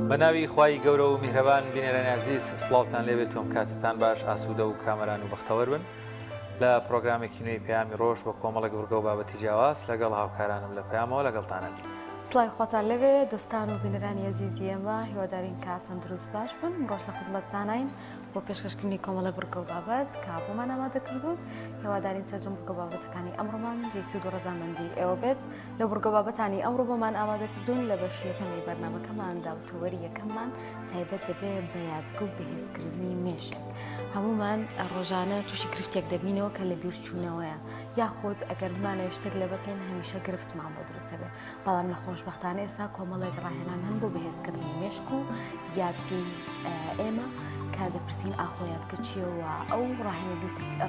بە ناوی خوای گەورە و میهرەبان بینەرانی ئازیز سڵاوتان لێبێت و کاتتان باش ئاسوودە و کامەران و بەختەوەر بن لە پرۆگرامێکی نوێی پەیامی ڕۆژ بە کۆمەڵێک بڕگە و بابەتی جیاواز لەگەڵ هاوکارانم لە پەیامەوە لەگەڵتانن. سڵاوی خواتان لێبێ دۆستان و بینەرانی ئەزیزی ئێمە هیوادارین کە تەندروست باش بن ڕۆژ لە خزمەتتانین بۆ پێشکەشکردنی کۆمەڵە بڕگە و بابەت کە بۆمان ئامادە کردوون هیوادارین سەرجەم بڕگە و بابەتەکانی ئەمڕۆمان جێی سوود و ڕەزامەندی ئێوە بێت لە بڕگە و بابەتانی ئەمڕۆ بۆمان ئامادە کردوون لە بەشی یەکەمی بەرنامەکەماندا و تەوەری یەکەممان تایبەت دەبێت بە یادگە و بەهێزکردنی مێشک هەمومان ڕۆژانە تووشی گرفتێک دەبینەوە کە لە بیرچوونەوەیە یاخود ئەگەر بمانەوێت شتێک لەبەرکەین هەمیشە گرفتمان بۆ دروست دەبێت بەڵام لە خۆشبەختانە ئێستا کۆمەڵێک ڕاهێنان هەن بۆ بەهێزکردنی مێشک و یادگەی ئێمە کە دەپرسین ئاخۆ یادگە چییە و ئەو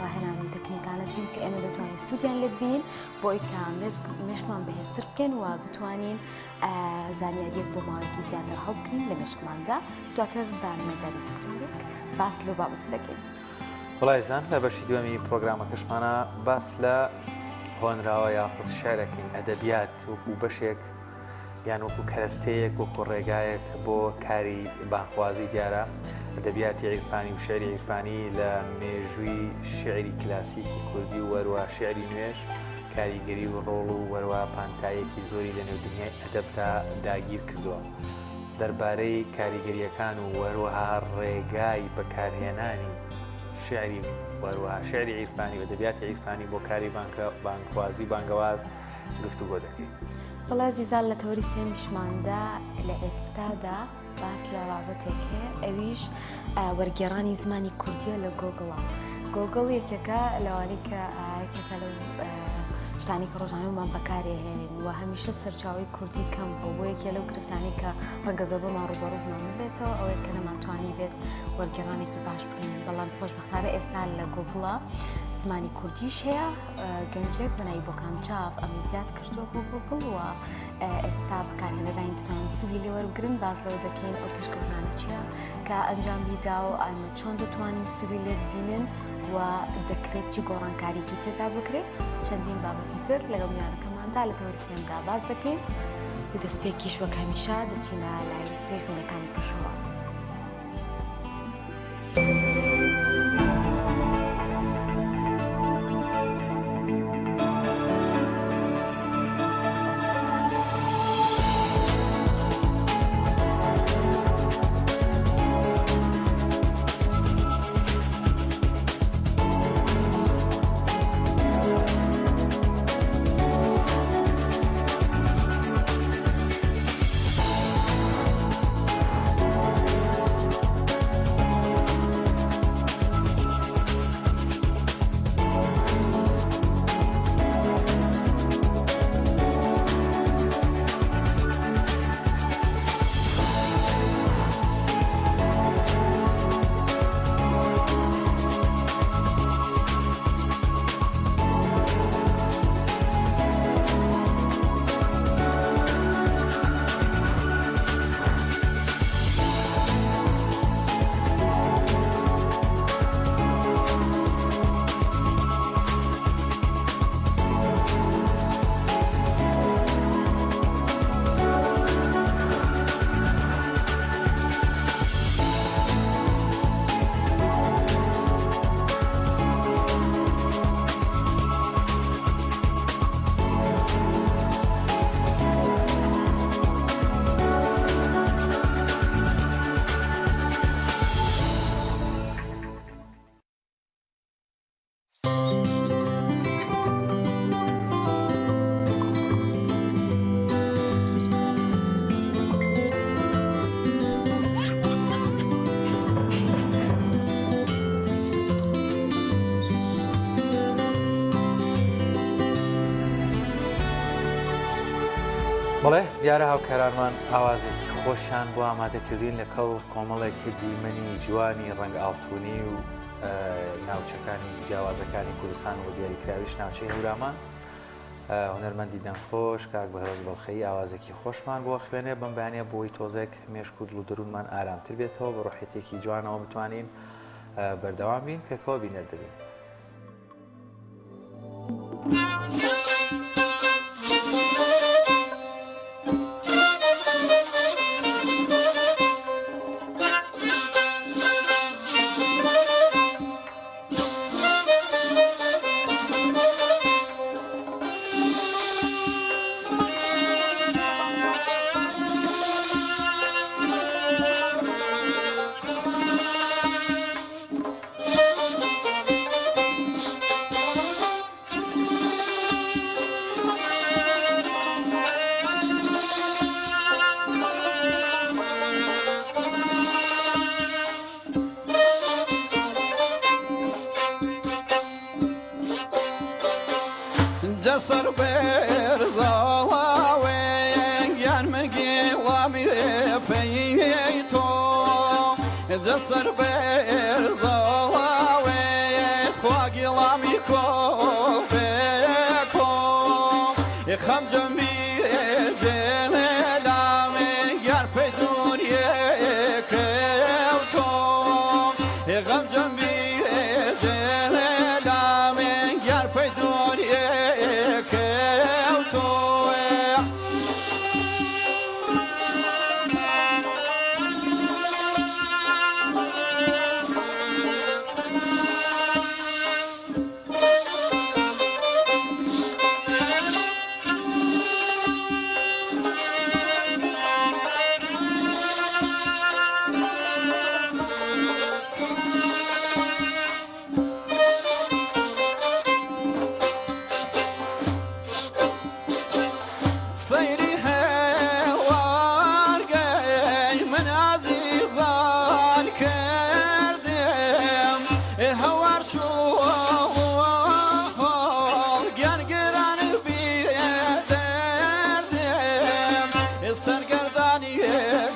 ڕاهێنان و تەکنیکانە چین کە ئێمە دەتوانین سوودیان لێ ببینین بۆ ئەوی کە مێشکمان بەهێزتر بکەین و بتوانین زانیاریەک بۆ ماوەیەکی زیاتر هەڵبگرین لە مێشکماندا دواتر بە میوانداری دکتۆرێک باس لەو بابەتە دەکەین. وڵایزان لە بەشی دووەمی پرۆگرامەکەشمانە باس لە هۆنراوە یاخود شعرەکەین ئەدەبیات وەکو بەشێک یان وەکو کەرەستەیەک وەکو ڕێگایەک بۆ کاری بانگخوازی دیارە ئەدەبیاتی عیرفانی و شعری عیرفانی لە مێژووی شعری کلاسیکی کوردی و وەروە شعری نوێش کاریگەری و ڕۆڵ و وەروە پانتاییەکی زۆری لە نێو دنیای ئەدەبدا داگیر کردووە. دەربارەی کاریگەرییەکان و هەروەها ڕێگای بەکارهێنانی شعری و هەروەها شعری عیرفانی و ئەدەبیاتی عیرفانی بۆ کاری بانگخوازی و بانگەواز گفتوگۆ دەکەین. بەڵێ ئازیزان لە تەوەری سێمیشماندا لە ئێستادا باس لە بابەتێک هەیە ئەویش وەرگێڕانی زمانی کوردیە لە گۆگڵە. گۆگڵ یەکێکە لەوانەی کە یەکێکە لەو شتانی کە ڕۆژانەمان بەکارێهێنین و هەمیشە سەرچاوی کوردی کەم بوو بۆ یەکێ لەو گرفتانەی کە ڕەنگە زۆربەمان ڕووبەڕوومان ببێتەوە ئەوەیە کە نەمانتوانی بێت وەرگێڕانێکی باش بکەین بەڵام خۆشبەختانە ئێستا لە گۆگڵە زمانی کوردیش هەیە گەنجێک بە ناوی بۆکان جاف ئەمەی زیاد کردووە بۆ گوگڵ و ئێستا بەکارهێنەرانی دەتوانن سوودی لێ وەربگرن باس لەوە دەکەین ئەو پێشکەوتنانە چییە کە ئەنجامی دا و ئەمە چۆن دەتوانین سوودی لێ ببینن و دەکرێت چی گۆڕانکاریی تێدا بکرێت چەندین بابەتی تر لەگەڵ میوانەکەماندا لە تەوەری سێیەمدا باس دەکەین و دەستپێکیش وەک هەمیشە دەچینە لای پێشبینەکانی کەشوهەوا. بەڵێ دیارە هاوکارانمان ئاوازێکی خۆشیان بۆ ئامادەکردین لەکەڵ کۆمەڵێکی دیمەنی جوانی ڕەنگ ئاڵتونی و ناوچەکانی جیاوازەکانی کوردستان و دیاریکراویش ناوچەی هەورامان هونەرمەندی دەنگخۆش کاک بەهرۆز بەڵخەیی ئاوازێکی خۆشمان بۆ خوێنێ بەم بەیانە بۆی تۆزێک مێشک و دڵ و دەروونمان ئارامتر بێتەوە بە ڕۆحێتێکی جوانەوە بتوانین بەردەوام بین پێکەوە بینەر دەبین. جەسەر بەرزاڵاوێ گیان من گیڵامی پێی تۆ جەسەر بەرزاڵاوێ خوا گیڵامی کۆ بێکۆ خەم جەمبی جێلامێ گیان پێی دووریێ کەوتۆ غەم جەمبی سەیری هەوارگەی من ئازیزان کردم هەوار چوو گیان گران بی دەردم سەرگەردانی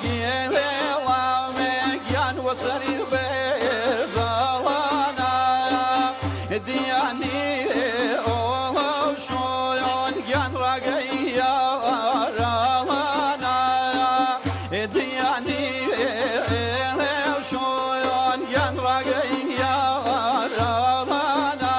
گێڵامێ گیان وەسەری بێزاڵانە دیانی ئۆڵەو شۆیان گیان ڕاگەی یارانە دیانی شۆیان گیان ڕاگەی یارانە.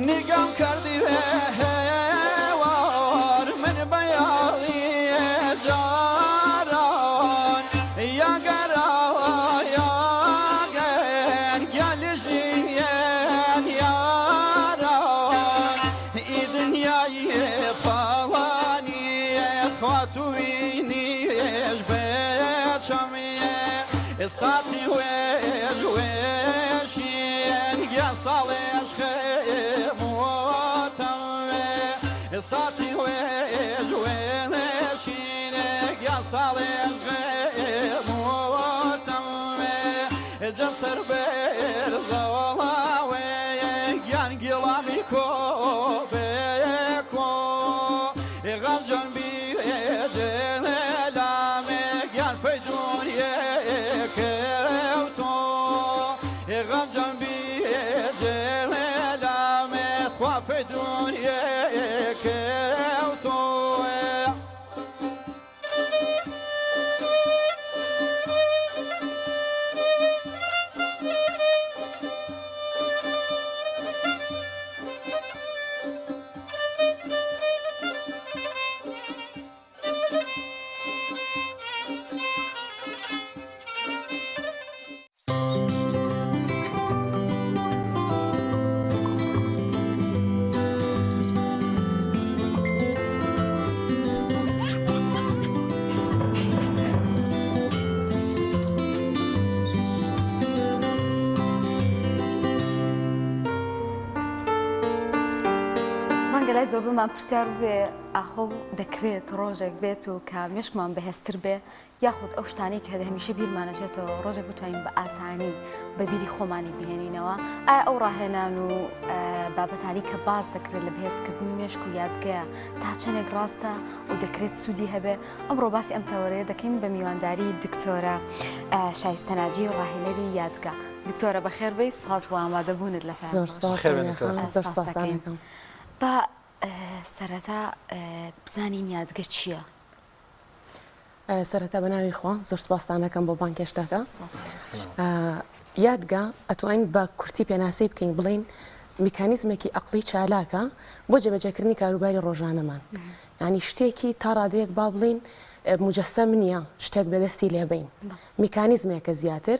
نیگام کردی هەوار من بەیاڵی جاران یا گەرا یا گەن گیا لژنیان یاران ئی دنیای فاڵانی خوا توینیش بێچەمیێ ساتی وێژ وێشین گیا ساڵێش خێموتەمێ ساتی وێژ وێشین گیا ساڵێش خێموتەمێ جەسەر بەرزەوەڵاوێ گیان گیڵامی کۆ بێکۆ غەمجەم بێجێلامێ گیان فەیدون یەکەوتۆ غەمجەم بێجێلامێ خوا فەیدون یەکەوتۆ. ڕەنگە لای زۆربەمان پرسیار بێ ئاخۆ دەکرێت ڕۆژێک بێت و کە مێشکمان بەهێزتر بێ یاخود ئەو شتانەی کە هەمیشە بیرمانەچێتەوە ڕۆژێک بتوانین بە ئاسانی بە بیری خۆمانی بهێنینەوە ئایا ئەو ڕاهێنان و بابەتانی کە باس دەکرێت لە بەهێزکردنی مێشک و یادگەیە تا چەندێک ڕاستە و دەکرێت سوودی هەبێ ئەمڕۆ باسی ئەم تەوەرەیە دەکەین بە میوانداری دکتۆرە شایستە ناجی ڕاهێنەری یادگە دکتۆرە بەخێر بێی سپاس بۆ ئامادەبوونت لە فەیام زۆر سپاس زۆر سپاستان دەکەم. با سەرەتا بزانین یادگە چییە؟ سەرەتا بە ناوی خوا زۆر سپاستان دەکەم بۆ بانگهێشتەکە. یادگە ئەتوانین بە کورتی پێناسەی بکەین بڵێین. میکانیزمێکی ئەقڵی چالاکە بۆ جێبەجێکردنی کاروباری ڕۆژانەمان. یانی شتێکی تا ڕادەیەک با بڵێین موجەسەم نییە، شتێک بێ دەستی لێ بەین. میکانیزمێکە زیاتر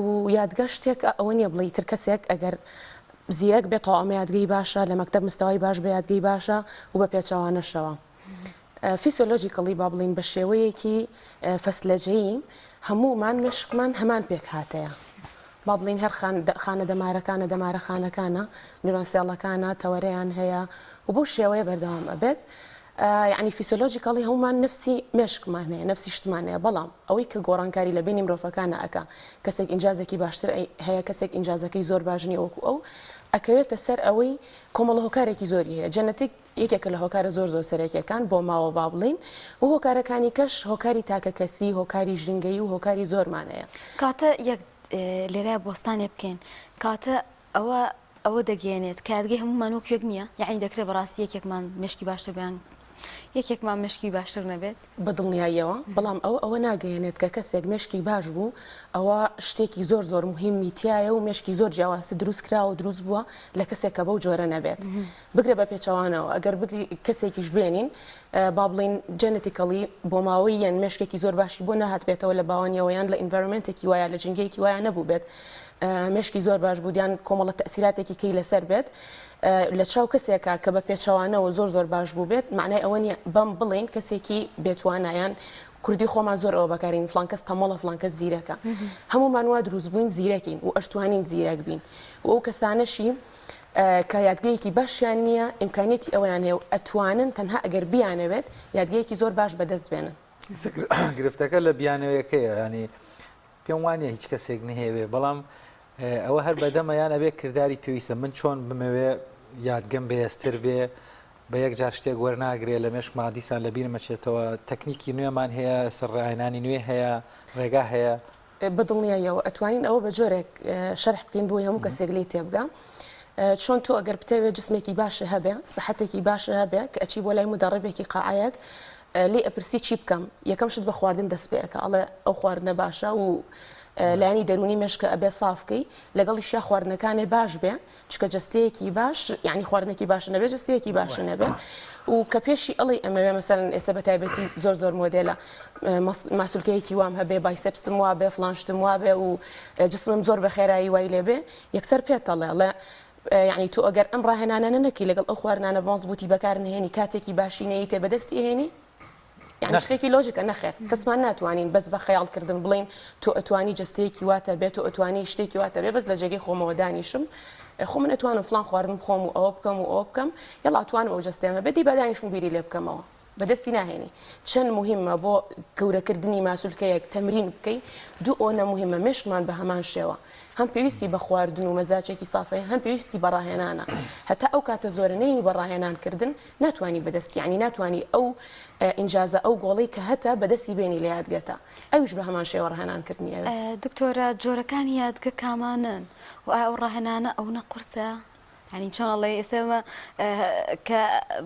و یادگە شتێک ئەوە نییە بڵێی ئیتر کەسێک ئەگەر زیرەک بێت تەواو ئەمە یادگەی باشە، لە مەکتەب مستەوای باش بێ یادگەی باشە و بە پێچەوانەشەوە. physiologically با بڵێین بە شێوەیەکی فەسلەجەیی هەموومان مێشکمان هەمان پێکهاتەیە. با بڵێین هەر خانە دەمارەکانە، دەمارە خانەکانە، neuron cell ەکانە، تەوەرەیان هەیە و بەو شێوەیە بەردەوام ئەبێت. یەعنی physiologically هەموومان نەفسی مێشکمان هەیە، نەفسی شتمان هەیە، بەڵام ئەوەی کە گۆڕانکاری لە بەینی مرۆڤەکانا ئەکا، کەسێک ئینجازێکی باشتر هەیە، کەسێک ئینجازەکەی زۆر باش نییە وەکو ئەو، ئەکەوێتە سەر ئەوەی کۆمەڵە هۆکارێکی زۆری هەیە، genetic یەکێکە لە هۆکارە زۆر زۆر سەرەکیەکان بۆ ماوە با بڵێین و هۆکارەکانی کەش هۆکاری تاکەکەسی، هۆکاری ژینگەیی و هۆکاری زۆرمان هەیە. کەواتە یەک لێرە بۆستانێ بکەین کەواتە ئەوە ئەوە دەگەیەنێت کە یادگەی هەموومان وەک یەک نییە یەعنی دەکرێت بەڕاستی یەکێکمان مێشکی باشتر بێ یان یەکێکمان مێشکی باشتر نەبێت؟ بە دڵنیاییەوە، بەڵام ئەوە ئەوە ناگەیەنێت کە کەسێک مێشکی باش بوو ئەوە شتێکی زۆر زۆر موهیمی تیایە و مێشکی زۆر جیاوازتر دروست کراوە و دروست بووە لە کەسێک کە بەو جۆرە نەبێت. بگرە بە پێچەوانەوە ئەگەر بگری کەسێکیش بێنین با بڵێین genetically بۆماوەی یان مێشکێکی زۆر باشی بۆ نەهاتبێتەوە لە باوانیەوە یان لە environment ێکی وایە لە ژینگەیەکی وایە نەبووبێت مێشکی زۆر باش بوو یان کۆمەڵە تەئسیراتێکی کەی لەسەر بێت لە چاو کەسێکە کە بە پێچەوانەوە زۆر زۆر باش بوو بێت معنای ئەوە نییە بەم بڵین کەسێکی بێتوانایان کوردی خۆمان زۆر ئەوە بەکارین فلان کەس تەمەڵە فلان کەس زیرەکە هەمومان وا دروست بووین زیرەکین و ئەشتوانین زیرەک بین و ئەو کەسانەشی کە یادگەیەکی باشیان نییە، ئیمکانیەتی ئەوەیان هەیە و ئەتوانن تەنها ئەگەر بیانەوێت یادگەیەکی زۆر باش بەدەست بێنن. گرفتەکە لە بیانەوەیەکەیە ینی پێم وانە هیچ کەسێک نهێوێ بەڵام ئەوە هەر بەدەمە یان ئەبێ کردداری پێویستە من چۆن بمەوێ یادگەم بەهێزتر بێ بە یەک جار شتێک وەرناگرێ لە مێشکما دیسان لە بیرم ئەچێتەوە تەکنیکی نوێمان هەیە سەر ڕاهێنانی نوێ هەیە ڕێگا هەیە. بە دڵنیاییەوە ئەتوانین ئەوە بە جۆرێک شەرح بکەین بۆی هەموو کەسێک لێی تێبگا چۆن تۆ ئەگەر بتەوێت جسمێکی باشە هەبێ سەحەتێکی باشە هەبێ کە ئەچی بۆ لای مدەڕبێکی قاعەیەک لێ ئەپرسی چی بکەم یەکەم شت بە خواردن دەست پێ ئەکا ئەڵێ ئەو خواردنە باشە و لایەنی دەروونی مێشکە ئەبێ سافکەی لەگەڵیشیا خواردنەکانێ باش بێ چونکە جەستەیەکی باش یعنی خواردنێکی باش نەبێ جەستەیەکی باش نەبێ و کە پێشی ئەڵی ئەمەوێ مەسەلەن ئێستا بە تایبەتی زۆر زۆر مۆدێلە ماسولکەیەکی وام هەبێ biceps م وابێ فڵان شتم وابێ و جسمم زۆر بە خێرایی وای لێبێ یەکسەر پێت ئەڵێ ئەڵێ یعنی تۆ ئەگەر ئەم ڕاهێنانانە نەکەی لەگەڵ ئەو خواردنانە مەزبووتی بەکار نهێنی کاتێکی باشی نەیتێ بەدەستی هێنی یانی شتێکی لۆژیکە نەخێر کەسمان ناتوانین بەس بە خەیاڵ کردن بڵێین تۆ ئەتوانی جەستەیەکی واتە بێت تۆ ئەتوانی شتێکی واتە بێ بەس لە جێگەی خۆمەوە دانیشم خۆ من ئەتوانم فڵان خواردن بخۆم و ئەوە بکەم و ئەوە بکەم یەڵا ئەتوانم ئەو جەستەیەم هەبێت دی با دانیشم بیری لێ بکەمەوە بەدەستی ناهێنی چەند موهیمە بۆ گەورەکردنی ماسولکەیەک تەمرین بکەی دوو ئەوەنە موهیمە مێشکمان بە هەمان شێوە هەم پێویستی بە خواردن و مەزاجێکی سافە هەم پێویستی بە ڕاهێنانە هەتا ئەو کاتە زۆرە نەیەنی بە ڕاهێنان کردن ناتوانی بەدەستی یانی ناتوانی ئەو ئینجازە ئەو گۆڵەی کە هەتە بەدەستی بێنی لە یادگەتە ئەویش بە هەمان شێوە ڕاهێنان کردنی ئەوێت. دکتۆرە جۆرەکانی یادگە کامانەن و ئایا ئەو ڕاهێنانە ئەونە قورسە؟ یانی چۆن ئەڵێی ئێستا ئێمە کە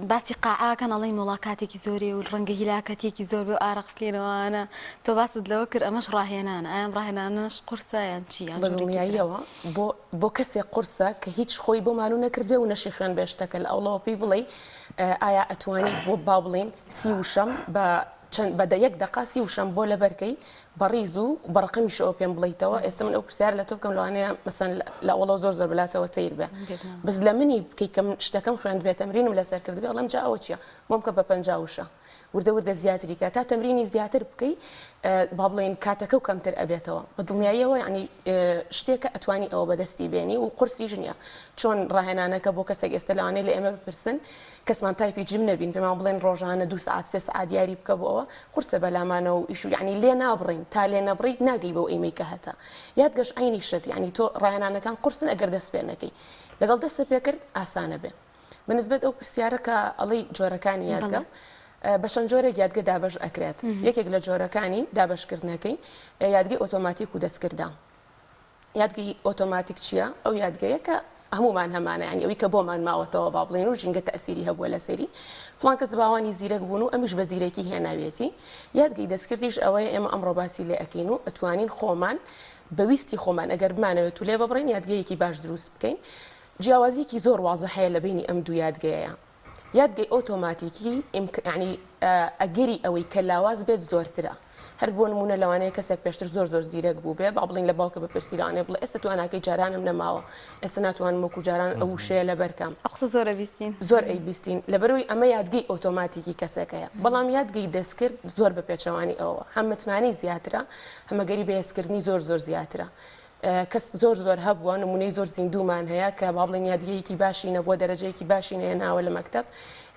باسی قاعەکەن ئەڵێین وەڵا کاتێکی زۆری و ڕەنگە هیلاکەتیەکی زۆر بێ و ئارەق بکەینەوە تۆ باست لەوە کرد ئەمەش ڕاهێنانە ئایا ئەم ڕاهێنانەش قورسە یان چی یان جۆرێکی ترە؟ بەدڵنیاییەوە بۆ بۆ کەسێک قورسە کە هیچ خۆی بۆ مالوو نەکردبێ و نەشی خوێندبێ شتەکە لە ئەوڵەوە پێی بڵێی ئایا ئەتوانی بۆ با بڵێین سی وشەم بە چەند بە دە یەک دەقە سی وشەم بۆ لەبەر کەی بە ڕیز و بە ڕەقەمیشەوە پێم بڵێیتەوە ئێستا من ئەو پرسیارە لە تۆ بکەم لەوانەیە مەسەن لە ئەوڵەوە زۆر زۆر بەلاتەوە سەیر بێ بەس لە منی بکەی کە من شتەکەم خوێندبێ تەمرینم لەسەر کردبێ ئەڵێم جا ئەوە چییە بۆم کە بە 50 وشە وردە وردە زیاتری کە تا تەمرینی زیاتر بکەی با بڵێین کاتەکە و کەمتر ئەبێتەوە بە دڵنیاییەوە یعنی شتێکە ئەتوانی ئەوە بەدەستی بێنی و قورسیش نییە چۆن ڕاهێنانەکە بۆ کەسێک ئێستا لەوانەیە لە ئێمە بپرسن کەسمان type ی gym نەبین پێمان بڵێن ڕۆژانە دو سعات سێ سعات یاری بکە بۆ ئەوە قورسە بەلامانەوە و ئیش و یعنی لێ نابڕین تا لێ نەبڕیت ناگەی بەو ئیمەی کە هەتە یادگەش عەینی شت یعنی تۆ ڕاهێنانەکان قورسن ئەگەر دەست پێ نەکەی لەگەڵ دەست پێ کرد ئاسانە بێ بە نسبەت ئەو پرسیارە کە ئەڵێی جۆرەکانی یادگە بە چەند جۆرێک یادگە دابەش ئەکرێت یەکێک لە جۆرەکانی دابەشکردنەکەی یادگەی ئۆتۆماتیک و دەستکردە یادگەی ئۆتۆماتیک چییە؟ ئەو یادگەیە کە هەمومان هەمانە یعنی ئەوی کە بۆمان ماوەتەوە با بڵێن و ژینگە تەسیری هەبووە لەسەری فڵان کەس باوانی زیرەک بوون و ئەمیش بە زیرەکی هێناویەتی یادگەی دەستکردیش ئەوەیە ئێمە ئەمڕۆ باسی لێ ئەکەین و ئەتوانین خۆمان بە ویستی خۆمان ئەگەر بمانەوێت و لێ ببڕین یادگەیەکی باش دروست بکەین. جیاوازیەکی زۆر وازح هەیە لە بەینی ئەم دوو یادگەیەیا. یادگەی ئۆتۆماتیکی یەعنی ئەگەری ئەوەی کە لاواز بێت زۆرترە. هەر بۆ نموونە لەوانەیە کەسێک پێشتر زۆر زۆر زیرەک بووبێ، با بڵێین لە باوکە بپرسی لەوانەیە بڵێ ئێستا تواناکەی جارانم نەماوە، ئێستا ناتوانم وەکوو جاران ئەو وشەیە لەبەر کەم. ئەو قسە زۆر ئەبیستین. زۆر ئەیبیستین. لەبەرئەوەی ئەمە یادگەی ئۆتۆماتیکی کەسەکەیە. بەڵام یادگەی دەستکرد زۆر بە پێچەوانەی ئەوەوە. هەم متمانەی زیاترە، هەم ئەگەری بەهێزکردنی زۆر زۆر زیاترە. کەس زۆر زۆر هەبووە نمونەی زۆر زیندوومان هەیە کە با بڵێین یادگەیەکی باشی نەبووە دەرەجەیەکی باشی نەهێناوە لە مەکتەب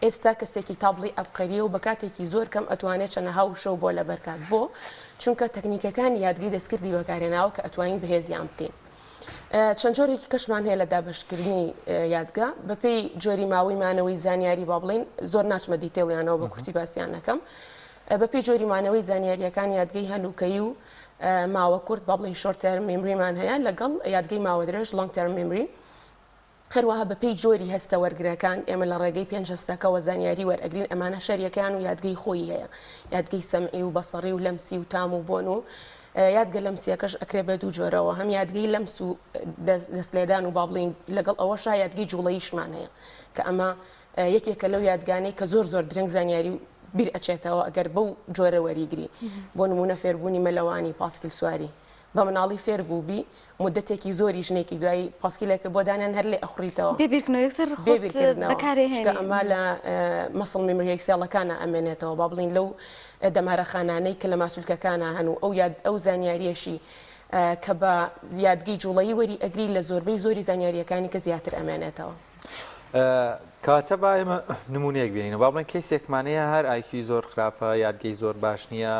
ئێستا کەسێکی تا بڵێی ئەبقەریە و بە کاتێکی زۆر کەم ئەتوانێت چەنەها وشە و بۆ لەبەر کات بۆ؟ چونکە تەکنیکەکانی یادگەی دەستکردی بەکارهێناوە کە ئەتوانین بەهێزیان بکەین. چەند جۆرێکی کەشمان هەیە لە دابەشکردنی یادگە بەپێی جۆری ماوەی مانەوەی زانیاری با بڵێین زۆر ناچمە detail یانەوە بە کورتی باسیان ئەکەم بەپێی جۆری مانەوەی زانیاریەکان یادگەی هەنووکەیی و ماوە کورت با بڵێین short term memory مان هەیە لەگەڵ یادگەی ماوە درێژ long term memory. هەروەها بەپێی جۆری هەستە وەرگرەکان ئێمە لە ڕێگەی پێنج هەستەکەوە زانیاری وەرئەگرین ئەمانە شەریەکەیان و یادگەی خۆی هەیە یادگەی سەمعی و بەسەڕی و لەمسی و تام و بۆن و یادگە لەمسیەکەش ئەکرێ بە دوو جۆرەوە هەم یادگەی لەمس و دەست لێدان و با بڵێین لەگەڵ ئەوەشا یادگەی جوڵەییشمان هەیە کە ئەمە یەکێکە لەو یادگانەی کە زۆر زۆر درەنگ زانیاری و بیر ئەچێتەوە ئەگەر بەو جۆرە وەریگری بۆ نمونە فێربوونی مەلەوانی پاسکیل سواری بە مناڵی فێر بووبی مودەتێکی زۆری ژنێکی دوایی پاسکیلێکت بۆ دانێن هەر لێ ئەخوڕیتەوە بێ بیرکردنەوە یەکسەر بێ خۆت بیرکردنەوە بەکارێ چونکە هێنی. ئەمە لە muscle memory cell ەکانا ئەمێنێتەوە با بڵێین لەو دەمارەخانانەی کە لە ماسولکەکانا هەن و ئەو یاد ئەو زانیاریەشی کە بە یادگەی جوڵەیی وەری ئەگری لە زۆربەی زۆری زانیاریەکانی کە زیاتر ئەمێنێتەوە. کەواتە با ئێمە نمونەیەک بێنینەوە با بڵێن case ێکمان هەیە هەر IQ ی زۆر خراپە یادگەی زۆر باش نییە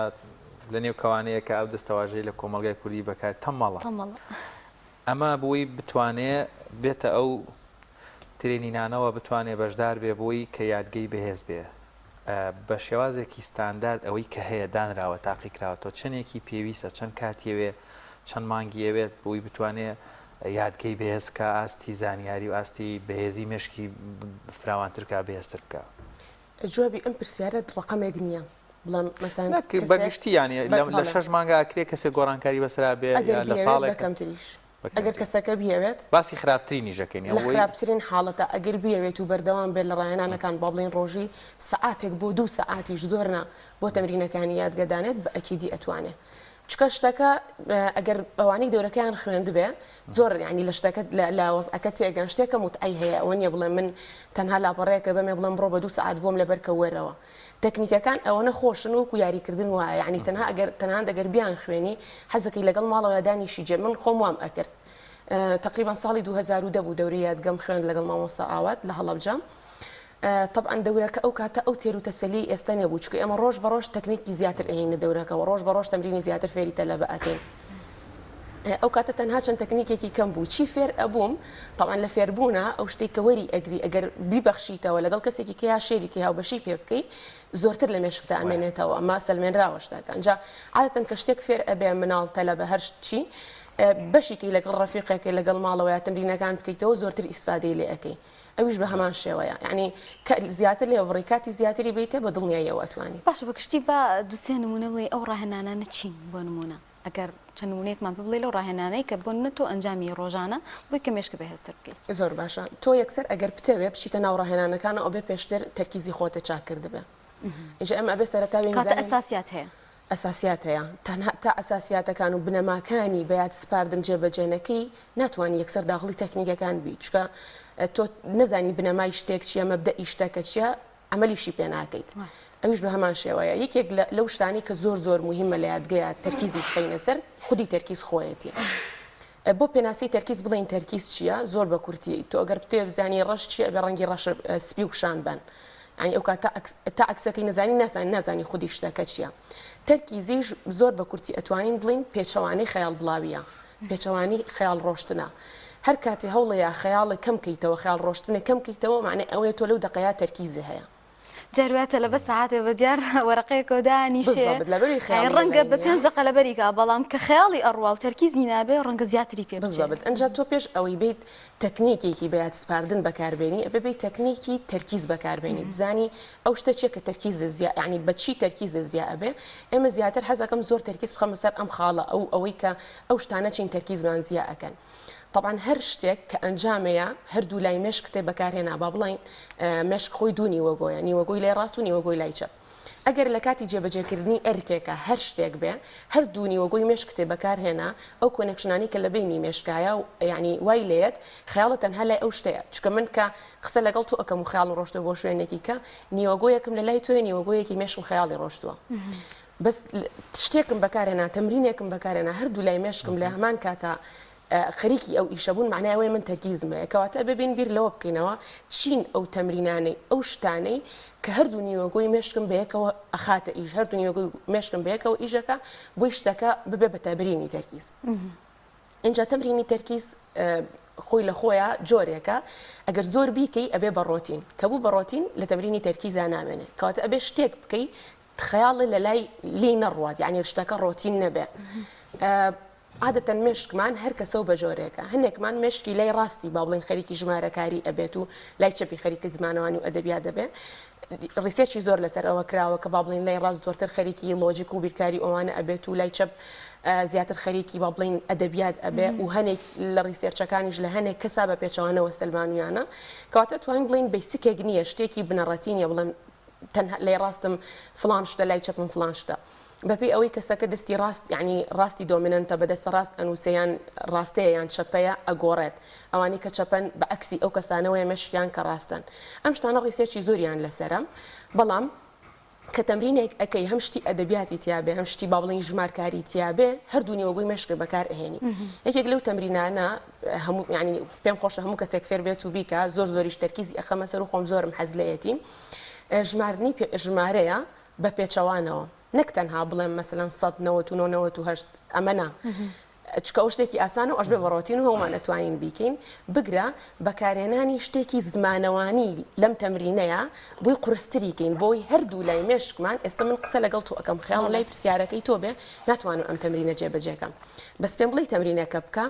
لە نێو کەوانەیە کە ئەو دەستەواژەی لە کۆمەڵگای کوردی بەکار تەمەڵە تەمەڵە. ئەمە بۆی بتوانێ بێتە ئەو training انەوە بتوانێ بەشدار بێ بۆی کە یادگەی بەهێز بێ بە شێوازێکی ستاندارد ئەوەی کە هەیە دانراوە تاقیکراوەتەوە چەندێکی پێویستە چەند کاتیەوێ چەند مانگیەوێت بۆی بتوانێ یادگەی بەهێز بکا، ئاستی زانیاری و ئاستی بەهێزی مێشکی فراوانتر بکا، بەهێزتر بکا. جوابی ئەم پرسیارەت ڕەقەمێک نییە بڵێم مەسەن نەک کەسێک بە گشتی یانی بە لە بەڵێ. شەش مانگا ئەکرێ کەسێک گۆڕانکاری بەسەرا بێ ئەگەر یا لە بیەوێت بە ساڵێک؟ کەمتریش بە ئەگەر کەمتریش. کەسەکە بیەوێت. باسی خراپترینیش ئەکەین لە ئەوەی. خراپترین حاڵەتا ئەگەر بیەوێت و بەردەوام بێت لە ڕاهێنانەکان با بڵێین ڕۆژی سەعاتێک بۆ دوو سەعاتیش زۆر نا بۆ تەمرینەکانی یادگە دانێت بە ئەکیدی ئەتوانێ چونکە شتەکە ئەگەر ئەوانەی دەورەکەیان خوێندبێ زۆر یعنی لە شتەکە لە وەزعەکە تێگەن شتێکە موتعەی هەیە ئەوە نییە بڵێ من تەنها لاپەڕەیەکە بەمێ بڵێم بڕۆ بە دوو سەعات بۆم لەبەرکە وەرەوە تەکنیکەکان ئەوەنە خۆشن وەکو یاریکردن وایە یعنی تەنها ئەگەر تەنها ئەگەر بیان خوێنی حەزەکەی لەگەڵ ماڵەوە دانیشی جێ من خۆم وام ئەکرد تقریبا ساڵی 2010 بوو دەورەی یادگەم خوێند لەگەڵ مامۆستا ئاوات لە هەڵەبجە تەبعەن دەورەکە ئەو کاتە ئەو تێر و تەسەلیەی ئێستا نەبوو چونکە ئێمە ڕۆژ بە ڕۆژ تەکنیکی زیاتر ئەهێینە دەورەکەوە ڕۆژ بە ڕۆژ تەمرینی زیاتر فێری تەلەبە ئەکەین ئەو کاتە تەنها چەند تەکنیکێکی کەم بوو چی فێر ئەبووم تەبعەن لە فێربوونە ئەو شتێک کە وەری ئەگری ئەگەر بیبەخشیتەوە لەگەڵ کەسێکی کە یا share ی کە هاوبەشی پێ بکەی زۆرتر لە مێشکتا ئەمێنێتەوە ئەمە سەلمێنراوە شتەکە ئینجا عادەتەن کە شتێک فێر ئەبێ مناڵ تەلەبە هەر چی بەشیکەی لەگەڵ ڕەفیقێکی لەگەڵ ماڵەوە یا تەمرینەکان بکەیتەوە زۆرتر ئیسفادەی لێ ئەەکەی ئەویش بە هەمان شێوەیە یەعنی کە زیاتر لێ بڕی کاتی زیاتری بەیتێ بە دڵنیاییەوە ئەتوانیت. باشە بە گشتی با دوو سێ نموونە بڵێی ئەو ڕاهێنانانە چین بۆ نموونە ئەگەر چەند نموونەیەکمان پێ بڵێی لەو ڕاهێنانەی کە بۆ نموونە تۆ ئەنجامی یەی ڕۆژانە بۆی کە مێشکت بەهێزتر بکەی. زۆر باشە تۆ یەکسەر ئەگەر بتەوێ بچیتە ناو ڕاهێنانەکانەوە ئەبێ پێشتر تەرکیزی خۆتت چاک کردبێ ئینجا ئێمە ئەبێ سەرەتا بێین کەواتە بزانین ئەساسیات هەیە. ئەساسیات هەیە تەنها تا ئەساسیاتەکان و بنەماکانی بە یاد سپاردن جێبەجێ نەکەی ناتوانی یەکسەر داخڵی تەکنیکەکان بی چونکە تۆ نەزانی بنەمای شتێک چییە مەبدەئی شتەکە چییە عەمەلیشی پێ ناکەیت ئەویش بە هەمان شێوەیە یەکێک لەو شتانەی کە زۆر زۆر موهیمە لە یادگەیە تەرکیزی بخەینە سەر خودی تەرکیز خۆیەتی بۆ پێناسەی تەرکیز بڵێین تەرکیز چییە؟ زۆر بە کورتی تۆ ئەگەر بتەوێ بزانی ڕەش چییە ئەبێ ڕەنگی ڕەش سپی و پیشان بەن یانی ئەو کاتە تا عەکسەکەی نەزانی نازانی نازانی خودی شتەکە چییە تەرکیزیش زۆر بە کورتی ئەتوانین بڵێین پێچەوانەی خەیاڵ بڵاویە پێچەوانی خەیاڵ ڕۆشتنە هەر کاتێ هەوڵەیە خەیاڵێک کەم کەیتەوە خەیاڵ ڕۆشتنێک کەم کەیتەوە مەعنای ئەوەیە تۆ لەو دەقەیا تەرکیزی هەیە. جار وایە تەلەبە سەعاتێ بە دیار وەرەقەیەکەوە دانیشێ بالضبط لەبەری خەیاڵی ڕەنگە لەلای بە نییە. پێنج دەقە لەبەری کا بەڵام کە خەیاڵی ئەڕوا و تەرکیزی نابێ ڕەنگە زیاتری پێ بچێ. بالضبط ئەنجا تۆ پێش ئەوەی بێیت تەکنیکێکی بە یاد سپاردن بەکار بێنی ئەبێ بێی تەکنیکی تەرکیز بەکار بێنی بزانی ئەو شتە چیە کە تەرکیزت زیا یانی بە چی تەرکیزت زیا ئەبێ ئێمە زیاتر حەز ئەکەم زۆر تەرکیز بخەمە سەر ئەم خاڵە ئەو ئەوەی کە ئەو شتانە چین تەرکیزمان زیا ئەکەن. تەبعەن هەر شتێک کە ئەنجامەیە هەردوو لای مێشکتێ بەکارهێنا با بڵێین مێشک خۆی دوو نیوەگۆیە نیوەگۆی لای ڕاست و نیوەگۆی لای چەپ ئەگەر لە کاتی جێبەجێکردنی ئەرکێکا هەر شتێک بێ هەردوو نیوەگۆی مێشکتێ بەکارهێنا ئەو connection انەی کە لە بەینی مێشکایە یانی وای لێیەت خەیاڵت تەنها لای ئەو شتەیە چونکە من کە قسە لەگەڵ تۆ ئەکەم و خەیاڵم ڕۆشتووە بۆ شوێنێکی کە نیوەگۆیەکم لە لای تۆیە نیوەگۆیەکی مێشکم خەیاڵی ڕۆشتووە بەس شتێکم بەکارهێنا تەمرینێکم بەکارهێنا هەردوو لای مێشکم لە هەمان کاتا خەریکی ئەو ئیشە بوون معنای ئەوەیە من تەرکیزم هەیە کەواتە ئەبێ بین بیر لەوە بکەینەوە چین ئەو تەمرینانەی ئەو شتانەی کە هەردوو نیوەگۆی مێشکم بەیەکەوە ئەخاتە ئیش هەردوو نیوەگۆی مێشکم بەیەکەوە ئیشەکە بۆی شتەکە ببێ بە تەمرینی تەرکیز ئینجا تەمرینی تەرکیز خۆی لە خۆیا جۆرێکە ئەگەر زۆر بیکەی ئەبێ بە ڕۆتین کە بوو بە ڕۆتین لە تەمرینی تەرکیزا نامێنێ کەواتە ئەبێ شتێک بکەی خەیاڵی لە لای لێی نەڕوات یعنی شتەکە ڕۆتین نەبێ عادەتەن مێشکمان هەر کەسە و بە جۆرێکە هەنێکمان مێشکی لای ڕاستی با بڵێین خەریکی ژمارەکاری ئەبێت و لای چەپی خەریکی زمانەوانی و ئەدەبیات دەبێ research ی زۆر لەسەر ئەوە کراوە کە با بڵێین لای ڕاست زۆرتر خەریکی لۆجیک و بیرکاری ئەوانە ئەبێت و لای چەپ زیاتر خەریکی با بڵێین ئەدەبیات ئەبێ و هەنێک لە research ەکانیش لە هەنێک کەسا بە پێچەوانەوە سەلمانویانە کەواتە توانین بڵێین basic ێک نییە شتێکی بنەڕەتی نییە بڵێم تەنها لای ڕاستم فڵان شتە لای چەپم فڵان شتە بەپێی ئەوەی کەسەکە دەستی ڕاست یعنی ڕاستی dominant ە بە دەستە ڕاست ئەنووسێ یان ڕاستەیە یان چەپەیە ئەگۆڕێت ئەوانەی کە چەپەن بە عەکسی ئەو کەسانەوەیە مێشکیان کە ڕاستەن ئەم شتانە research ی زۆریان لەسەرە بەڵام کە تەمرینێک ئەکەی هەم شتی ئەدەبیاتی تیابێ هەم شتی با بڵێین ژمارکاری تیابێ هەردوو نیوەگۆی مێشکت بەکار ئەهێنی یەکێک لەو تەمرینانە هەموو یعنی پێم خۆشە هەموو کەسێک فێر بێت و بیکا زۆر زۆریش تەرکیزی ئەخەمە سەر و خۆم زۆرم حەز لێیەتی ژماردنی ژمارەیە بە پێچەوانەوە نەک تەنها بڵێم مەسەلەن 199 98 ئەمە نا چونکە ئەو شتێکی ئاسانە و ئەشبێ بە ڕۆتین و هەموومان ئەتوانین بیکەین، بگرە بەکارهێنانی شتێکی زمانەوانی لەم تەمرینەیا بۆی قورستری کەین بۆی هەردوو لای مێشکمان، ئێستا من قسە لەگەڵ تۆ ئەکەم خەیاڵم لای پرسیارەکەی تۆ بێ ناتوانم ئەم تەمرینە جێبەجێ کەم بەس پێم بڵێی تەمرینەکە بکە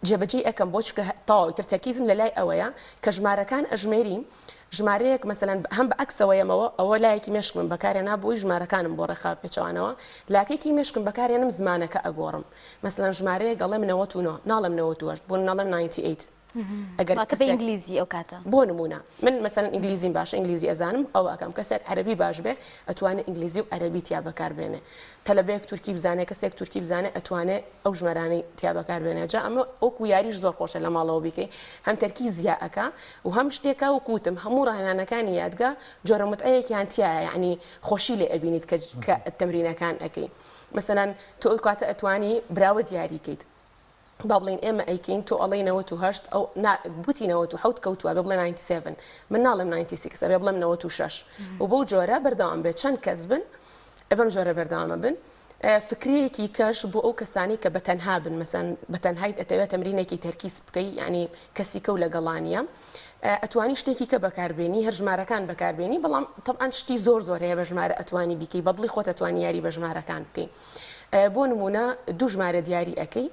جێبەجێی ئەکەم بۆ چونکە تەواو ئیتر تەرکیزم لە لای ئەوەیە کە ژمارەکان ئەژمێری ژمارەیەک مەسەلەن هەم بە عەکسەوە یەمەوە ئەوە لایەکی مێشکمم بەکارهێنا بۆی ژمارەکانم بۆ ڕێکخا پێچەوانەوە لاکەی کەی مێشکم بەکارهێنم زمانەکە ئەگۆڕم مەسەلەن ژمارەیەک ئەڵێم 99 ناڵێم 98 بۆ ناڵێم 98 ئەگەر واتە بە کەسێک ئینگلیزی ئەو کاتە. بۆ نموونە من مەسەلەن ئینگلیزیم باشە ئینگلیزی ئەزانم ئەوە ئەکەم کەسێک عەرەبی باش بێ ئەتوانێ ئینگلیزی و عەرەبی تیا بەکار بێنێ تەلەبەیەک تورکی بزانێ کەسێک تورکی بزانێ ئەتوانێ ئەو ژمارانەی تیا بەکار بێنێ جا ئەمە وەکو یاریش زۆر خۆشە لە ماڵەوە بیکەی هەم تەرکیز زیا ئەکا و هەم شتێکە وەکو وتم هەموو ڕاهێنانەکانی یادگە جۆرە متعەیەکیان تیایە یعنی خۆشی لێ ئەبینیت کە کە تەمرینەکان ئەکەی مەسەلەن تۆ ئەو کاتە ئەتوانی براوە دیاری کەیت با بڵێین ئێمە ئەیکەین تۆ ئەڵێی 98 ئەو نا گوتی 97 کەوتووە ئەبێ بڵێ 97 من ناڵێم 96 ئەبێ بڵێم 96 و بەو جۆرە بەردەوام بێت چەند کەس بن بەم جۆرە بەردەوامە بن فکرەیەکی کەش بۆ ئەو کەسانی کە بە تەنها بن مەسەن بە تەنهایت ئەتەوێت تەمرینێکی تەرکیز بکەی یعنی کەسی کەو لەگەڵانیە ئەتوانی شتێکی کە بەکاربێنی هەر ژمارەکان بەکاربێنی بەڵام طبعا شتی زۆر زۆر هەیە بە ژمارە ئەتوانی بیکەی بەدڵی خۆت ئەتوانی یاری بە ژمارەکان بکەی بۆ نمونە دوو ژمارە دیاری ئەکەی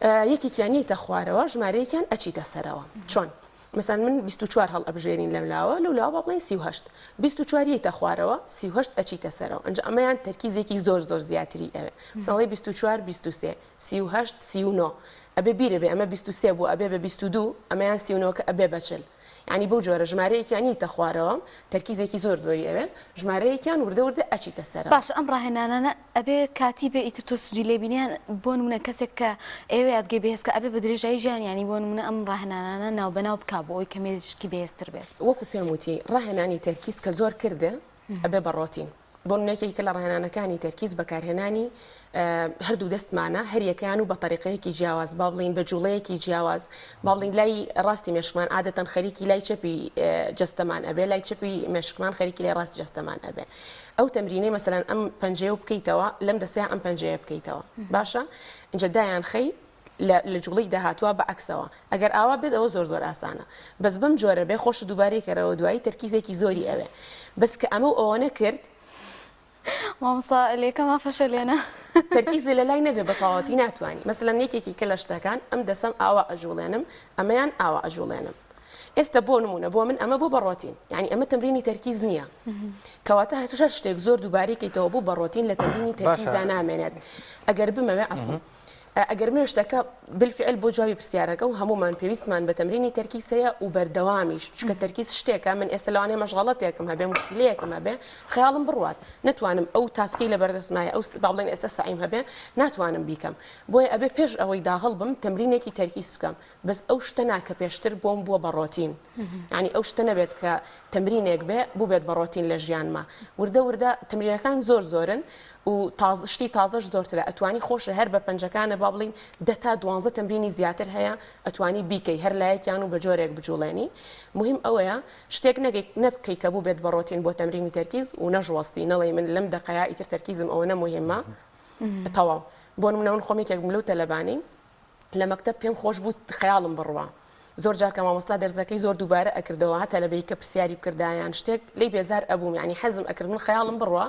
یەکێکیان یەیتە خوارەوە ژمارەیەکیان ئەچیتە سەرەوە چۆن؟ مەسەن من 24 هەڵ ئەبژێرین لەم لاوە لەو لاوە با بڵێین 38 24 یەیتە خوارەوە 38 ئەچیتە سەرەوە ئەنجا ئەمەیان تەرکیزێکی زۆر زۆر زیاتری ئەوێ مەسەن ئەڵێی 24 23 38 39 ئەبێ بیرە بێ ئەمە 23 بوو ئەبێ بە 22 ئەمەیان 39 کە ئەبێ بە 40 یانی بەو جۆرە ژمارەیەکیان یەیتە خوارەوە تەرکیزێکی زۆر زۆری ئەوێ ژمارەیەکیان وردە وردە ئەچیتە سەرەوە. باشە ئەم ڕاهێنانانە ئەبێ کاتی بێ ئیتر تۆ سوودی لێ بینی یان بۆ نمونە کەسێک کە ئەیەوێ یادگەی بەهێز کا ئەبێ بە درێژایی ژیان یانی بۆ نمونە ئەم ڕاهێنانانە ناو بەناو بکا بۆ ئەوەی کە مێشکی بەهێزتر بێت. وەکو پێم وتی ڕاهێنانی تەرکیز کە زۆر کردێ ئەبێ بە ڕۆتین بۆ نمونە یەکێکە لە ڕاهێنانەکانی تەرکیز بەکارهێنانی هەردوو دەستمانە هەریەکەیان و بە تەریقەیەکی جیاواز با بڵێین بە جوڵەیەکی جیاواز با بڵێین لای ڕاستی مێشکمان عادەتەن خەریکی لای چەپی جەستەمان ئەبێ لای چەپی مێشکمان خەریکی لای ڕاست جەستەمان ئەبێ ئەو تەمرینەی مەسەلەن ئەم پەنجەیە و بکەیتەوە لەم دەستەیە ئەم پەنجەیە بکەیتەوە باشە اینجا دایان خەی لە جوڵەی داهاتوە بە عەکسەوە ئەگەر ئاوا بێت ئەوە زۆر زۆر ئاسانە بەس بەم جۆرە بێ خۆشت دووبارەی کەرەوە دوایی تەرکیزێکی زۆری ئەوێ بەس کە ئەمە و ئەوە نەکرد مامۆستا لێکەما فەشەلێنە. تەرکیزی لە لای نەبێ بە تەواوەتی ناتوانی مەسەلەن یەکێکی کە لە شتەکان ئەم دەسەم ئاوا ئەجوڵێنم ئەمەیان ئاوا ئەجوڵێنم ئێستا بۆ نمونە بۆ من ئەمە بۆ بە ڕۆتین یعنی ئەمە تەمرینی تەرکیز نییە کەواتە هەر شتێک زۆر دووبارەی کەیتەوە بوو بە ڕۆتین لە تەمرینی تەرکیزا نامێنێت ئەگەر بمەوێ عەفو. ئەگەر بمەوێ شتەکە بالفعل بۆ جوابی پرسیارەکە و هەموومان پێویستمان بە تەمرینی تەرکیز هەیە و بەردەوامیش چونکە تەرکیز شتێکە من ئێستا لەوانەیە مەشغەڵەتێکم هەبێ مشکلەیەکم هەبێ خەیاڵم بڕوات نەتوانم ئەو task ەی لەبەردەستمایە ئەو با بڵێین ئێستا سەعیم هەبێ ناتوانم بیکەم بۆیە ئەبێ پێش ئەوەی داغڵ بم تەمرینێکی تەرکیز بکەم بەس ئەو شتە نا کە پێشتر بۆم بووە بە ڕۆتین یانی ئەو شتە نەبێت کە تەمرینێک بێ بووبێت بە ڕۆتین لە ژیانما وردە وردە تەمرینەکان زۆر زۆرن و تاز شتی تازەش زۆرترە ئەتوانی خۆشە هەر بە پەنجەکانە با بڵین دە تا دوانزە تەمرینی زیاتر هەیە ئەتوانی بیکەی هەر لایەکیان و بە جۆرێک بجوڵێنی مهم ئەوەیە شتێک نەگەیت نەبکەی کە بووبێت بە ڕۆتین بۆ تەمرینی تەرکیز و نەشوەستی نەڵێی من لەم دەقەیا ئیتر تەرکیزم ئەوەنە مهمە تەواو بۆ نمونە من خۆم یەکێک بووم لەو تەلەبانەی لە مەکتەب پێم خۆش بوو خەیاڵم بڕوا زۆر جار کە مامۆستا دەرزەکەی زۆر دووبارە ئەکردەوە هەتا لەبەی کە پرسیاری بکردا یان شتێک لێی بێزار ئەبووم یانی حەزم ئەکرد من خەیاڵم بڕوا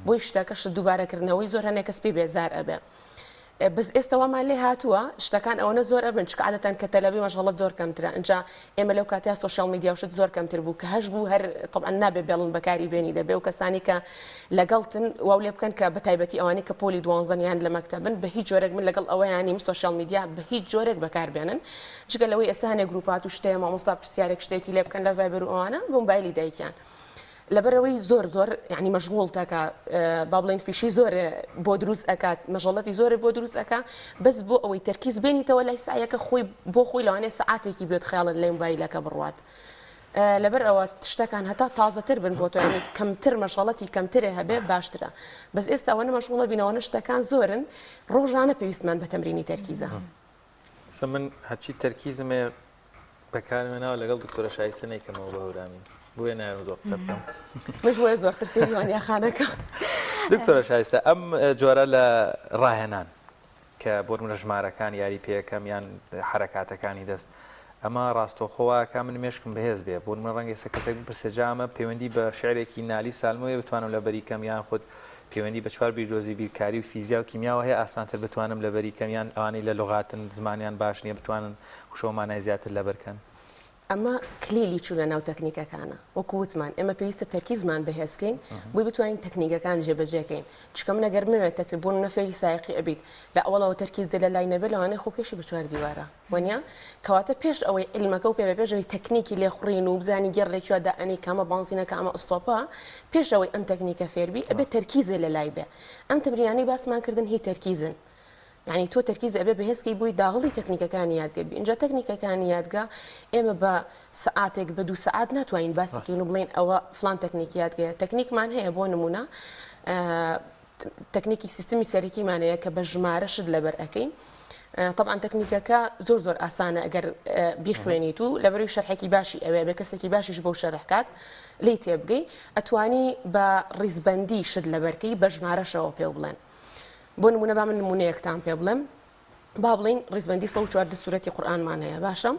بۆی شتەکە شت دووبارەکردنەوەی زۆر هەنێ کەس پێی بێزار ئەبێ بەس ئێستا وامان لێ هاتووە شتەکان ئەوەنە زۆر ئەبن چونکە عادەتەن کە تەلەبەی مەشغەڵەت زۆر کەمترە ئینجا ئێمە لەو کاتەیا social media و شت زۆر کەمتر بوو کە هەش بوو هەر تەبعەن نابێ بێڵن بەکاری بێنی دەبێ و کەسانی کە لەگەڵتن واو لێ بکەن کە بە تایبەتی ئەوانەی کە پۆلی دوانزەن یان لە مەکتەبن بە هیچ جۆرێک من لەگەڵ ئەوەیا نیم social media بە هیچ جۆرێک بەکار بێنن جگە لەوەی ئێستا هەنێ گروپات و شتەیە مامۆستا پرسیارێک شتێکی لێ بکەن لە ڤایبەر و ئەوانە بۆ مۆبایلی دایکیان لەبەرئەوەی زۆر زۆر یعنی مەشغوڵ تەکا با بڵێین فیشەی زۆر بۆ دروست ئەکات مەژەڵەتی زۆرێ بۆ دروست ئەکا بەس بۆ ئەوەی تەرکیز بێنیتەوە لای سەعیەکە خۆی بۆ خۆی لەوانەیە سەعاتێکی بێت خەیاڵت لای مۆبایلەکە بڕوات لەبەر ئەوە شتەکان هەتا تازەتر بن بۆ تۆ یعنی کەمتر مەشغەڵەتی کەمترێ هەبێ باشترە بەس ئێستا ئەوەنە مەشغوڵە بین ئەوەنە شتەکان زۆرن ڕۆژانە پێویستمان بە تەمرینی تەرکیزە. ئێستا من هەرچی تەرکیزم هەیە بەکارم هێناوە لەگەڵ دکتۆرە شایستە نەیکەمەوە بە هەورامی بۆیە نایەوە زۆر قسە بکەم. منش بۆیە زۆرتر سەیری وانیا خانەکە. دکتۆرە شایستە ئەم جۆرە لە ڕاهێنان کە بۆ نمونە ژمارەکان یاری پێکەم یان حەرەکاتەکانی دەست ئەمە ڕاستەوخۆ واکا من مێشکم بەهێز بێ بۆ نمونە ڕەنگە ئێستا کەسێک بپرسێ جا ئەمە پەیوەندی بە شعرێکی نالی و سالمەوەیە بتوانم لەبەری کەم یان خود پەیوەندی بە چوار بیردۆزی بیرکاری و فیزیا و کیمیاوە هەیە ئاسانتر بتوانم لەبەری کەم یان ئەوانەی لە لوغاتن زمانیان باش نییە بتوانن وشە و مانای زیاتر لەبەر کەن. ئەمە کلیلی چوونە ناو تەکنیکەکانە، وەکو وتمان ئێمە پێویستە تەرکیزمان بەهێز کەین بۆی بتوانین تەکنیکەکان جێبەجێ کەین، چونکە من ئەگەر بمەوێت تەک بۆ نمونە فێری سایەقی ئەبیت لە ئەوەڵەوە تەرکیزت لە لای نەبێت لەوانەیە خۆ بکێشی بە چوار دیوارا وەنیە؟ کەواتە پێش ئەوەی عیلمەکە و پێ بێ پێش ئەوەی تەکنیکی لێخوڕین و بزانی گێڕ لە کوێ دائەنێی کامە بانزینە کامە ئستۆپە پێش ئەوەی ئەم تەکنیکە فێربی ئەبێ تەرکیزێ لە لای بێ ئەم تەمرینانەی باسمان کردن هی تەرکیزن یانی تۆ تەرکیز ئەبێ بەهێز کەی بۆی داغڵی تەکنیکەکانی یادگە بی ئینجا تەکنیکەکانی یادگە ئێمە بە سەعاتێک بە دوو سەعات ناتوانین باسی کەین و بڵێین ئەوە فلان تەکنیکی یادگەیە تەکنیکمان هەیە بۆ نمونە تەکنیکی سیستمی سەرەکیمان هەیە کە بە ژمارە شت لەبەر ئەەکەین طبعا تەکنیکەکە زۆر زۆر ئاسانە ئەگەر بیخوێنیت و لەبەروی شەرحێکی باشی ئەوێ بێ کەسێکی باشیش بۆ شەرحکات لی تێبگەی ئەتوانی بە ڕیزبندی شت لەبەرکەی بە ژمارەشەوە پێ بڵێن بۆ نمونە با من نمونەیەکتان پێ بڵێم با بڵین ڕیزبندی 114 سورەتی قورئانمان هەیە باشە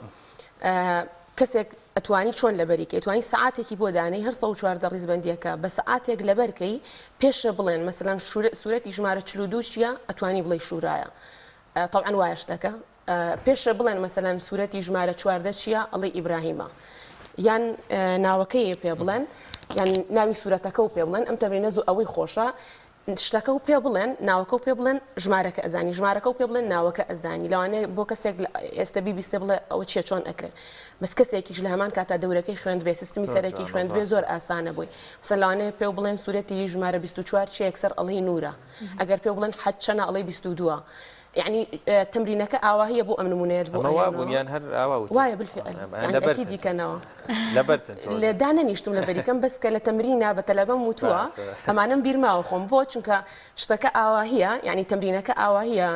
کەسێک ئەتوانی چۆن لەبەریکەی توانی سعاتێکی بۆ دانەی هەر 114 ڕیزبندیەکە بە سعاتێک لەبەرکەی پێشە بڵێن مەسەلەن سورەتی ژمارە 42 چییە ئەتوانی بڵێ شورایە طبعا وایە شتەکە پێشە بڵێن مەسەلەن سورەتی ژمارە 14 چییە ئەڵێ ئیبراهیمە یان ناوەکەی پێ بڵێن یان ناوی سورەتەکە و پێ بڵێن ئەم تەمرینە زوو ئەوەی خۆشە شتەکەو پێ بڵێن ناوەکەو پێ بڵێن ژمارەکە ئەزانی ژمارەکەو پێ بڵێن ناوەکە ئەزانی لەوانەیە بۆ کەسێک ئێستا بیبیستێ بڵێ ئەوە چیە چۆن ئەکرێ بەس کەسێکیش لە هەمان کاتا دەورەکەی خوێند بێ سیستمی سەرەکی خوێند بێ زۆر ئاسانە بۆی مەسەن لەوانەیە پێو بڵێن سورەتی ژمارە 24 چیە یەکسەر ئەڵێی نورە ئەگەر پێو بڵێن حەج چەنە ئەڵێی 22 یعنی تەمرینەکە ئاواهیە بۆ ئەم نمونەیەت بۆ ئەمە وابوون یان هەر ئاوا وتت؟ وایە بالفعل یعنی لەبەرتن ئەکید دیکەنەوە لەبەرتن تۆ لە دانەنیشتم لەبەریکەم بەس کە لە تەمرینا بە تەلەبەم وتووە باشە. ئەمانەم بیر ماوە خۆم بۆ چونکە شتەکە ئاواهیە یعنی تەمرینەکە ئاواهیە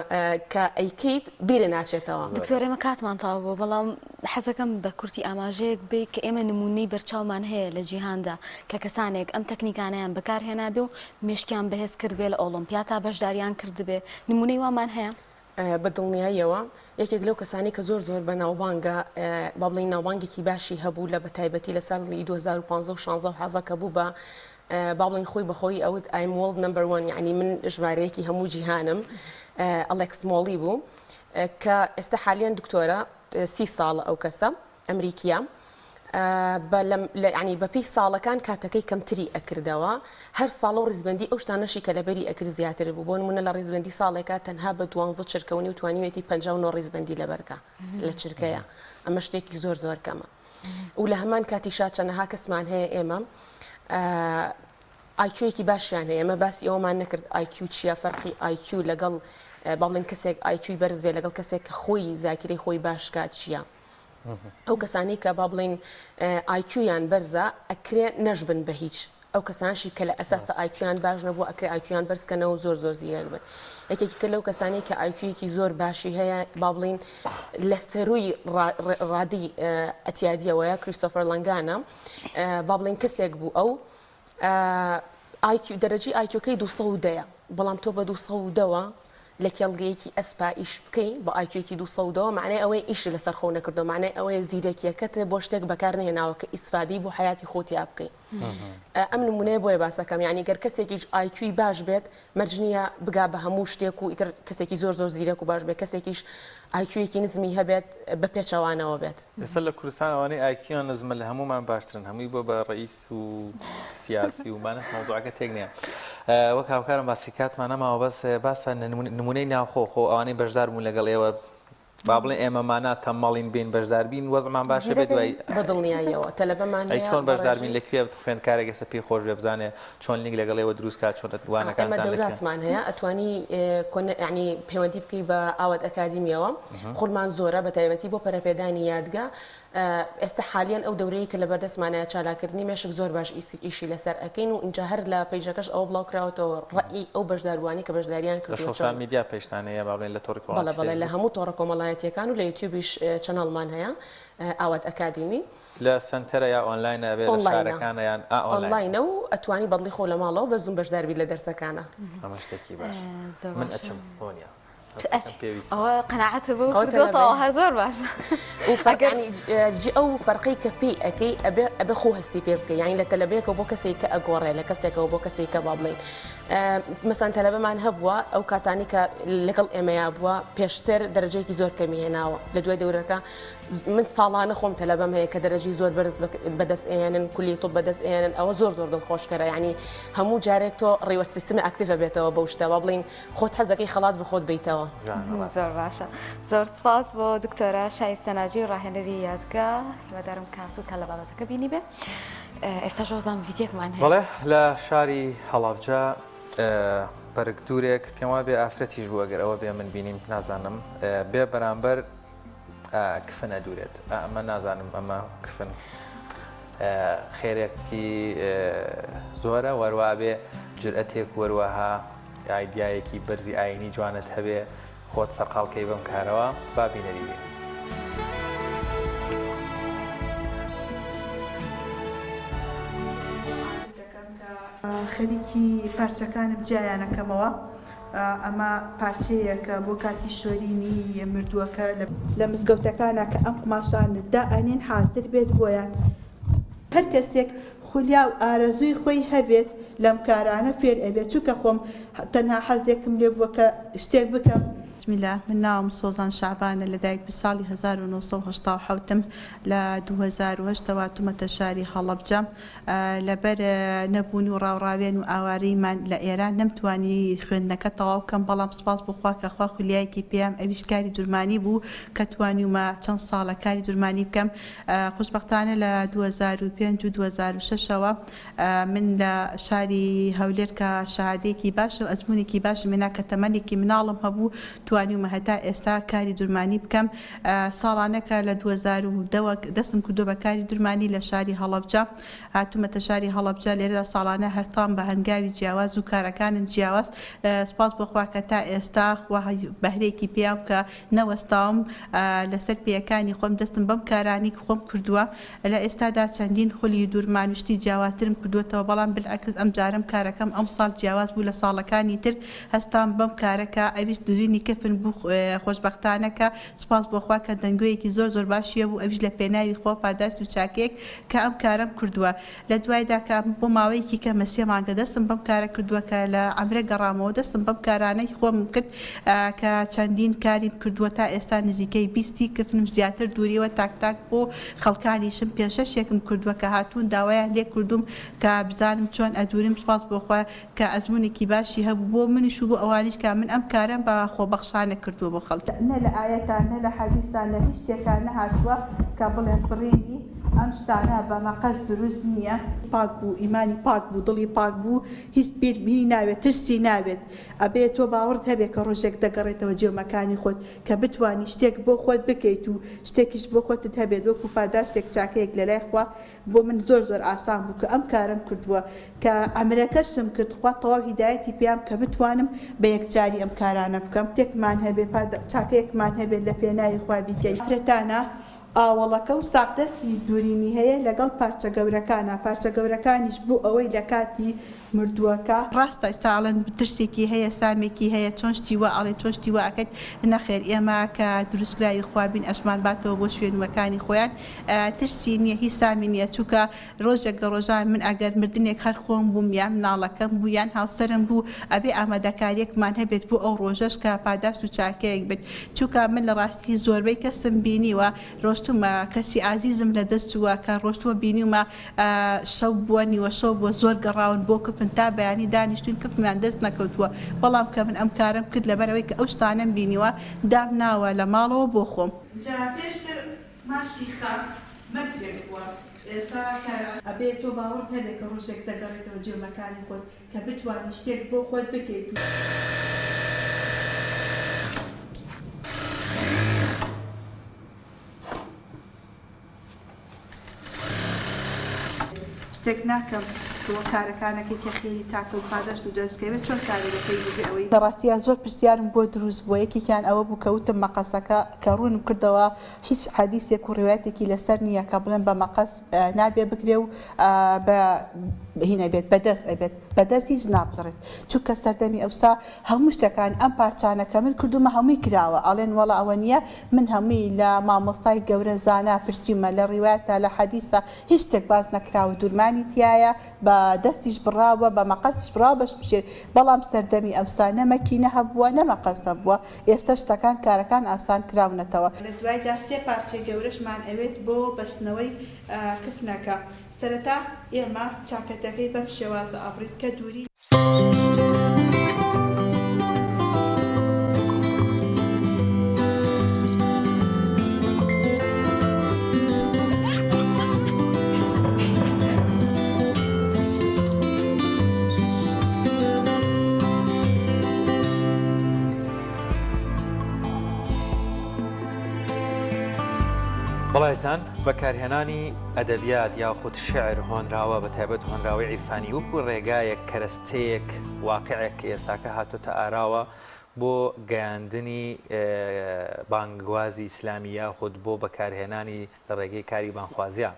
کە ئەیکەیت بیرە ناچێتەوە. دکتۆر ئێمە کاتمان تەواو بووە بەڵام حەزەکەم بە کورتی ئاماژەیەک بەی کە ئێمە نموونەی بەرچاومان هەیە لە جیهاندا کە کەسانێک ئەم تەکنیکانەیان بەکار هێنابێ و مێشکیان بەهێز کردبێ لە ئۆڵۆمپیاتا بەشداریان کردبێ نموونەی وامان هەیە؟ بە دڵنیاییەوە یەکێک لەو کەسانەی کە زۆر زۆر بەناوبانگە با بڵێین ناوبانگێکی باشی هەبوو لە بەتایبەتی لە ساڵی 2015 و 16 و 17 کە بوو بە با بڵێین خۆی بەخۆی ئەوت I'm world number one یعنی من ژمارەیەکی هەموو جیهانم ئەلێکس مۆڵی بوو کە ئێستا حالیان دکتۆرە سی ساڵە ئەو کەسە ئەمریکیە. بە یانی بەپێی ساڵەکان کاتەکەی کەمتری ئەکردەوە هەر ساڵە و ڕیزبەندی ئەو شتانەشی کە لەبەری ئەکرد زیاتر بوو بۆ نمونە لە ڕیزبەندی ساڵێکا تەنها بە دوانزە چرکە و نیو توانیویەتی 59 ڕیزبەندی لەبەرکا لە چرکەیە ئەمە شتێکی زۆر زۆر کەمە و لە هەمان کاتیشا چەنەها کەسمان هەیە ئێمە IQ یەکی باشیان هەیە ئێمە باسی ئەوەمان نەکرد IQ چییە فەرقی IQ لەگەڵ با بڵێن کەسێک IQ ی بەرز بێ لەگەڵ کەسێک کە خۆی زاکیرەی خۆی باشکات چییە ئەو کەسانەی کە با بڵێین IQ یان بەرزە ئەکرێ نەشبن بە هیچ ئەو کەسانشی کە لە ئەساسە IQ یان باش نەبوو ئەکرێ IQ یان بەرز کەنەوە زۆر زۆر زیرەک بن یەکێکی کە لەو کەسانی کە IQ یەکی زۆر باشی هەیە با بڵین لە سەروی ڕادی ئەتیادیەوەیە کریستۆفەر لەنگانە با بڵین کەسێک بوو ئەو IQ دەرەجەی IQ ەکەی 210 ە بەڵام تۆ بە 210 ەوە لە کێڵگەیەکی ئەسپا ئیش بکەی بە IQ ێکی 210 ەوە معنای ئەوەیە ئیشی لەسەر خۆو نەکردووە معنای ئەوەیە زیرەکیەکەت بۆ شتێک بەکار نەهێناوە کە ئیسفادەی بۆ حەیاتی خۆت تیا بکەی ئەم نمونەیە بۆیە باسەکەم یعنی گەر کەسێکیش IQ ی باش بێت مەرج نییە بگا بە هەموو شتێک و ئیتر کەسێکی زۆر زۆر زیرەک و باش بێت کەسێکیش IQ یەکی نزمی هەبێت بە پێچەوانەوە بێت. ئێستا لە کوردستان ئەوانەی IQ یان نزمە لە هەموومان باشترن هەمووی بۆ بە ڕەئیس و سیاسی و مانە مەوزوعەکە تێک نییە وەک هاوکارم باسی کاتمان نەماوە بەس باسە نمونەی ناوخۆ خۆ ئەوانەی بەشدار بوون لەگەڵ ئێوە با بڵێن ئێمە مانا تەمەڵین بین بەشدار بین وەزعمان باشە بێ دوای بە دڵنیاییەوە تەلەبەمان ئەی چۆن بەشدار بین لە کوێ خوێندکارێک ئێستا پێی خۆش بێ بزانێ چۆن لینک لەگەڵ ئێوە دروست کا چۆن ئێمە وانەکانتان لە کوێ دەوراتمان هەیە ئەتوانی کۆن یعنی پەیوەندی بکەی بە ئاوات ئەکادیمیەوە خولمان زۆرە بە تایبەتی بۆ پەرەپێدانی یادگە ئێستا حالیەن ئەو دەورەیەی کە لەبەردەستمانایە چالاککردنی مێشک زۆر باش ئیشی لەسەر ئەکەین و ئینجا هەر لە page ەکەش ئەوە بڵاو کراوەتەوە ڕەئی ئەو بەشداربووانەی کە بەشداریان لە کردووە سۆشیال چۆن میدیا page تان هەیە با بڵێین لە تۆڕی بەڵێ کۆمەڵایەتی بەڵێ لە فەیسبووک؟ هەموو تۆڕە کۆمەڵایەتییەکان و لە یوتیوبیش channel مان هەیە ئاوات ئەکادیمی. لە سەنتەرە یا ئۆنلاینە ئەبێ لە ئۆنلاینە شارەکانە یان ئا ئۆنلاینە؟ ئۆنلاینە و ئەتوانی بەدڵی خۆو لە ماڵەوە بە زووم بەشدار بیت لە دەرسەکانا. ئەمە شتێکی باشە زۆر من باشە. ئەچم هۆنیا. هەستەکەم پێویستە. ئەوە قەناعەتە بەو ئەوە کردووە تەلەبەیە. تەواو هەر زۆر باشە. و فەرق ئەگەر یانی جی ئەو فەرقەی کە پێی ئەکەی ئەبێ ئەبێ خۆ هەستی پێ بکەی یانی لە تەلەبەیەکەوە بۆ کەسێک کە ئەگۆڕێ لە کەسێکەوە بۆ کەسێک کە با بڵێین مەسەن تەلەبەمان هەبووە ئەو کاتانی کە لەگەڵ ئێمەیا بووە پێشتر دەرەجەیەکی زۆر کەمی هێناوە لە دوای دەورەکە من ساڵانە خۆم تەلەبەم هەیە کە دەرەجەی زۆر بەرز بەدەست ئێنن کولی طب بەدەست ئێنن ئەوە زۆر زۆر دڵخۆشکەرە یانی هەموو جارێک تۆ reward system active بێتەوە بەو شتە با بڵین خۆت حەزەکەی خەڵات بە خۆت بەیتەوە. زۆر باشە زۆر سپاس بۆ دکتۆرە شایستە ناجی ڕاهێنەری یادگە هیوادارم کە سوودتان لە بابەتەکە بینیبێ ئێستاش وەزان ڤیدیۆکمان هەیە. بەڵێ لە شاری هەڵەبجە بەرگدوورێک پێم وابێ ئافرەتیش بوو ئەگەر ئەوە بێ من بینیم نازانم بێ بەرامبەر کفن ئەدورێت ئەمە نازانم ئەمە کفن خێرێکی زۆرە وەروا بێ جورئەتێک وەروەها ئایدیایەکی بەرزی ئاینی جوانت هەبێ خۆت سەرقاڵ کەی بەم کارەوە با بینەری بین. خەریکی پارچەکانم جیایانەکەمەوە ئەمە پارچەیەکە بۆ کاتی شۆرینی مردووەکە لە مزگەوتەکانا کە ئەم قوماشانە دائەنێن حازر بێت بۆیان. هەر کەسێک خولیا و ئارەزووی خۆی هەبێت لەم کارانە فێر ئەبێت چونکە خۆم تەنها حەزێکم لێ بووە کە شتێک بکەم. بسم اللە من ناوم سۆزان شەعبانە لە دایک بووی ساڵی 1987 م لە 2008 ەوە هاتوومەتە شاری هەڵەبجە لەبەر نەبوون و ڕاوڕاوێن و ئاوارەییمان لە ئێران نەمتوانی خوێندنەکە تەواو بکەم بەڵام سوپاس بۆ خوا کە خوا خولیایەکی پێیام ئەویش کاری درمانی بوو کە توانیومە چەند ساڵە کاری درمانی بکەم خوشبەختانە لە 2005 و 2006 ەوە من لە شاری هەولێر کە شەهادەیەکی باشم ئەزموونێکی باشم هێنا کە تەمەنێکی مناڵم هەبوو توانیومە هەتا ئێستا کاری درمانی بکەم ساڵانەکە لە 2010 وە دەستم کردووە بە کاری درمانی لە شاری هەڵەبجە هاتوومەتە شاری هەڵەبجە لێرەدا ساڵانە هەرتام بە هەنگاوی جیاواز و کارەکانم جیاواز سپاس بۆ خوا کە تا ئێستا خوا بەهرەیەکی پێیام کە نەوەستاوم لەسەر پێیەکانی خۆم دەستم بەم کارانەی خۆم کردووە لە ئێستادا چەندین خولی دورمان و شتی جیاوازترم کردووەتەوە بەڵام بالعکس ئەمجارەم کارەکەم ئەمساڵ جیاواز بوو لە ساڵەکانی تر هەستام بەم کارە کە ئەویش دزینی کفن. کفن بوو خۆشبەختانە کە سوپاس بۆ خوا کە دەنگۆیەکی زۆر زۆر باشی هەبوو ئەویش لە پێناوی خوا پاداشت و چاکەیەک کە ئەم کارەم کردووە لە دوایدا کە بۆ ماوەیەکی کەمە سێ مانگە دەستم بەم کارە کردووە کە لە عەمرە گەڕامەوە دەستم بەم کارانەی خۆمم کرد کە چەندین کاریم کردووە تا ئێستا نزیکەی بیستی کفنم زیاتر دووریوە تاک تاک بۆ خەڵکانیشم پێنج شەشێکم کردووە کە هاتوون داوایان لێ کردووم کە بزانم چۆن ئەدوورم سوپاس بۆ خوا کە ئەزموونێکی باشی هەبوو بۆ منیش و بۆ ئەوانیش کە من ئەم کارەم بە خۆبەخشانە کردووە بۆ خەڵک. نە لە ئایەتا نە لە حەدیسا نە هیچ شتێکا نەهاتووە کە بڵێن بڕینی ئەم شتانە بە مەقەست دروست نییە. پاک بوو ئیمانی پاک بوو دڵی پاک بوو هیچ بیر بیری ناوێت ترسی ناوێت ئەبێ تۆ باوەڕت هەبێت کە ڕۆژێک دەگەڕێتەوە جێ و مەکانی خۆت کە بتوانی شتێک بۆ خۆت بکەیت و شتێکیش بۆ خۆتت هەبێت وەکو پاداشتێک چاکەیەک لەلای خوا بۆ من زۆر زۆر ئاسان بوو کە ئەم کارەم کردووە کە عەمرەکەشم کرد خوا تەواو هیدایەتی پێیام کە بتوانم بە یەکجاری ئەم کارانە بکەم شتێکمان هەبێت پادا چاکەیەکمان هەبێت لە پێناوی خوا بیکەین. ئافرەتانە ئاوەڵەکە و ساقدەستی دورینی هەیە لەگەڵ پارچە گەورەکانا پارچە گەورەکانیش بۆ ئەوەی لە کاتی مردووەکە. ڕاستە ئیستا ئەڵێن ترسێکی هەیە سامێکی هەیە چۆن شتی وا ئەڵێی چۆن شتی وا ئەکەیت نەخێر ئێمە کە دروستکراوی خوا بین ئەشمان باتەوە بۆ شوێن مەکانی خۆیان ترسی نیە هیچ سامی نیە چونکە ڕۆژێک لە ڕۆژان من ئەگەر مردنێک هەر خۆم بووم یان مناڵەکەم بوو یان هاوسەرم بوو ئەبێ ئامادەکاریەکمان هەبێت بۆ ئەو ڕۆژەش کە پاداشت و چاکەیەک بێت چونکە من لە ڕاستی زۆربەی کەسم بینیوە ڕۆشتومە کەسی ئازیزم لە دەست چووە کە ڕۆشتووە بینیومە شەو بووە نیوە شەو بووە زۆر گەڕاون بۆ کفن تا بەیانی دانیشتوین کفنیان دەست نەکەوتووە بەڵام کە من ئەم کارەم کرد لەبەرئەوەی کە ئەو شتانەم بینیوە دام ناوە لە ماڵەوە بۆ خۆم. جا پێشتر ماشی خە مەترێک بووە ئێستا کە. ئەبێ تۆ باوەڕت هەبێ کە ڕۆژێک دەگەڕێتەوە جێ مەکانی خۆت کە بتوانی شتێک بۆ خۆت بکەیت و. شتێک ناکەم تۆ کارەکانەکەی کە خێری تاکە و پاداشت و دەست کەوێت چۆن کارێ دەکەی بەبێ ئەوەی. لە ڕاستیا زۆر پرسیارم بۆ دروست بووە یەکێکیان ئەوە بوو کە وتم مەقەسەکە کە ڕوونم کردەوە هیچ حەدیسێک و ڕیوایەتێکی لەسەر نییە کە بڵێن بە مەقەس نابێ بکرێ و بە هین ئەبێت بە دەست ئەبێت بە دەست هیچ نابڕێت چونکە سەردەمی ئەوسا هەموو شتەکان ئەم پارچانە کە من کردومە هەمووی کراوە ئەڵێن وەڵا ئەوە نییە من هەمووی لە مامۆستای گەورە زانا پرسیومە لە ڕیوایەتا لە حەدیسا هیچ شتێک باس نەکراوە دورمانی تیایە بە دەستیش بڕاوە بە مەقەستیش بڕاوە بە شمشێر بەڵام سەردەمی ئەوسا نە مەکینە هەبووە نە مەقەست هەبووە ئێستا شتەکان کارەکان ئاسان کراونەتەوە. لە دوایدا سێ پارچەی گەورەشمان ئەوێت بۆ بەستنەوەی کفنەکە. سەرەتا ئێمە چاکەتەکەی بەم شێوازە ئەبڕین کە دووری. بەڵێزان بەکارهێنانی ئەدەبیات یاخود شعر هۆنراوە بە تایبەت هۆنراوەی عیرفانی وەکو ڕێگایەک کەرەستەیەک واقعێک کە ئێستاکە هاتۆتە ئاراوە بۆ گەیاندنی بانگوازی ئیسلامی یاخود بۆ بەکارهێنانی لە ڕێگەی کاری بانگخوازیە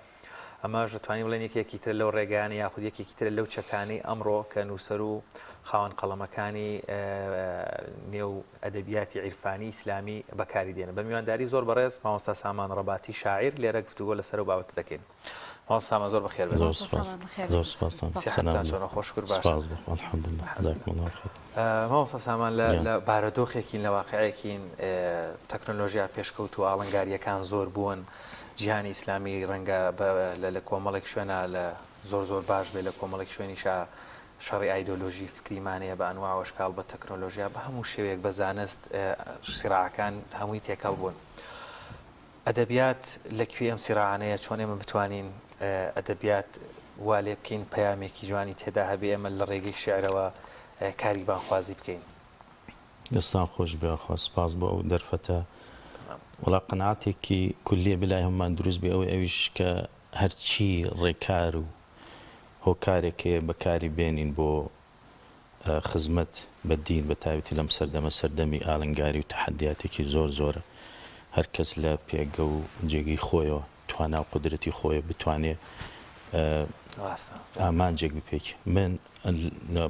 ئەمەش دەتوانین بڵێین یەکێکی ترە لەو ڕێگایانە یاخود یەکێکی ترە لەو چەکانەی ئەمڕۆ کە نووسەر و خاوەن قەڵەمەکانی نێو ئەدەبیاتی عیرفانی ئیسلامی بەکاری دێنن. بە میوانداری زۆر بەڕێز مامۆستا سامان ڕەباتی شاعیر لێرە گفتوگۆ لەسەر ئەو بابەتە دەکەین. مامۆستا سامان زۆر بەخێر بێن. زۆر سپاس. زۆر سپاستان. سیحەتتان چۆنە؟ خۆ شوکر باشە. سپاس بۆ خوا الحمدللە. جزاکم اللە خیر. مامۆستا سامان لە لە بارودۆخێکین لە واقعێکین تەکنۆلۆژیا پێشکەوتووە ئاڵنگارییەکان زۆر بوون جیهانی ئیسلامی ڕەنگە لە لە کۆمەڵێک شوێنا لە زۆر زۆر باش بێ لە کۆمەڵێک شوێنیشا شەڕی ئایدۆلۆژی فکریمان هەیە بە ئەنواع و ئەشکاڵ بە تەکنۆلۆژیا بە هەموو شێوەیەک بە زانست سیراعەکان هەمووی تێکەڵ بوون ئەدەبیات لە کوێی ئەم سیراعانەیە چۆن ئێمە بتوانین ئەدەبیات وا لێ بکەین پەیامێکی جوانی تێدا هەبێ ئێمە لە ڕێگەی شیعرەوە کاری بانگخوازی بکەین. دەستان خۆش بێ یاخوا سوپاس بۆ ئەو دەرفەتە. وەڵا قەناعەتێکی کولیە بلای هەموومان دروست بێ ئەوەی ئەویش کە هەرچی ڕێکار و هۆکارێک هەیە بەکاری بێنین بۆ خزمەت بە دین بە تایبەتی لەم سەردەمە سەردەمی ئالنگاری و تەحەدیاتێکی زۆر زۆرە هەر کەس لە پێگە و جێگەی خۆیەوە توانا و قودرەتی خۆیە بتوانێ ئامانجێک بپێکی من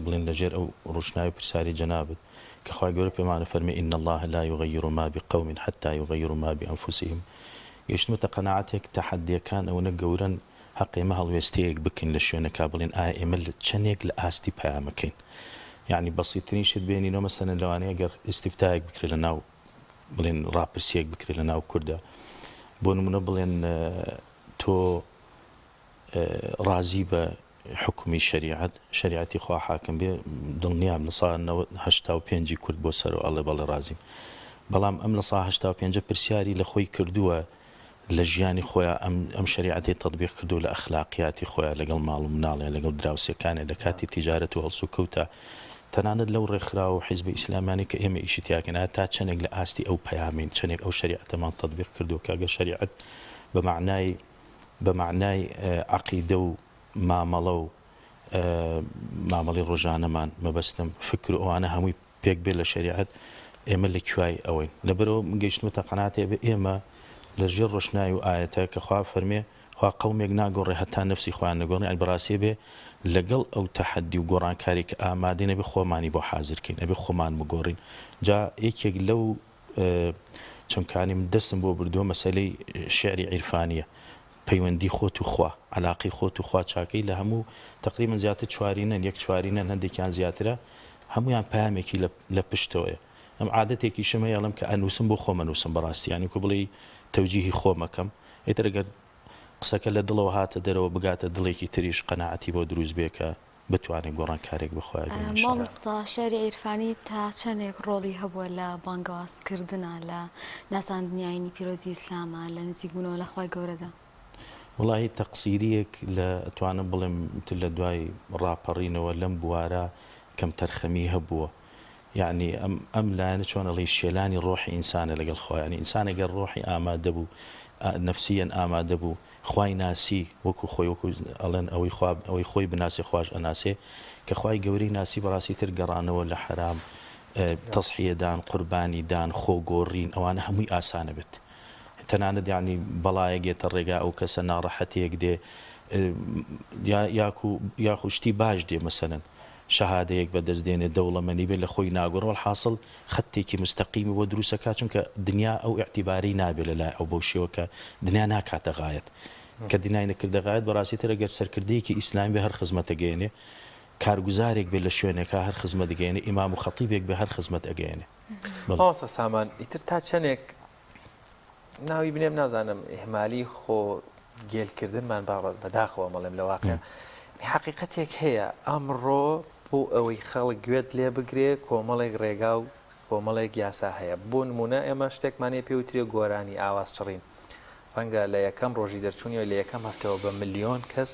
بڵێن لە ژێر ئەو ڕوشناوی پرسیاری جەنابت. کە خوای گەورە پێمان ئەفەرمێ ان اللە لا یغیر ما بقوم حتی یغیروا ما بانفسهم گەیشتمەتە قەناعەتێک تەحەدیەکان ئەوەنە گەورەن هەقە ئێمە هەڵوێستەیەک بکەین لە شوێنەکا بڵێن ئایا ئێمە لە چەنێک لە ئاستی پەیامەکەین یەعنی بەسیترین شت بێنینەوە مەسەلەن لەوانەیە گەر ئیستیفتایەک بکرێت لە ناو بڵێن ڕاپرسیەک بکرێت لە ناو کوردە بۆ نمونە بڵێن تۆ ڕازی بە حوکمی شەریعەت، شەریعەتی خوا حاکم بێ، دڵنیام لە سا 85 ی کورد بۆ سەرەوە ئەڵێ بەڵێ ڕازیم. بەڵام ئەم لە سا 85 ە پرسیاری لە خۆی کردووە لە ژیانی خۆیا ئەم ئەم شەریعەتەی تەتبیق کردووە لە ئەخلاقیاتی خۆیا لەگەڵ ماڵ و مناڵیا لەگەڵ دراوسێکانیا لە کاتی تیجارەت و هەڵسوکەوتا تەنانەت لەو ڕێکخراو و حیزبە ئیسلامیانەی کە ئێمە ئیشی تیاکەین ئایا تا چەنێک لە ئاستی ئەو پەیامەین چەنێک ئەو شەریعەتەمان تەتبیق کردووە کە ئەگەر شەریعەت بە مەعنای بە مەعنای عەقیدە و مامەڵە و مامەڵەی ڕۆژانەمان، مەبەستم فکر و ئەوانە هەمووی پێک بێت لە شەریعەت، ئێمە لە کوای ئەوەین؟ لەبەرئەوە من گەیشتمەتە قەناعەتێ ئەبێ ئێمە لە ژێر ڕۆشنای و ئایەتە کە خوا فەرمێ خوا قەومێک ناگۆڕێ هەتا نەفسی خۆیان نەگۆڕن یانی بەڕاستی ئەبێ لەگەڵ ئەو تەحەدی و گۆڕانکاری کە ئامادەین ئەبێ خۆمانی بۆ حازر کەین ئەبێ خۆمان بگۆڕین جا یەکێک لەو چەمکانەی من دەستم بۆ بردووە مەسەلەی شیعری عیرفانییە، پەیوەندی خۆت و خوا، عەلاقەی خۆت و خوا چاکەی لە هەموو تەقریبەن زیاتر چوارینەن، یەک چوارینەن هەندێکیان زیاترە، هەموویان پەیامێکی لە پشتەوەیە. ئەم عادەتێکیشم هەیە ئەڵێم کە ئەنووسم بۆ خۆم ئەنووسم بەڕاستی یانی وەکو بڵێی تەوجیهی خۆم ئەکەم، ئیتر ئەگەر قسەکە لە دڵەوە هاتە دەرەوە بگاتە دڵێکی تریش قەناعەتی بۆ دروست بێ کە بتوانێت گۆڕانکارێک بە خۆیا بێنێ ان شاء اللە. مامۆستا شیعری عیرفانی تا چەندێک ڕۆڵی هەبووە لە بانگەواز کردنا لە ناساندنی ئاینی پیرۆزی ئیسلاما لە نزیک بوونەوە لە خوای گەورەدا؟ وەڵاهی تەقسیریەک لە ئەتوانم بڵێم تر لە دوای ڕاپەڕینەوە لەم بوارە کەمتەرخەمی هەبووە یەعنی ئەم ئەم لایەنە چۆن ئەڵێی شێلانی ڕۆحی ئینسانە لەگەڵ خوا یەعنی ئینسان ئەگەر ڕۆحی ئامادە بوو نەفسیەن ئامادە بوو خوای ناسی وەکو خۆی وەکو ئەڵێن ئەوەی خوا ئەوەی خۆی بناسێ خواش ئەناسێ کە خوای گەورەی ناسی بەڕاستی تر گەڕانەوە لە حەرام تەزحیە دان قوربانی دان خۆ گۆڕین ئەوانە هەمووی ئاسانە بێت تەنانەت یانی بەڵایەک یەتە ڕێگا ئەو کەسە ناڕەحەتیەک دێ یاکو یاخو شتی باش دێ مەسەلەن شەهادەیەک بەدەست دێنێ دەوڵەمەنی بێ لە خۆی ناگۆڕێ وەلحاسڵ خەتێکی موستەقیمی بۆ دروست ئەکا چونکە دنیا ئەو ئیعتیبارەی نابێ لە لای ئەو بەو شێوە کە دنیا ناکاتە غایەت کە دنیای نەکردە غایەت بەڕاستی تر ئەگەر سەرکردەیەکی ئیسلامی بێ هەر خزمەت ئەگەیەنێ کارگوزارێک بێ لە شوێنێکا هەر خزمەت ئەگەیەنێ ئیمام و خەتیبێک بێ هەر خزمەت ئەگەیەنێ بەڵێ. مامۆستا سامان ئیتر تا چەنێک ناوی بنێم نازانم ئیهمالی خۆ گێل کردنمان با بەداخەوە مەڵێم لە واقع حەقیقەتێک هەیە ئەمڕۆ بۆ ئەوەی خەڵک گوێت لێ بگرێ کۆمەڵێک ڕێگا و کۆمەڵێک یاسا هەیە بۆ نمونە ئێمە شتێکمان هەیە پێوترێ گۆرانی ئاواز چڕین ڕەنگە لە یەکەم ڕۆژی دەرچوونیەوە لە یەکەم هەفتەوە بە ملیۆن کەس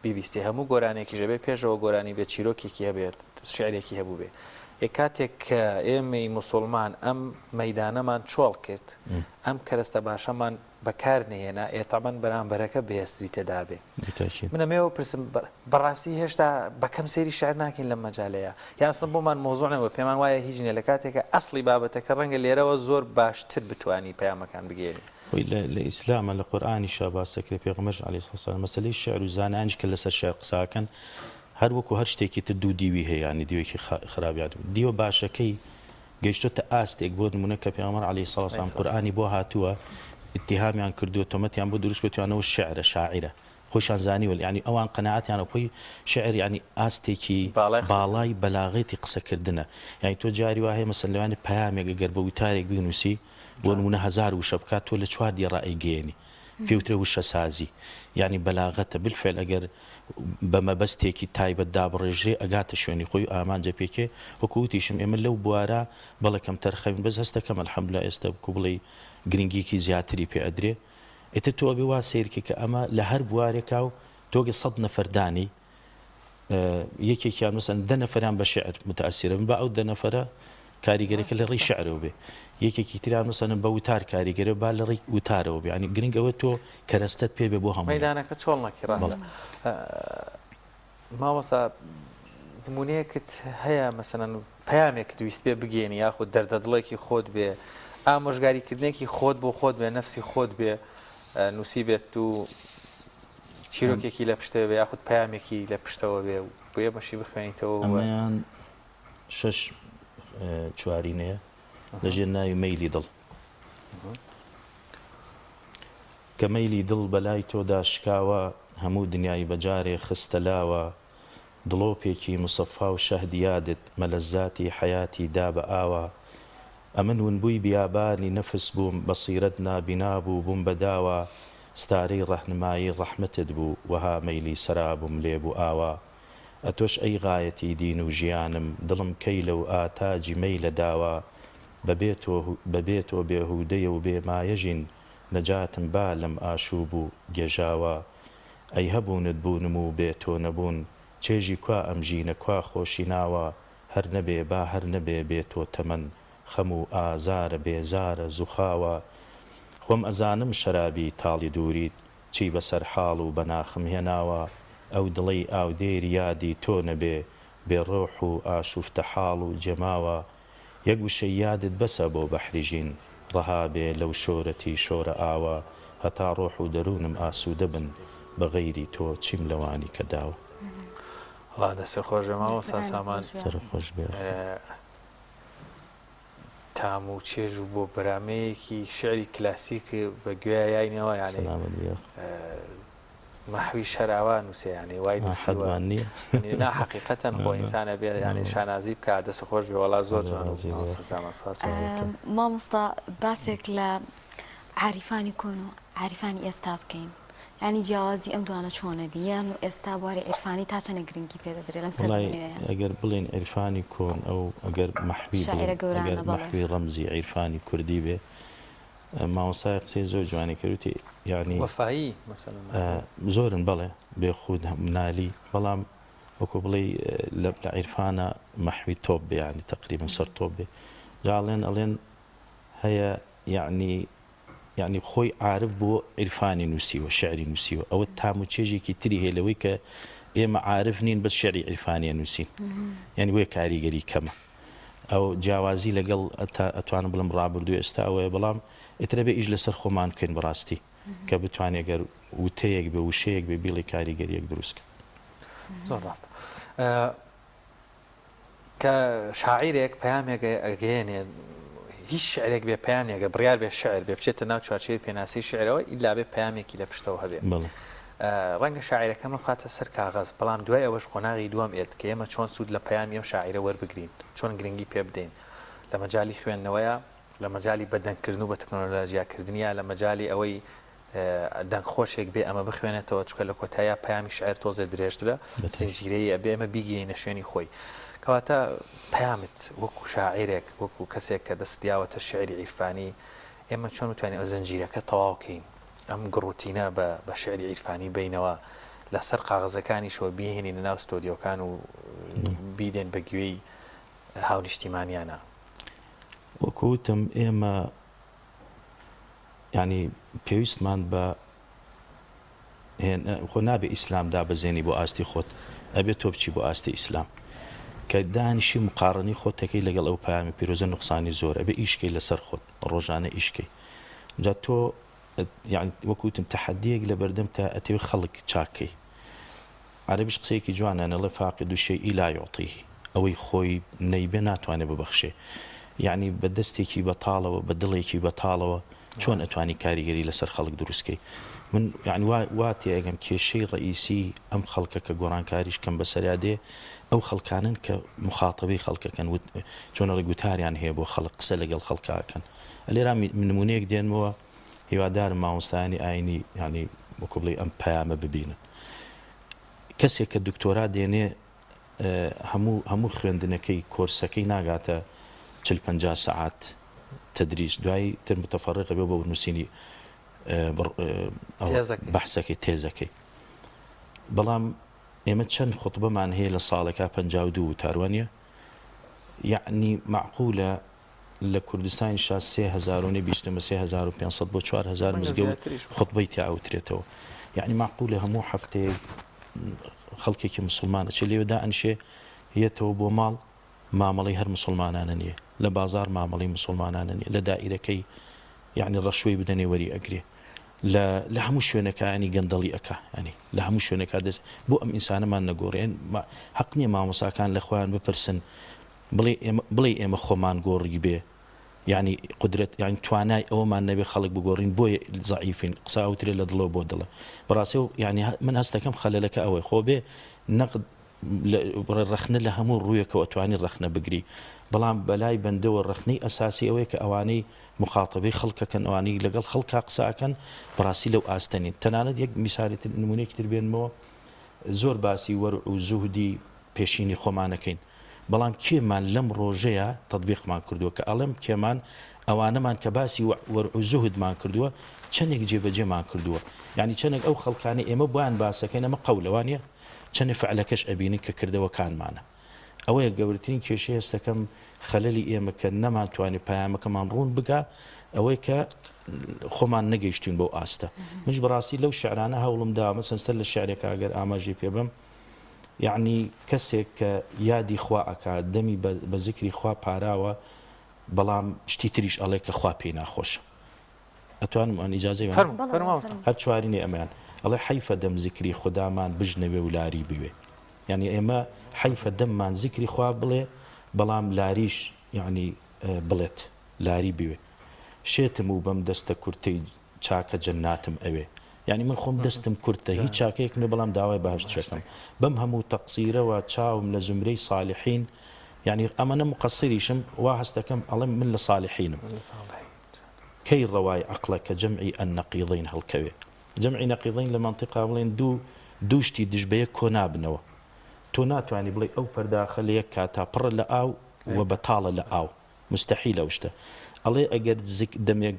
بیبیستێ هەموو گۆرانێکیش ئەبێ پێشەوە گۆرانی بێت چیرۆکێکی هەبێت شعرێکی هەبووبێ ئێ کاتێک کە ئێمەی موسوڵمان ئەم مەیدانەمان چۆڵ کرد ئەم کەرەستە باشەمان بەکار نەهێنا ئێ تەبەن بەرامبەرەکە بەهێزتری تێدا بێ من ئەمەوە پرسم بەڕاستی هێشتا بەکەم سەیری شعر ناکەین لەم مەجالەیە یان ئەسڵەن بۆمان مەوزوع نەبووە پێمان وایە هیچ نییە لە کاتێکە ئەسڵی بابەتەکە ڕەنگە لێرەوە زۆر باشتر بتوانی پەیامەکان بگەیەنی. خۆی لە لە ئیسلاما لە قورئانیشا باس دەکرێ پێغەمبەرش علیە الصلوە والسلام مەسەلەی شعر و زانایانیش کە لەسەر شعر قسە ئەکەن هەر وەکو هەر شتێکی تر دوو دیوی هەیە یانی دیوێکی خراپ یان دیوە باشەکەی گەیشتۆتە ئاستێک بۆ نمونە کە پێغەمبەر علیە الصلوە والسلام قورئانی بۆ هاتووە ئیتیهامیان کردووە تۆمەتیان بۆ دروست کردووە شعرە شاعیرە خۆیشان زانیوە یانی ئەوان قەناعەتیانە خۆی شعر یانی ئاستێکی باڵای بەلاغەتی قسەکردنە یانی تۆ جاری وا هەیە مەسەلەن لەوانەیە پەیامێک ئەگەر بە وتارێک بینوسی بۆ نمونە هەزار وشە بکات تۆ لە چوار دێڕا ئەیگەیەنی پێی وترێ وشەسازی یانی بەلاغەتە بالفعل ئەگەر بە مەبەستێکی تایبەت دابڕێژرێ ئەگاتە شوێنی خۆی و ئامانج ئەپێکێ وەکو وتیشم ئێمە لەو بوارە بەڵێ کەمتەرخەمین بەس هەستەکەم الحمدللە ئێستا وەکو بڵێی گرنگیەکی زیاتری پێ ئەدرێ ئیتر تۆ ئەبێ وا سەیرکەی کە ئەمە لە هەر بوارێکا و تۆ گەر سەت نەفەر دانێی یەکێکیان مەسەن دە نەفەریان بە شعر متەئەسیرە بن با ئەو دە نەفەرە کاریگەرەکە لە ڕێی شعرەوە بێ یەکێکی تریان مەسەن بە وتار کاریگەرە با لە ڕێی وتارەوە بێ یانی گرنگ ئەوە تۆ کەرەستەت پێ بێ بۆ هەموو مەیدانەکە چۆڵ نەکی ڕاستە مامۆستا نمونەیەکت هەیە مەسەلەن پەیامێکت ویست بێ بگەیەنی یاخود دەردە دڵێکی خۆت بێ ئامۆژگاری کردنێکی خۆت بۆ خۆت بێ نەفسی خۆت بێ نووسی بێت و چیرۆکێکی لە پشتەوە بێ یاخود پەیامێکی لە پشتەوە بێ و بۆیە بەشی بخوێنیتەوە ئەمەیان شەش. چوارینەیە لە ژێر ناوی مەیلی دڵ. کە مەیلی دڵ بە لای تۆدا شکاوە هەموو دنیای بە جارێ خستە لاوە دڵۆپێکی مسەفا و شەهد یادت مەلەزاتی حەیاتی دا بە ئاوە ئەمن ونبووی بیابانی نەفس بووم بەسیرەت نابینا بوو بووم بە داوە ستارەی ڕەهنمایی ڕەحمەتت بوو وەها مەیلی سەرابم لێ بوو ئاوا ئەتۆش ئەی غایەتی دین و ژیانم دڵم کەی لەو ئاتاجی مەیلە داوە بە بێ تۆ بە بێ تۆ بێهوودەیە و بێ مایە ژین نەجاتم با لەم ئاشووب و گێژاوە ئەی هەبوونت بوونم و بێ تۆ نەبوون چێژی کوا ئەم ژینە کوا خۆشی ناوە هەر نەبێ با هەر نەبێ بێ تۆ تەمەن خەم و ئازارە بێزارە زوخاوە خۆم ئەزانم شەرابی تاڵی دووریت چی بەسەر حاڵ و بە ناخم هێناوە ئەو دڵەی ئاودێری یادی تۆ نەبێ بێ ڕۆح و ئاشوفتە حاڵ و جێماوە یەک وشەی یادت بەسە بۆ بەحری ژین ڕەها بێ لەو شۆرەتی شۆرە ئاوە هەتا ڕۆح و دەروونم ئاسوودە بن بە غەیری تۆ چیم لەوانی کە داوە. وەڵا دەستت خۆش بێ مامۆستا سامان. سەرت خۆش بێ. تام و چێژ و بۆ بەرامەیەکی شعری کلاسیک بە گوێیا یاینەوە یانی سەلامەت بی یاخوا. مەحوی شەراوا نووسێ یانی وای نووسیوە حەدمان نییە نا حەقیقەتەن خۆ ئینسان ئەبێ یانی شانازی بکا دەست خۆش بێ وەڵا زۆر جوان بوو مامۆستا سامان سپاس مامۆستا باسێک لە عاریفانی کۆن و عاریفانی ئێستا بکەین یانی جیاوازی ئەم دوانە چۆنە بی یان و ئێستا بواری عیرفانی تا چەنە گرنگی پێ دەدرێ لەم سەردەمە وەڵای نوێیە؟ ئەگەر بڵێین عیرفانی کۆن ئەو ئەگەر مەحوی شاعیرە بڵێین گەورانە ئەگەر بەڵێ. مەحوی ڕەمزی عیرفانی کوردی بێ مامۆستایە قسەی زۆر جوانی کرد وتی یانی وەفایی مەسەلەن مەحوی. زۆرن بەڵێ بێخود نالی بەڵام وەکو بڵێی لە لە عیرفانا مەحوی تۆپ بێ یانی تەقریبەن سەر تۆپ بێ جا ئەڵێن ئەڵێن هەیە یانی یەعنی خۆی عارف بووە عیرفانی نووسیوە، شیعری نووسیوە، ئەوە تام و چێژێکی تری هەیە لەوەی کە ئێمە عارف نین بەس شیعری عیرفانی ئەنووسین، یەعنی بۆیە کاریگەری کەمە. ئەو جیاوازی لەگەڵ ئەتوانم بڵێم ڕابردوو ئێستا ئەوەیە، بەڵام ئیتر ئەبێ ئیش لەسەر خۆمان بکەین بەڕاستی کە بتوانێ گەر وتەیەک بێ وشەیەک بێ بیڵێ کاریگەرییەک دروست کە. زۆر ڕاستە. کە شاعیرێک پەیامێک ئەگەیەنێ هیچ شعرێک بێ پەیام نیە گەر بڕیار بێ شعر بێ بچێتە ناو چوارچێوەی پێناسەی شعرەوە ئیلا بێ پەیامێکی لە پشتەوە هەبێ ڕەنگە شاعیرەکە ئەمە بخاتە سەر کاغەز بەڵام دوای ئەوەش قۆناغی دووەم ئێت کە ئێمە چۆن سوود لە پەیامی ئەم شاعیرە وەربگرین چۆن گرنگی پێ بدەین لە مەجالی خوێندنەوەیە لە مەجالی بەدەنگکردن و بە تەکنۆلۆژیاکردنیە لە مەجالی ئەوەی دەنگ خۆشێک بێ ئەمە بخوێنێتەوە چونکە لە کۆتاییا پەیامی شعر تۆزێ درێژترە زنجیرەیی ئەبێ ئێمە بیگەینە شوێنی خۆی کەواتە پەیامت وەکو شاعیرێک وەکو کەسێک کە دەست دیاوەتە شعری عیرفانی ئێمە چۆن بتوانین ئەو زنجیرەکە تەواو کەین ئەم گڕوتینە بە بە شعری عیرفانی بینەوە لەسەر قاغەزەکانیشەوە بیهێنینە ناو ستۆدیۆکان و بیدەین بە گوێی هاونیشتیمانیانە. وەکو وتم ئێمە یانی پێویستمان بە خۆ نابێ ئیسلام دابەزێنی بۆ ئاستی خۆت ئەبێ تۆ بچی بۆ ئاستی ئیسلام کە دانیشی مقاڕنی خۆت دەکەی لەگەڵ ئەو پەیامی پیرۆزە نوقسانی زۆر ئەبێ ئیشکەی لەسەر خۆت ڕۆژانە ئیشکەی جا تۆ یعنی وەکوتم تەحەدیەک لە بەردەم تا ئەتەوێ خەڵک چاکەی عەرەبیش قسەیەکی جوانە ئەڵێ فاقد الشیء لا یعطیه ئەوەی خۆی نەیبێ ناتوانێ ببەخشێ یەعنی بە دەستێکی بەتاڵەوە بە دڵێکی بەتاڵەوە چۆن ئەتوانی کاریگەری لەسەر خەڵک دروست کەی من یەعنی وا وا تێئەگەم کێشەی ڕەئیسی ئەم خەڵکە کە گۆڕانکاریش کەم بەسەریا دێ ئەو خەڵکانەن کە مخاتەبەی خەڵکەکەن وت چۆن ئەڵێ گوتاریان هەیە بۆ خەڵک قسە لەگەڵ خەڵکا ئەکەن لێرا نمونەیەک دێنمەوە هیوادارم مامۆستایانی ئاینی یانی وەکو بڵێی ئەم پەیامە ببینن کەسێک کە دکتۆرا دێنێ هەموو هەموو خوێندنەکەی کۆرسەکەی ناگاتە چل پەنجا سەعات تدریس دوای تر متفرق بێ بۆ نووسینی بەحسەکەی تێزەکەی بەڵام ئێمە چەند خوتبەمان هەیە لە ساڵێکا 52 وتار وانە یعنی معقولە لە کوردستانیشا 3000 و نە بیستمە 3500 بۆ 4000 مزگەوت خوتبەی تیا ئەوترێتەوە یعنی معقولە هەموو هەفتەیەک خەڵکێکی مسلمان ئەچێ لێوە دائەنیشێ یەتەوە بۆ ماڵ مامەڵەی هەر مسلمانانە نییە لە بازار مامەڵەی مسلمانانە نییە لە دائیرەکەی یعنی ڕەشوەی بدەنێ وەری ئەگرێ لە لە هەموو شوێنەکە ینی گەندەڵی ئەکا ینی لە هەموو شوێنەکە دەست بۆ ئەم ئینسانەمان نەگۆڕێن حەق نییە مامۆساکان لە خۆیان بپرسن. بڵێ ئێمە بڵێی ئێمە خۆمان گۆڕیبێ یانی قودرەت یانی توانای ئەوەمان نەبێ خەڵک بگۆڕین بۆیە زەعیفین قسە ئەوترێ لە دڵەوە بۆ دڵە بەڕاستی و یانی من هەستەکەم خەلەلەکە ئەوەی خۆ بێ نەقد ڕەخنە لە هەموو ڕوویەکەوە توانی ڕەخنە بگری بەڵام بەلای بەندەوە ڕەخنەی ئەساسی ئەوەیە کە ئەوانەی مخاتەبەی خەڵکەکەن ئەوانەی لەگەڵ خەڵکا قسە ئەکەن بەڕاستی لەو ئاستە نین تەنانەت یەک میسالی تر نمونەیەکی تر بێنمەوە زۆر باسی وەرع و زوهدی پێشینی خۆمانەکەین بەڵام کێمان لەم ڕۆژەیا تەتبیقمان کردووە؟ کە ئەڵێم کێمان، ئەوانەمان کە باسی وەرع و زوهدمان کردووە، چەنێک جێبەجێمان کردووە؟ یانی چەنێک ئەو خەڵکانەی ئێمە بۆیان باسەکەین، ئەمە قەولە وانیە؟ چەنێ فعلەکەش ئەبینین کە کردەوەکانمانە. ئەوەیە گەورەترین کێشەی هەستەکەم خەلەلی ئێمە کە نەمانتوانی پەیامەکەمان ڕوون بگا، ئەوەیە کە خۆمان نەگەیشتوین بەو ئاستە. منیش بەڕاستی لەو شعرانە هەوڵم داوە، مەسەن سەر لە شعرێکا گەر ئاماژەی پێ بەم، یەعنی کەسێک کە یادی خوا ئەکا دەمی بە زیکری خوا پاراوە بەڵام شتی تریش ئەڵێ کە خوا پێی ناخۆشە ئەتوانم ئەن ئیجازەی بەم؟ فەرموو فەرموو مامۆستا. هەر چوارینەی ئەمەیان ئەڵێ حەیفە دەم زیکری خودامان بژنەوێ و لاری بوێ یەعنی ئێمە حەیفە دەممان زیکری خوا بڵێ بەڵام لاریش یەعنی بڵێت لاری بوێ شێتم و بەم دەستە کورتەی چاکە جەناتم ئەوێ یانی من خۆم دەستم کورتە هیچ چاکەیەکم نیە بەڵام داوای بەهەشت شەکەم بەم هەموو تەقسیرەوە چاوم لە زومرەی ساڵحین یانی ئەمەنە مقەسریشم وا هەستەکەم ئەڵێم من لە ساڵحینم کەی ڕەوای عەقڵە کە جەمعی النقیضین هەڵکەوێ جەمعی نەقیضین لە مەنتیقا بڵێن دوو دوو شتی دژ بە یەک کۆ نابنەوە تۆ ناتوانی بڵێی ئەو پەرداخە لە یەک کاتا پڕە لە ئاو و بەتاڵە لە ئاو موستەحیلە ئەو شتە ئەڵێ ئەگەر زک دەمێک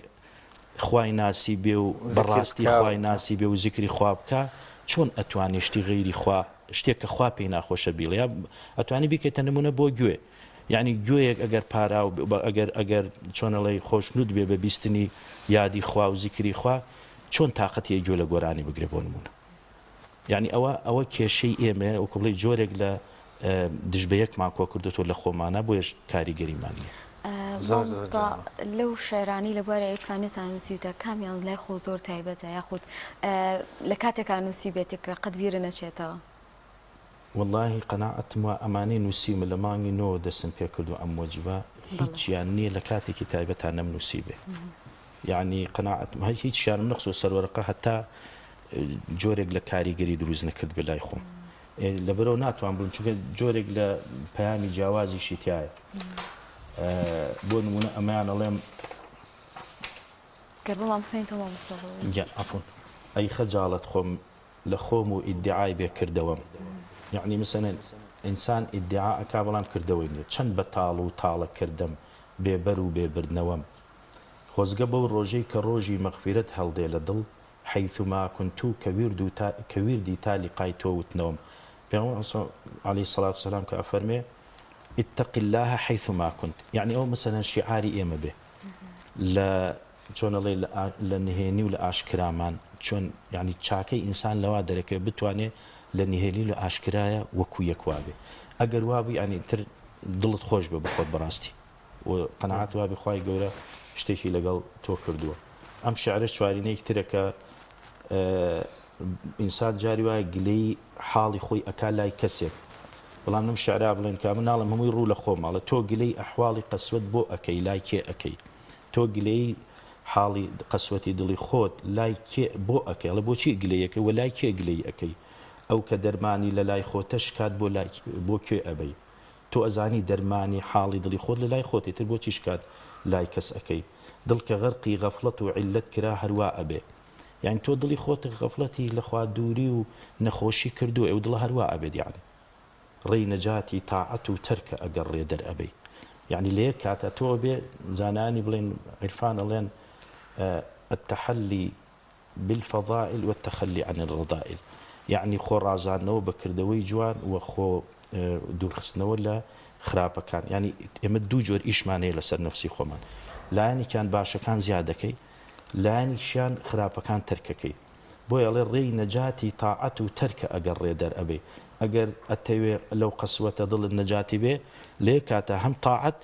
خوای ناسی بێ و بەڕاستی خوای ناسی بێ و زیکری خوا بکا چۆن ئەتوانێ شتی غەیری خوا شتێک کە خوا پێی ناخۆشە بیڵێ یا ئەتوانی بیکەیتە نمونە بۆ گوێ یعنی گوێیەک ئەگەر پاراو ئەگەر ئەگەر چۆن ئەڵێی خۆشنود بێ بە بیستنی یادی خوا و زیکری خوا چۆن تاقەتی گوێ لە گۆرانی بگرێ بۆ نمونە یانی ئەوە ئەوە کێشەی ئێمەیە وەکو بڵێی جۆرێک لە دژ بە یەکمان کۆ کردۆتەوە لە خۆمانا بۆیەش کاریگەریمان نییە. زۆر زۆر مامۆستا جوانە. لەو شعرانەی لە بواری عیرفانیتان نووسیوتە کامیان لای خۆو زۆر تایبەتە یاخود لە کاتێکا نووسیبێتی کە قەت بیرت نەچێتەوە؟ وەڵاهی قەناعەتم وا ئەمانەی نووسیومە لە مانگی نۆوە دەستم پێ کردووە ئەم وەجبە بەڵێ. هیچیان نییە لە کاتێکی تایبەتا نەمنووسیبێ یەعنی قەناعەتم هەی هیچیانم نەخستووە سەر وەرەقە هەتا جۆرێک لە کاریگەری دروست نەکردبێ لای خۆم لەبەرەوە ناتوان بڵێم چونکە جۆرێک لە پەیامی جیاوازیشی تایە بۆ نمونە ئەمەیان ئەڵێم گەر بۆمان بخوێنیتەوە مامۆستا بڵێ. گیان عەفوون ئەی خەجاڵەت خۆم لە خۆم و ئیدعای بێ کردەوەم یەعنی مسەلەن ئینسان ئیدعا ئەکا بەڵام کردەوەی نیە چەند بەتاڵ و تاڵە کردەم بێ بەر و بێ بردنەوەم خۆزگە بەو ڕۆژەی کە ڕۆژی مەغفیرەت هەڵدێ لە دڵ حیثما کنت کە ویرد و تا کە ویردی تا لیقای تۆ وتنەوەم پێغەمبەر ص علیە الصلوة والسلام کە ئەفەرمێ اتق اللە حیثما کنت یەعنی ئەوە مەسەلەن شیعاری ئێمە بێ لە چۆن ئەڵێ لە لە نهێنی و لە ئاشکرامان چۆن یەعنی چاکەی ئینسان لەوا دەرەکەوێ بتوانێ لە نهێنی و لە ئاشکرایە وەکو یەک وابێ ئەگەر وابوو یەعنی تر دڵت خۆش بێ بەخۆت بەڕاستی و قەناعەت وابێ خوای گەورە شتێکی لەگەڵ تۆ کردووە ئەم شعرەش چوارینەیەکی ترە کە ئینسان جاری وایە گلەی حاڵی خۆی ئەکا لای کەسێک بەڵام لەم شعرا بڵێن کە من ناڵێم هەمووی ڕوو لە خۆم ئەڵێ تۆ گلەی ئەحواڵی قەسوەت بۆ ئەکەی لای کێ ئەکەی تۆ گلەی حاڵی قەسوەتی دڵی خۆت لای کێ بۆ ئەکەی ئەڵێ بۆچی گلەیەکەی وە لای کێ گلەی ئەکەی ئەو کە دەرمانی لە لای خۆتە شکات بۆ لای بۆ کوێ ئەبەی تۆ ئەزانی دەرمانی حاڵی دڵی خۆت لە لای خۆتە ئیتر بۆچی شکات لای کەس ئەکەی دڵ کە غەرقی غەفڵەت و عیللەت کرا هەر وا ئەبێ یانی تۆ دڵی خۆت غەفڵەتی لە خوا دووری و نەخۆشی کردووە ئەو دڵە هەر وا ئەبێت یانی ڕێی نەجاتی تاعەت و تەرکە ئەگەر ڕێ دەر ئەبەی یانی لە یەک کاتا تۆ ئەبێ زانایانی بڵێن عیرفان ئەڵێن التحلی بالفضائل والتخلی عن الرذائل یەعنی خۆ ڕازاندنەوە بە کردەوەی جوان و خۆ دوورخستنەوە لە خراپەکان یانی ئێمە دوو جۆر ئیشمان هەیە لەسەر نەفسی خۆمان لایەنێکیان باشەکان زیاد دەکەی لایەنێکیشیان خراپەکان تەرکەکەی بۆیە ئەڵێ ڕێی نەجاتی تاعەت و تەرکە ئەگەر ڕێ دەر ئەبەی ئەگەر ئەتەوێ لەو قەسوەتە دڵت نەجاتی بێ لە یەک کاتا هەم تاعەت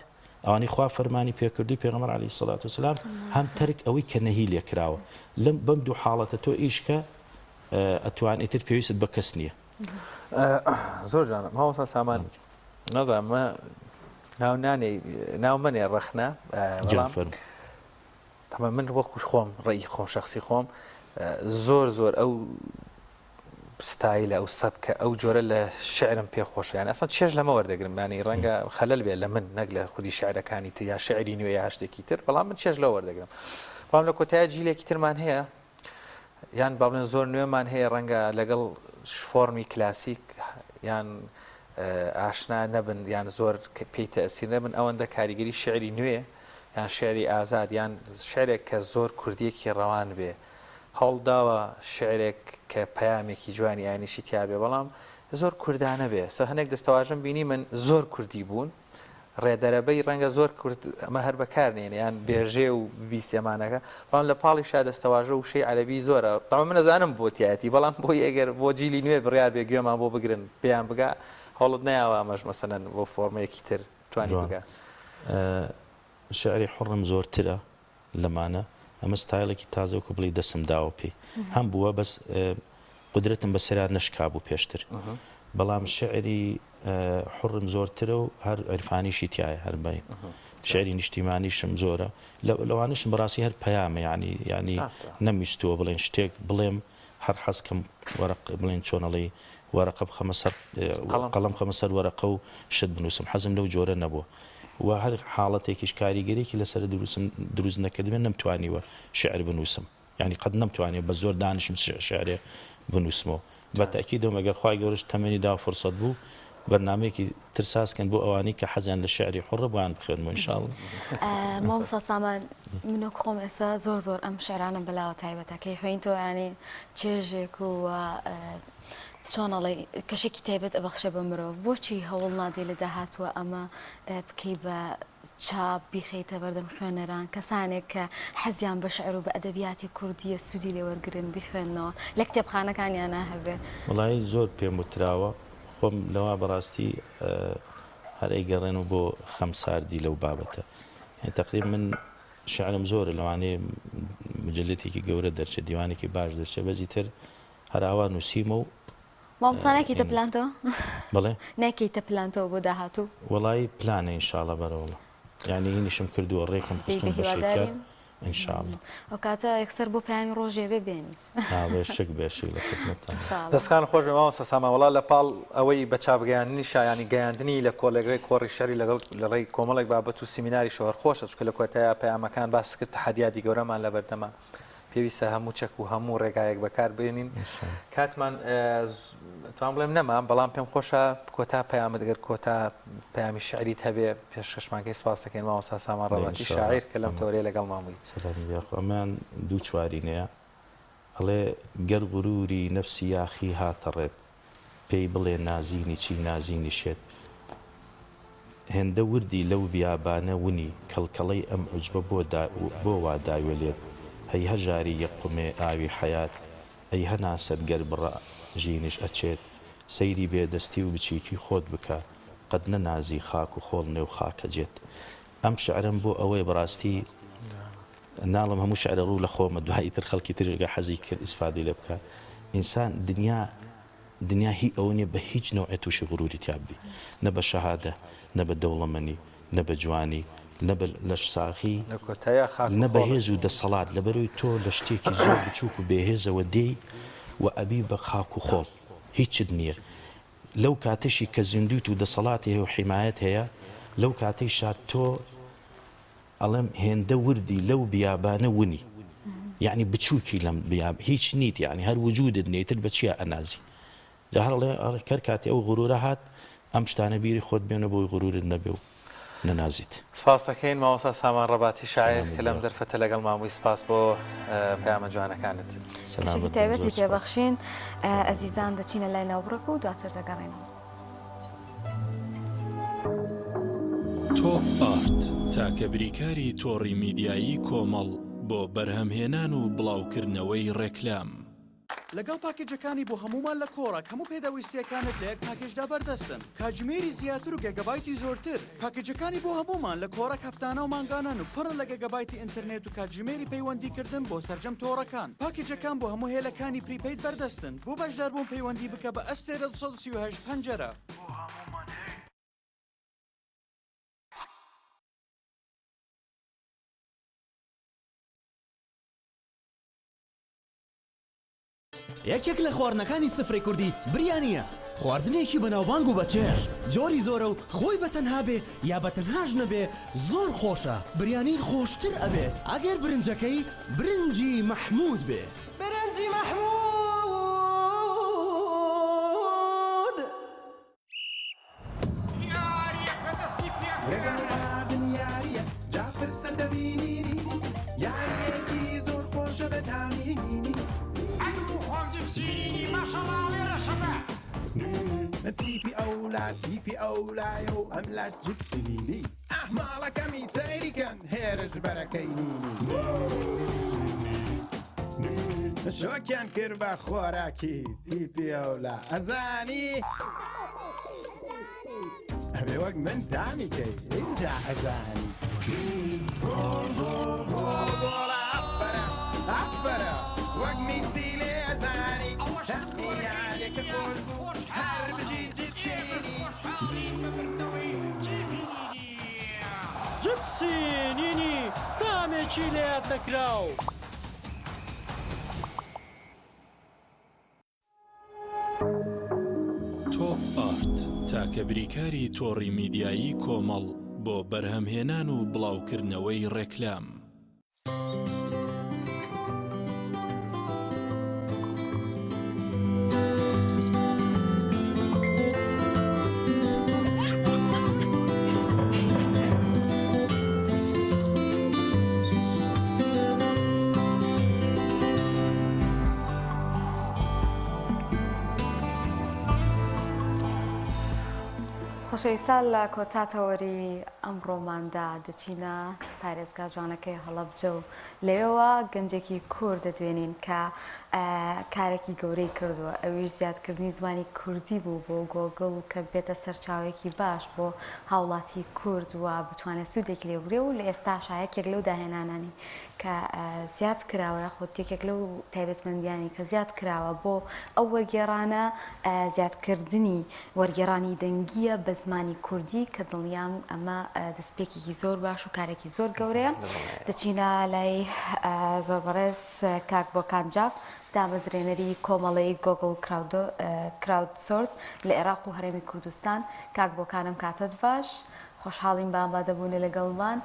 ئەوانەی خوا فەرمانی پێکردووی پێغەمبەر علیە الصلوة والسلام هەم تەرک ئەوەی کە نەهی لێکراوە لەم بەم دوو حاڵەتە تۆ ئیش کە ئەتوان ئیتر پێویستت بە کەس نییە. زۆر جوانە مامۆستا سامان نازانم. ناو نانێی ناو مەنێ ڕەخنە گیان بەڵام فەرموو. تەبعەن من وەکو خۆم ڕەئی خۆم شەخسی خۆم زۆر زۆر ئەو ستایلە ئەو سەبکە ئەو جۆرە لە شعرم پێ خۆشە یان ئەسڵەن چێژ لەمە وەردەگرم یانی ڕەنگە خەلەل بێ لە من نەک لە خودی شعرەکانی تر یا شعری نوێ یا هەر شتێکی تر بەڵام من چێژ لەوە وەردەگرم بەڵام لە کۆتایی جیلێکی ترمان هەیە یان با بڵێن زۆر نوێمان هەیە ڕەنگە لەگەڵ فۆرمی کلاسیک یان ئاشنا نەبن یان زۆر پێی تەئسیر نەبن ئەوەندە کاریگەری شعری نوێ یان شعری ئازاد یان شعرێک کە زۆر کوردیەکی ڕەوان بێ هەوڵداوە شعرێک کە پەیامێکی جوانی ئاینیشی تیابێ بەڵام زۆر کوردانە بێ سە هەنێک دەستەواژەم بینی من زۆر کوردی بوون ڕێدەرەبەی ڕەنگە زۆر کورد ئەمە هەر بەکار نێنێ یان بێژێ و ببیستێ ئەمانەکە بەڵام لە پاڵیشا دەستەواژە و وشەی عەرەبی زۆرە تەبعەن من ئەزانم بۆ تیایەتی بەڵام بۆی ئەگەر بۆ جیلی نوێ بڕیار بێ گوێمان بۆ بگرن پێیان بگا هەوڵت نەیاوە ئەمەش مەسەلەن بۆ فۆرمێکی تر توانی جوان بگا. شعری حوڕم زۆرترە لەمانە ئەمە ستایڵێکی تازە وەکو بڵێی دەستم داوە پێی هەم بووە بەس قودرەتم بەسەرا نەشکابوو پێشتر بەڵام شعری حوڕم زۆرترە و هەر عیرفانیشی تایە هەر بە شعری نیشتیمانیشم زۆرە لەوانشم بەڕاستی هەر پەیامە یعنی یعنی نەمویستووە بڵێن شتێک بڵێم هەر حەزکەم وەرەق بڵێن چۆنەڵی وەرەقە بخەمە سەر قەڵەم خەمە سەر وەرەقە و شت بنووسم حەزم لەو جۆرە نەبووە و هەر حاڵەتێکیش کاریگەریی لەسەر دروستم دروست نەکردبێ نەمتوانیوە شعر بنووسم یانی قەت نەمتوانیوە بە زۆر دانیشم شعرێ بنووسمەوە بە تەئکیدەوە ئەگەر خوای گەورەش تەمەنی دا و فرسەت بوو بەرنامەیەکی تر ساز کەن بۆ ئەوانەی کە حەزیان لە شعری حوڕە بۆیان بخوێنمەوە ان شاء اللە. مامۆستا سامان من وەک خۆم ئێستا زۆر زۆر ئەم شعرانەم بەلاوە تایبەتە کەی خوێنیتەوە یانی چێژێک و چۆن ئەڵێی کەشێکی تایبەت ئەبەخشێ بە مرۆڤ بۆچی هەوڵ نادەی لە داهاتووە ئەمە بکەی بە چاپ بیخەیتە بەردەم خوێنەران کەسانێک کە حەزیان بە شعر و بە ئەدەبیاتی کوردیە سوودی لێ وەرگرن بیخوێننەوە لە کتێبخانەکانیانا هەبێ. وەڵایی زۆر پێم وتراوە خۆم لەوا بەڕاستی هەر ئەیگەڕێنەوە بۆ خەم ساردی لەو بابەتە یانی تەقریب من شعرم زۆرە لەوانەیە مجلتێکی گەورە دەرچێت دیوانێکی باش دەرچێت بەس ئیتر هەر ئاوا نووسیمە و مامۆستا ناکەیتە پلانتەوە؟ بەڵێ؟ ناکەیتە پلانتەوە بۆ داهاتوو؟ وەڵایی پلانە ئینشاڵا بەرەوەڵا یانی هینیشم کردووە ڕێکم خستوون بەشێکیان ئینشاڵا. ئەوکاتە یەکسەر بۆ پەیامی ڕۆژی ئەبێ بێنیت. ها بێشک بێشک لە خزمەتتان. دەستان خۆش بێ مامۆستا سامان وەڵا لە پاڵ ئەوەی بە چاپ گەیاندنیشا یانی گەیاندنی لە کۆلێگەی کۆڕی شعری لەگەڵ لە ڕێی کۆمەڵێک بابەت و سیمیناریشەوە هەر خۆشە چونکە لە کۆتاییا پەیامەکان باست کرد تەحەدیاتی گەورەمان لەبەردەمە پێویستە هەموو چەک و هەموو ڕێگایەک بەکار بێنین کاتمان توان بڵێم نەما بەڵام پێم خۆشە کۆتا پەیامت گەر کۆتا پەیامی شعریت هەبێ پێشکەشمانکەی سپاس دەکەین مامۆستا سامان ڕەباتی شاعیر کە لەم تەوەرەیە لەگەڵمان بووی. سەلام یاخوا ئەمەیان دوو چوارینەیە ئەڵێ گەر غروری نەفسی یاخی هاتە ڕێت پێی بڵێ نازینی چی نازینی شێت هێندە وردی لەو بیابانە ونی کەڵکەڵەی ئەم عوجبە بۆ بۆ وا داوێ لێت هەی هەژاری یەک قومێ ئاوی حەیات ئەی هەناسەت گەر بڕە ژینیش ئەچێت سەیری بێ دەستی و بچیکی خۆت بکە قەت نەنازی خاک و خۆڵ نێو خاکە جێت ئەم شعرەم بۆ ئەوەیە بەڕاستی ناڵم هەموو شعرە ڕوو لە خۆمە دوای ئیتر خەڵکی تریش گەر حەزی کرد ئیسفادەی لێ بکا ئینسان دنیا دنیا هی ئەوە نیە بە هیچ نەوعێ توشی غروری تیا ببی نە بە شەهادە نە بە دەوڵەمەنی نە بە جوانی نە بە لەشساغی لە کۆتاییا خاک و نە بە خۆڵت. هێز و دەسەڵات لەبەرئەوەی تۆ لە شتێکی زۆر بچوک و بێهێزەوە دێی و ئەبی بە خاک و خۆڵ هیچت نیە لەو کاتەشی کە زیندویت و دەسەڵاتی هەیە و حیمایەت هەیە لەو کاتەیشا تۆ ئەڵێم هێندە وردی لەو بیابانە ونی یەعنی بچوکی لەم بیاب هیچ نیت یەعنی هەر وجودت نیە ئیتر بە چیا ئەنازی جا هەر ئەڵێ هەر کاتێ ئەو غرورە هات ئەم شتانە بیری خۆت بێنە بۆی غرورت نەبێ و نەنازیت. سپاست دەکەین مامۆستا سامان ڕەباتی شاعیر سەلامت کە لەم بێ. دەرفەتە لەگەڵمان بووی سپاس بۆ پەیامە جوانەکانت. سەلامت کەشێکی بن زۆر تایبەتی پێ سپاس. بەخشین ئەزیزان دەچینە لای ناوبڕێک و دواتر دەگەڕێینەوە. تۆپ ئارت تاکە بریکاری تۆڕی میدیایی کۆمەڵ بۆ بەرهەمهێنان و بڵاوکردنەوەی ڕێکلام. لەگەڵ پاکێجەکانی بۆ هەموومان لە کۆڕەک هەموو پێداویستییەکانت لە یەک پاکێجدا بەردەستن، کاتژمێری زیاتر و گێگابایتی زۆرتر. پاکێجەکانی بۆ هەموومان لە کۆڕەک هەفتانە و مانگانەن و پڕن لە گێگابایتی ئینتەرنێت و کاتژمێری پەیوەندیکردن بۆ سەرجەم تۆڕەکان. پاکێجەکان بۆ هەموو هێلەکانی prepaid بەردەستن. بۆ بەشداربوون پەیوەندی بکە بە ئەستێرە 238 پەنجەرە. یەکێک لە خواردنەکانی سفرەی کوردی بریانییە، خواردنێکی بەناوبانگ و بەچێژ، جۆری زۆرە و خۆی بە تەنها بێ یا بە تەنهاش نەبێ زۆر خۆشە، بریانی خۆشتر ئەبێت ئەگەر برنجەکەی برنجی مەحموود بێ. برنجی مەحموود. یاریەکە دەستی پێکرد. یاریە جا پرسە دەبینینی یاریەکی زۆر خۆشە بە تامینینی. ئەگم و خۆم جپسینینی ماشەڵا ئەڵێ ڕەشەبە. تیپی ئەولا تیپی ئەولایە و ئەملا جپسینینی. ئاه ماڵەکەمی سەیری کەن هێرش بەرەکەی نینی. شۆکیان کرد بە خۆراکی تیپی ئەولا ئەزانی ئەبێ وەک من تامی کەی ئینجا ئەزانی گۆڵ گۆڵ گۆڵ گۆڵە ئەفەرە ئەفەرە وەک میسی لێ ئەزانی ئەوەش تامی یاریەکە خۆش بوو هەر بژی جپسینی. خۆشحاڵین بە بردنەوەی تیپی نینی. جپسی نینی تامێکی لەیاد نەکراو. تۆپ ئارت، تاکە بریکاری تۆڕی میدیایی کۆمەڵ بۆ بەرهەمهێنان و بڵاوکردنەوەی ڕێکلام. خۆشەویستان لە کۆتا تەوەری ئەمڕۆماندا دەچینە پارێزگا جوانەکەی هەڵەبجە و لەوێوە گەنجێکی کورد دەدوێنین کە کارێکی گەورەی کردووە ئەویش زیادکردنی زمانی کوردی بوو بۆ گۆگڵ کە بێتە سەرچاوەیەکی باش بۆ هاوڵاتی کورد و بتوانێت سوودێکی لێ بگرێ و لە ئێستاشا یەکێک لەو داهێنانانی کە زیاد کراوە یاخود یەکێک لەو تایبەتمەندیانی کە زیاد کراوە بۆ ئەو وەرگێڕانە زیادکردنی وەرگێڕانی دەنگییە بە زمانی کوردی کە دڵنیام ئەمە دەستپێکێکی زۆر باش و کارێکی زۆر گەورەیە. دەچینە لای زۆر بەڕێز کاک بۆکان جاف دامەزرێنەری کۆمەڵەی گۆگڵ کراودسۆرس لە ئێراق و هەرێمی کوردستان. کاک بۆکان ئەم کاتەت باش. خۆشحاڵین بە ئامادەبوونت لەگەڵمان.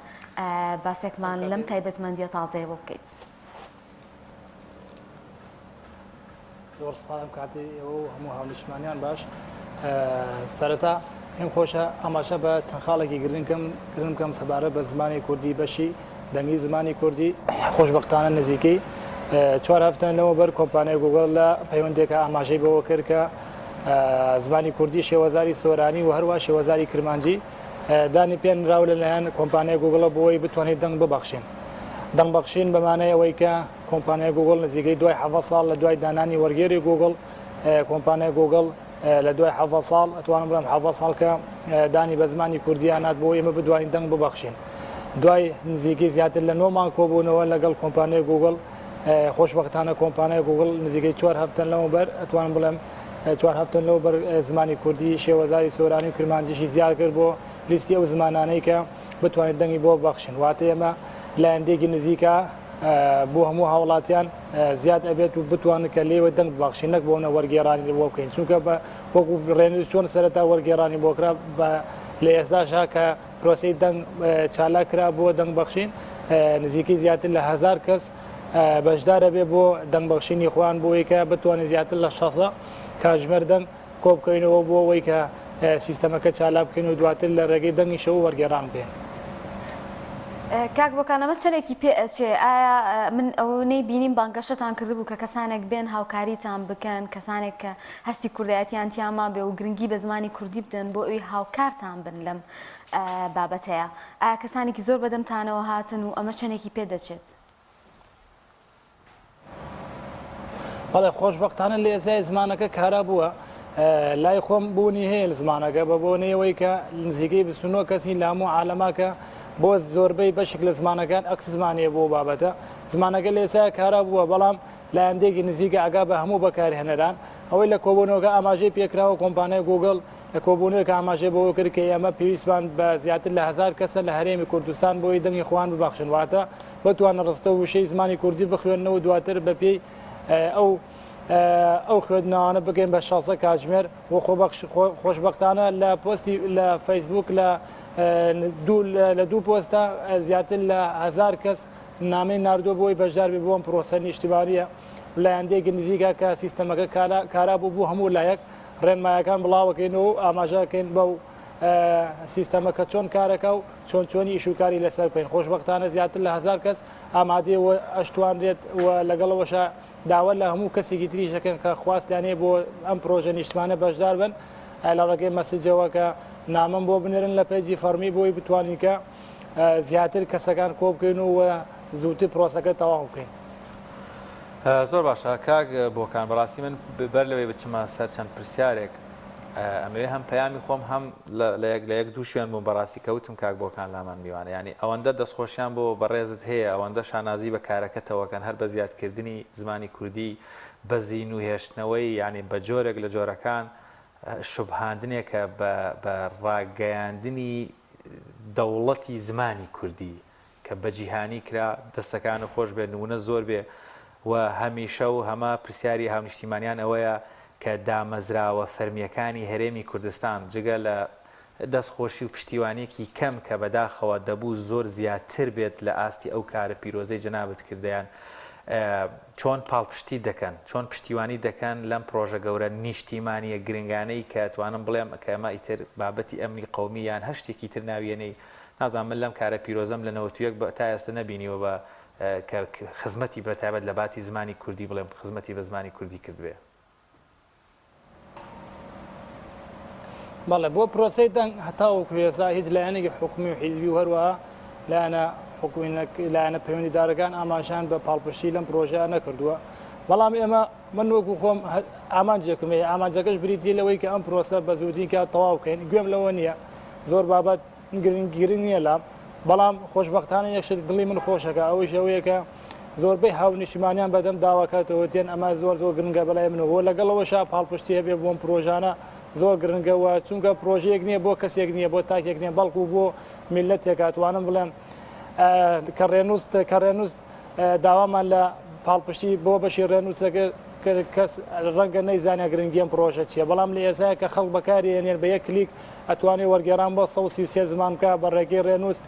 باسێکمان لەم تایبەتمەندییە تازەیە بۆ بکەیت. زۆر سوپاس ئەم کاتەی ئێوە و هەموو هاونیشتمانیان باش. سەرەتا پێم خۆشە ئاماژە بە چەند خاڵێکی گرنگ گرنگ بکەم سەبارەت بە زمانی کوردی بەشی دەنگی زمانی کوردی خۆشبەختانە نزیکەی چوار هەفتە لەمەوبەر کۆمپانیای گوگڵ لە پەیوەندێکە ئاماژەی بەوە کرد کە زمانی کوردی شێوەزاری سۆرانی و هەروە شێوەزاری کرمانجی دانی پێنراوە لەلایەن کۆمپانیای گوگڵە بۆی بتوانێت دەنگ ببەخشین دەنگ بەخشین بە مانای ئەوەی کە کۆمپانیای گوگڵ نزیکەی دوای 17 ساڵ لە دوای دانانی وەرگێری گوگڵ کۆمپانیای گوگڵ لە دوای 17 ساڵ ئەتوانم بڵێم 17 ساڵ کە دانی بە زمانی کوردیان نات بۆ ئێمە بدوانین دەنگ ببەخشین دوای نزیکەی زیاتر لە نۆ مانگ کۆبوونەوە لەگەڵ کۆمپانیای گوگڵ خۆشبەختانە کۆمپانیای گوگڵ نزیکەی چوار هەفتەن لەمەوبەر ئەتوانم بڵێم چوار هەفتەن لەوبەر زمانی کوردی شێوەزاری سۆرانی و کرمانجیشی زیاد کرد بۆ لیستی ئەو زمانانەی کە بتوانێت دەنگی بۆ ببەخشن واتە ئێمە لایەندێکی نزیکە بۆ هەموو هاوڵاتیان زیاد ئەبێت و بتوانن کە لێوە دەنگ ببەخشین نەک بۆنە وەرگێڕانی بۆ بکەین چونکە بە وەکو ڕێنووس چۆن سەرەتا وەرگێڕانی بۆ کرا بە لە ئێستاشا کە پرۆسەی دەنگ چالاک کرا بۆ دەنگ بەخشین نزیکەی زیاتر لە هەزار کەس بەشدارە بێ بۆ دەنگ بەخشینی خۆیان بۆ ئەوەی کە بتوانین زیاتر لە 600 کاتژمێر دەنگ کۆبکەینەوە بۆ ئەوەی کە سیستەمەکە چالاک بکەین و دواتر لە ڕێگەی دەنگیشەوە وەرگێڕان بکەین. کاک بۆکان ئەمە چەندێکی پێ ئەچێ؟ ئایا من ئەوەنەی بینیم بانگەشەتان کردبوو کە کەسانێک بێن هاوکاریتان بکەن، کەسانێک کە هەستی کوردایەتیان تیا مابێ و گرنگی بە زمانی کوردی بدەن بۆ ئەوی هاوکارتان بن لەم بابەتەیا. ئایا کەسانێکی زۆر بەدەمتانەوە هاتن و ئەمە چەندێکی پێ دەچێت؟ بەڵێ خۆشبەختانە لە ئێستای زمانەکە کارا بووە لای خۆم بوونی هەیە لە زمانەکە بە بۆنەیەوەی کە نزیکەی 29 کەسی لە هەموو عالەماکە بۆ زۆربەی بەشێک لە زمانەکان ئەکس زمانەیە بۆ بابەتە زمانەکە لە ئێستا کارا بووە بەڵام لایەندێکی نزیکە ئەگا بە هەموو بەکارهێنەران ئەوەی لە کۆبوونەوەکە ئاماژەی پێکراوە کۆمپانیای گوگڵ لە کۆبوونەوەکە ئاماژەی بەوە کرد کە ئێمە پێویستمان بە زیاتر لە هەزار کەسە لە هەرێمی کوردستان بۆی دەنگی خۆیان ببەخشن واتە بتوانن ڕستە و وشەی زمانی کوردی بخوێننەوە و دواتر بەپێی ئەو ئەو خوێندنەوانە بگەین بە 600 کاتژمێر و خۆشبەختانە لە پۆستی لە فەیسبوک لە لە دوو پۆستە زیاتر لە هزار کەس نامەی ناردووە بۆی بەشدار بێ بۆ ئەم پرۆسە نیشتیمانیە لایەندەیەکی نزیکە کە سیستەمەکە کارا بوو بۆ هەموو لایەک ڕێنمایەکان بڵاوەکەین و ئاماژەکەین بەو سیستەمە کە چۆن کارەکە و چۆن چۆنی ئیش و کاری لەسەر بکەین خۆشبەختانە زیاتر لە هزار کەس ئامادەیە و ئەشتوانرێت و لەگەڵەوەشە داوا لە هەموو کەسێکی تریش دەکەن کە خواستیان هەیە بۆ ئەم پرۆژە نیشتمانە بەشدار بن لە ڕێگەی مەسجەوە کە نامەم بۆ بنێرن لە page ی فەڕمی بۆی بتوانین کە زیاتر کەسەکان کۆ بکەین و زووتر پرۆسەکە تەواو بکەین. زۆر باشە کاک بۆکان بەڕاستی من بەر لەوەی بچمە سەر چەند پرسیارێک ئەمەوێ هەم پەیامی خۆم هەم لە یەک لە یەک دوو شوێن بووم بەڕاستی کەوتم کاک بۆکان لامان میوانە یانی ئەوەندە دەستخۆشیان بۆ بەڕێزت هەیە ئەوەندە شانازی بە کارەکەتەوە کەن هەر بە زیادکردنی زمانی کوردی بە زینوو هێشتنەوەی یانی بە جۆرێک لە جۆرەکان شوبهاندنێکە بە بە ڕاگەیاندنی دەوڵەتی زمانی کوردی کە بە جیهانی کرا دەستەکانت خۆش بێت نمونە زۆر بێ و هەمیشە و هەمە پرسیاری هاونیشتیمانیان ئەوەیە کە دامەزراوە فەرمیەکانی هەرێمی کوردستان جگە لە دەست خۆشی و پشتیوانیەکی کەم کە بەداخەوە دەبوو زۆر زیاتر بێت لە ئاستی ئەو کارە پیرۆزەی جەنابت کردیان چۆن پاڵپشتی دەکەن چۆن پشتیوانی دەکەن لەم پرۆژە گەورە نیشتیمانیە گرنگانەی کە توانم بڵێم کە ئەمە ئیتر بابەتی ئەمنی قەومی یان هەر شتێکی تر ناویەنەی نازانم من لەم کارە پیرۆزەم لە 91 بە تا ئێستا نەبینیوە بە کە خزمەتی بە تایبەت لە باتی زمانی کوردی بڵێم خزمەتی بە زمانی کوردی کردبێ. بەڵێ بۆ پرۆسەی دەنگ هەتاوەکو ئێستا هیچ لایەنێکی حکومی و حیزبی و هەروەها لایەنە حکومی لایەنە پەیوەندیدارەکان ئاماژەیان بە پاڵپشتی لەم پرۆژەیە نەکردووە بەڵام ئێمە من وەکو خۆم ئامانجێکم هەیە ئامانجەکەش بریتیە لەوەی کە ئەم پرۆسە بە زووترین کات تەواو بکەین گوێم لەوە نییە زۆر بابەت گرنگ گرنگ نییە لام بەڵام خۆشبەختانە یەک شت دڵی من خۆشەکە ئەوەیش ئەوەیە کە زۆربەی هاونیشتیمانیان بەدەم داواکاتەوە دێن ئەمە زۆر زۆر گرنگە بەلای منەوە و لەگەڵەوەشا پاڵپشتی هەبێ بۆم پرۆژانە زۆر گرنگە و چونکە پرۆژەیەک نییە بۆ کەسێک نییە بۆ تاکێک نییە بەڵکو بۆ میللەتێک ئەتوانم بڵێم کە ڕێنووس کە ڕێنووس داوامان لە پاڵپشتی بۆ بەشی ڕێنووسەکە کەس ڕەنگە نەیزانیا گرنگی ئەم پرۆژە چییە بەڵام لە ئێستا کە خەڵک بەکاری هێنێن بە یەک کلیک ئەتوانێ وەرگێڕان بۆ 133 زمان بکە بە ڕێگەی ڕێنووس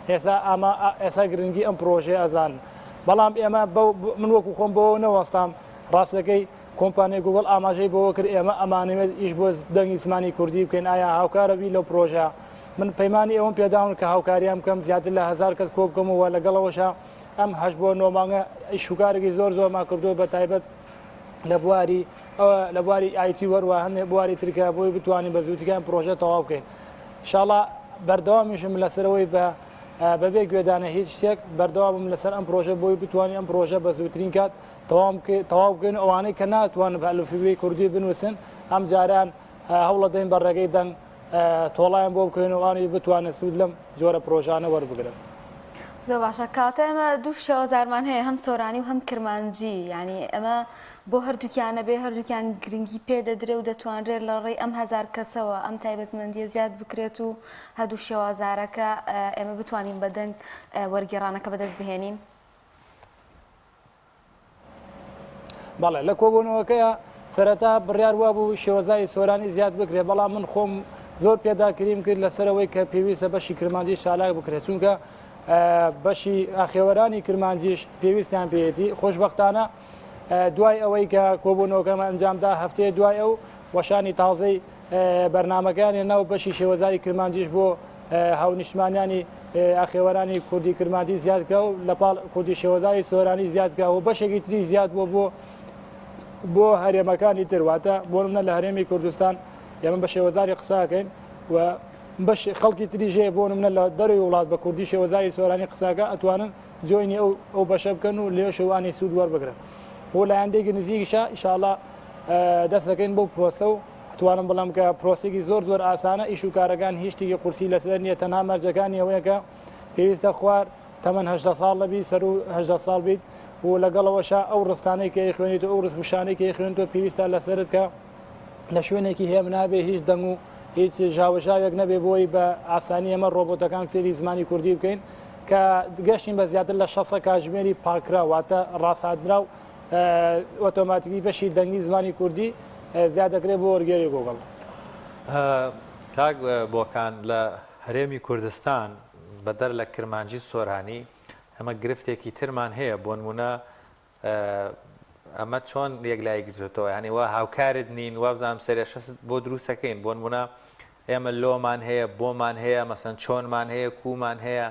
ئێستا ئەمە ئێستا گرنگی ئەم پرۆژەیە ئەزانن بەڵام ئێمە من وەکو خۆم بەوە نەوەستام ڕاستەکەی کۆمپانیای گوگڵ ئاماژەی بەوە کرد ئێمە ئەمانەوێت ئیش بۆ دەنگی زمانی کوردی بکەین ئایا هاوکارە بی لەو پرۆژە من پەیمانی ئەوم پێداون کە هاوکاریان بکەم زیاتر لە هزار کەس کۆ بکەمەوە لەگەڵەوەشە ئەم هەشت بۆ نۆ مانگە ئیش و کارێکی زۆر زۆرمان کردووە بە تایبەت لە بواری لە بواری IT وەروە هەندێک بواری ترکە بۆی بتوانین بە زووتیکان پرۆژە تەواو بکەین ئینشاڵا بەردەوامیشم لەسەرەوەی بە بەبێ گوێدانە هیچ شتێک بەردەوامم لەسەر ئەم پرۆژە بۆی بتوانین ئەم پرۆژە بە زووترین کات تەواو بکەین ئەوانەی کە ناتوانن بە ئەلفوبێی کوردی بنووسن ئەم جاران هەوڵەدەین بە ڕێگەی دەنگ تۆڵیان بۆ بکەین و ئەوانەی بتوانن سوود لەم جۆرە پرۆژانە وەربگرن. زۆر باشە کەواتە ئێمە دوو شێوەزارمان هەیە هەم سۆرانی و هەم کرمانجی یعنی ئەمە بۆ هەردووکیان نەبێ هەردووکیان گرنگی پێ دەدرێ و دەتوانرێت لە ڕێی ئەم هەزار کەسەوە ئەم تایبەتمەندیە زیاد بکرێت و هەردوو شێوازارەکە ئێمە بتوانین بە دەنگ وەرگێڕانەکە بەدەست بهێنین. بەڵێ لە کۆبوونەوەکەیا سەرەتا بڕیار وابوو شێوەزاری سۆرانی زیاد بکرێت بەڵام من خۆم زۆر پێداکریم کرد لەسەرەوەی کە پێویستە بەشی کرمانجی چالاک بکرێت چونکە بەشی ئاخێوەرانی کرمانجیش پێویستیان پێیەتی خۆشببختانە دوای ئەوەی کە کۆبوونەوەکەمە ئەنجامدا هەفتەیە دوای ئەو وەشانی تازەی بەرنامەکەیان ناو بەشی شێوەزاری کرمانجیش بۆ هاونیشتمانیانی ئاخێوەرانی کوردی کرمانجی زیاد کرا و لە پاڵ کوردی شێوەزاری سۆرانی زیاد کرا و بەشێکی تری زیاد بووە بۆ بۆ هەرێمەکانی تر واتە بۆ نمونە لە هەرێمی کوردستان ئێمە بە شێوەزاری قساکەین و بەش خەڵکی تریش هەیە بۆ نمونە لە دەروی وڵات بە کوردی شێوەزاری سۆرانی قساکە ئەتوانن join ی ئەو ئەو بەشە بکەن و لێشەوانی سوود وەربگرن بۆ لایەندێکی نزیکیشە ئیشاڵا دەست دەکەین بۆ پرۆسە و ئەتوانم بڵێم کە پرۆسێکی زۆر زۆر ئاسانە ئیش و کارەکان هیچ شتێکی قورسی لەسەر نییە تەنها مەرجەکانی ئەوەیە کە پێویستە خوار تەمەن 18 ساڵ نەبی سەرو 18 ساڵ بیت و لەگەڵەوەشا ئەو ڕستانەی کە ئەیخوێنیت و ئەو ڕست وشانەی کە ئەیخوێنیتەوە پێویستە لەسەرت کە لە شوێنێکی هێمن نابێ هیچ دەنگ و هیچ ژاوەژاوێک نەبێ بۆی بە ئاسانی ئێمە ڕۆبۆتەکان فێری زمانی کوردی بکەین کە گەشتین بە زیاتر لە 600 کاتژمێری پاکراو واتە ڕاسادراو. ئۆتۆماتیکی بەشی دەنگی زمانی کوردی زیاد دەکرێت بۆ وەرگێری گوگڵ. کاک بۆکان لە هەرێمی کوردستان بەدەر لە کرمانجی و سۆرانی ئەمە گرفتێکی ترمان هەیە بۆنمونە ئەمە چۆن یەکلایی گرتوتەوە یانی وا هاوکارت نین وابزانم سەرێشەست بۆ دروستەکەین بۆنمونە ئێمە لۆمان هەیە بۆمان هەیە مەسەن چۆنمان هەیە کومان هەیە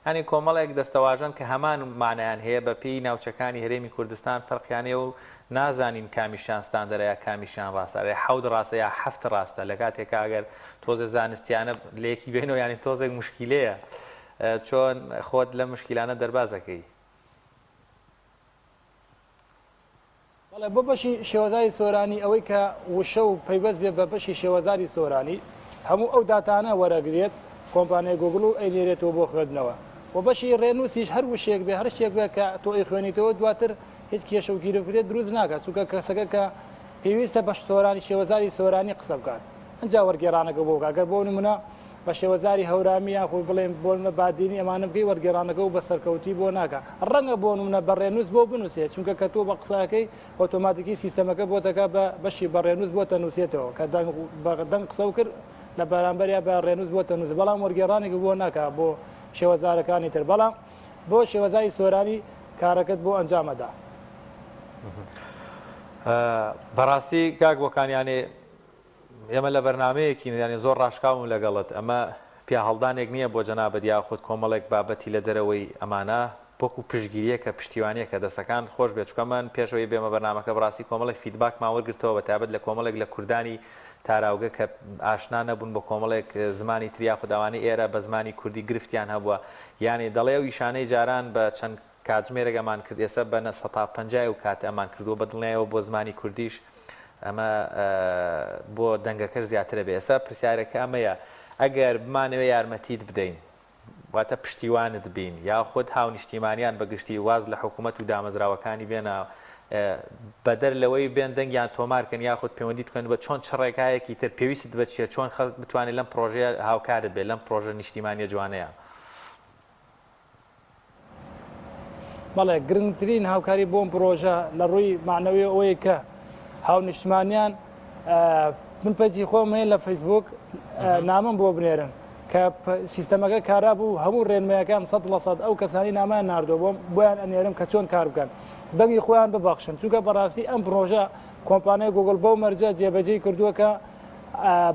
یانی کۆمەڵێک دەستەواژەن کە هەمان مانایان هەیە بە پێی ناوچەکانی هەرێمی کوردستان فەرقیان هەیە و نازانین کامیشیان ستاندەرە یا کامیشیان ڕاستە ئەرێ حەوت ڕاستە یا حەفت ڕاستە لە کاتێکا ئەگەر تۆزێ زانستیانە لێکی بێنەوە یانی تۆزێک مشکیلەیە چۆن خۆت لەم مشکیلانە دەرباز ئەکەی؟ بەڵێ بۆ بەشی شێوەزاری سۆرانی ئەوەی کە وشە و پەیوەست بێ بە بەشی شێوەزاری سۆرانی هەموو ئەو داتانە وەرەگرێت کۆمپانیای گوگڵ و ئەینێرێتەوە بۆ خوێندنەوە و بەشی ڕێنووسیش هەر وشەیەک بێ هەر شتێک بێ کە تۆ ئەیخوێنیتەوە دواتر هیچ کێشە و گیروگرفت دروست ناکات چونکە کەسەکە کە پێویستە بە سۆرانی شێوەزاری سۆرانی قسە بکات ئەنجا وەرگێڕانەکە بۆ بکات گەر بۆ نمونە بە شێوەزاری هەورامی یاخود بڵێین بۆ نمونە بادینی ئەمانە بکەی وەرگێڕانەکە و بە سەرکەوتووی بۆ ناکا ڕەنگە بۆ نمونە بە ڕێنووس بۆ بنووسێ چونکە کە تۆ بە قسە ئەکەی ئۆتۆماتیکی سیستەمەکە بۆت ئەکا بە بەشی بە ڕێنووس بۆت ئەنووسێتەوە کە دەنگ بە دەنگ قسە و کرد لە بەرامبەریا بە ڕێنووس بۆت ئەنووسێ بەڵام وەرگێڕانێک بۆ ناکا بۆ شێوەزارەکانی تر بەڵام بۆ شێوەزاری سۆرانی کارەکەت بۆ ئەنجام ئەدا. بەڕاستی کاک بۆکان یانێ ئێمە لە بەرنامەیەکین یانی زۆر ڕاشکاوم لەگەڵت ئەمە پیاهەڵدانێک نییە بۆ جەنابت یاخود کۆمەڵێک بابەتی لە دەرەوەی ئەمانە وەکو پشتگیریەکە پشتیوانیەکە دەسەکانت خۆش بێت چونکە من پێش ئەوەی بێمە بەرنامەکە بەڕاستی کۆمەڵێک feedback مان وەرگرتەوە بە تایبەت لە کۆمەڵێک لە کوردانی تاراوگە کە ئاشنا نەبوون بە کۆمەڵێک زمانی تر یاخود ئەوانەی ئێرە بە زمانی کوردی گرفتیان هەبووە یانی دەڵێ ئەو ئیشانەی جاران بە چەند کاتژمێرێک ئەمان کرد ئێستا بە نە سەتا پەنجای ئەو کاتە ئەمان کردووە بە دڵنیایەوە بۆ زمانی کوردیش ئەمە بۆ دەنگەکەش زیاترە بێ ئێستا پرسیارەکە ئەمەیە ئەگەر بمانەوێ یارمەتیت بدەین واتە پشتیوانت بین یاخود هاونیشتیمانیان بە گشتی واز لە حکوومەت و دامەزراوەکانی بێنە بەدەر لەوەی بێن دەنگیان تۆمار کەن یاخود پەیوەندی بکەن بە چۆن چ ڕێگایەکی تر پێویستت بە چییە چۆن خەڵک بتوانێت لەم پرۆژەیە هاوکارت بێت لەم پرۆژە نیشتیمانیە جوانەیە؟ بەڵێ گرنگترین هاوکاری بۆ ئەم پرۆژە لە ڕووی مەعنەویەوە ئەوەیە کە هاونیشتمانیان من page ی خۆم هەیە لە فەیسبوک نامەم بۆ بنێرن کە سیستەمەکە کارا بوو هەموو ڕێنمایەکان 100% ئەو کەسانی نامان ناردووە بۆم بۆیان ئەنێرم کە چۆن کار بکەن دەنگی خۆیان ببەخشن چونکە بەڕاستی ئەم پرۆژە کۆمپانیای گوگڵ بەو مەرجە جێبەجێی کردووە کە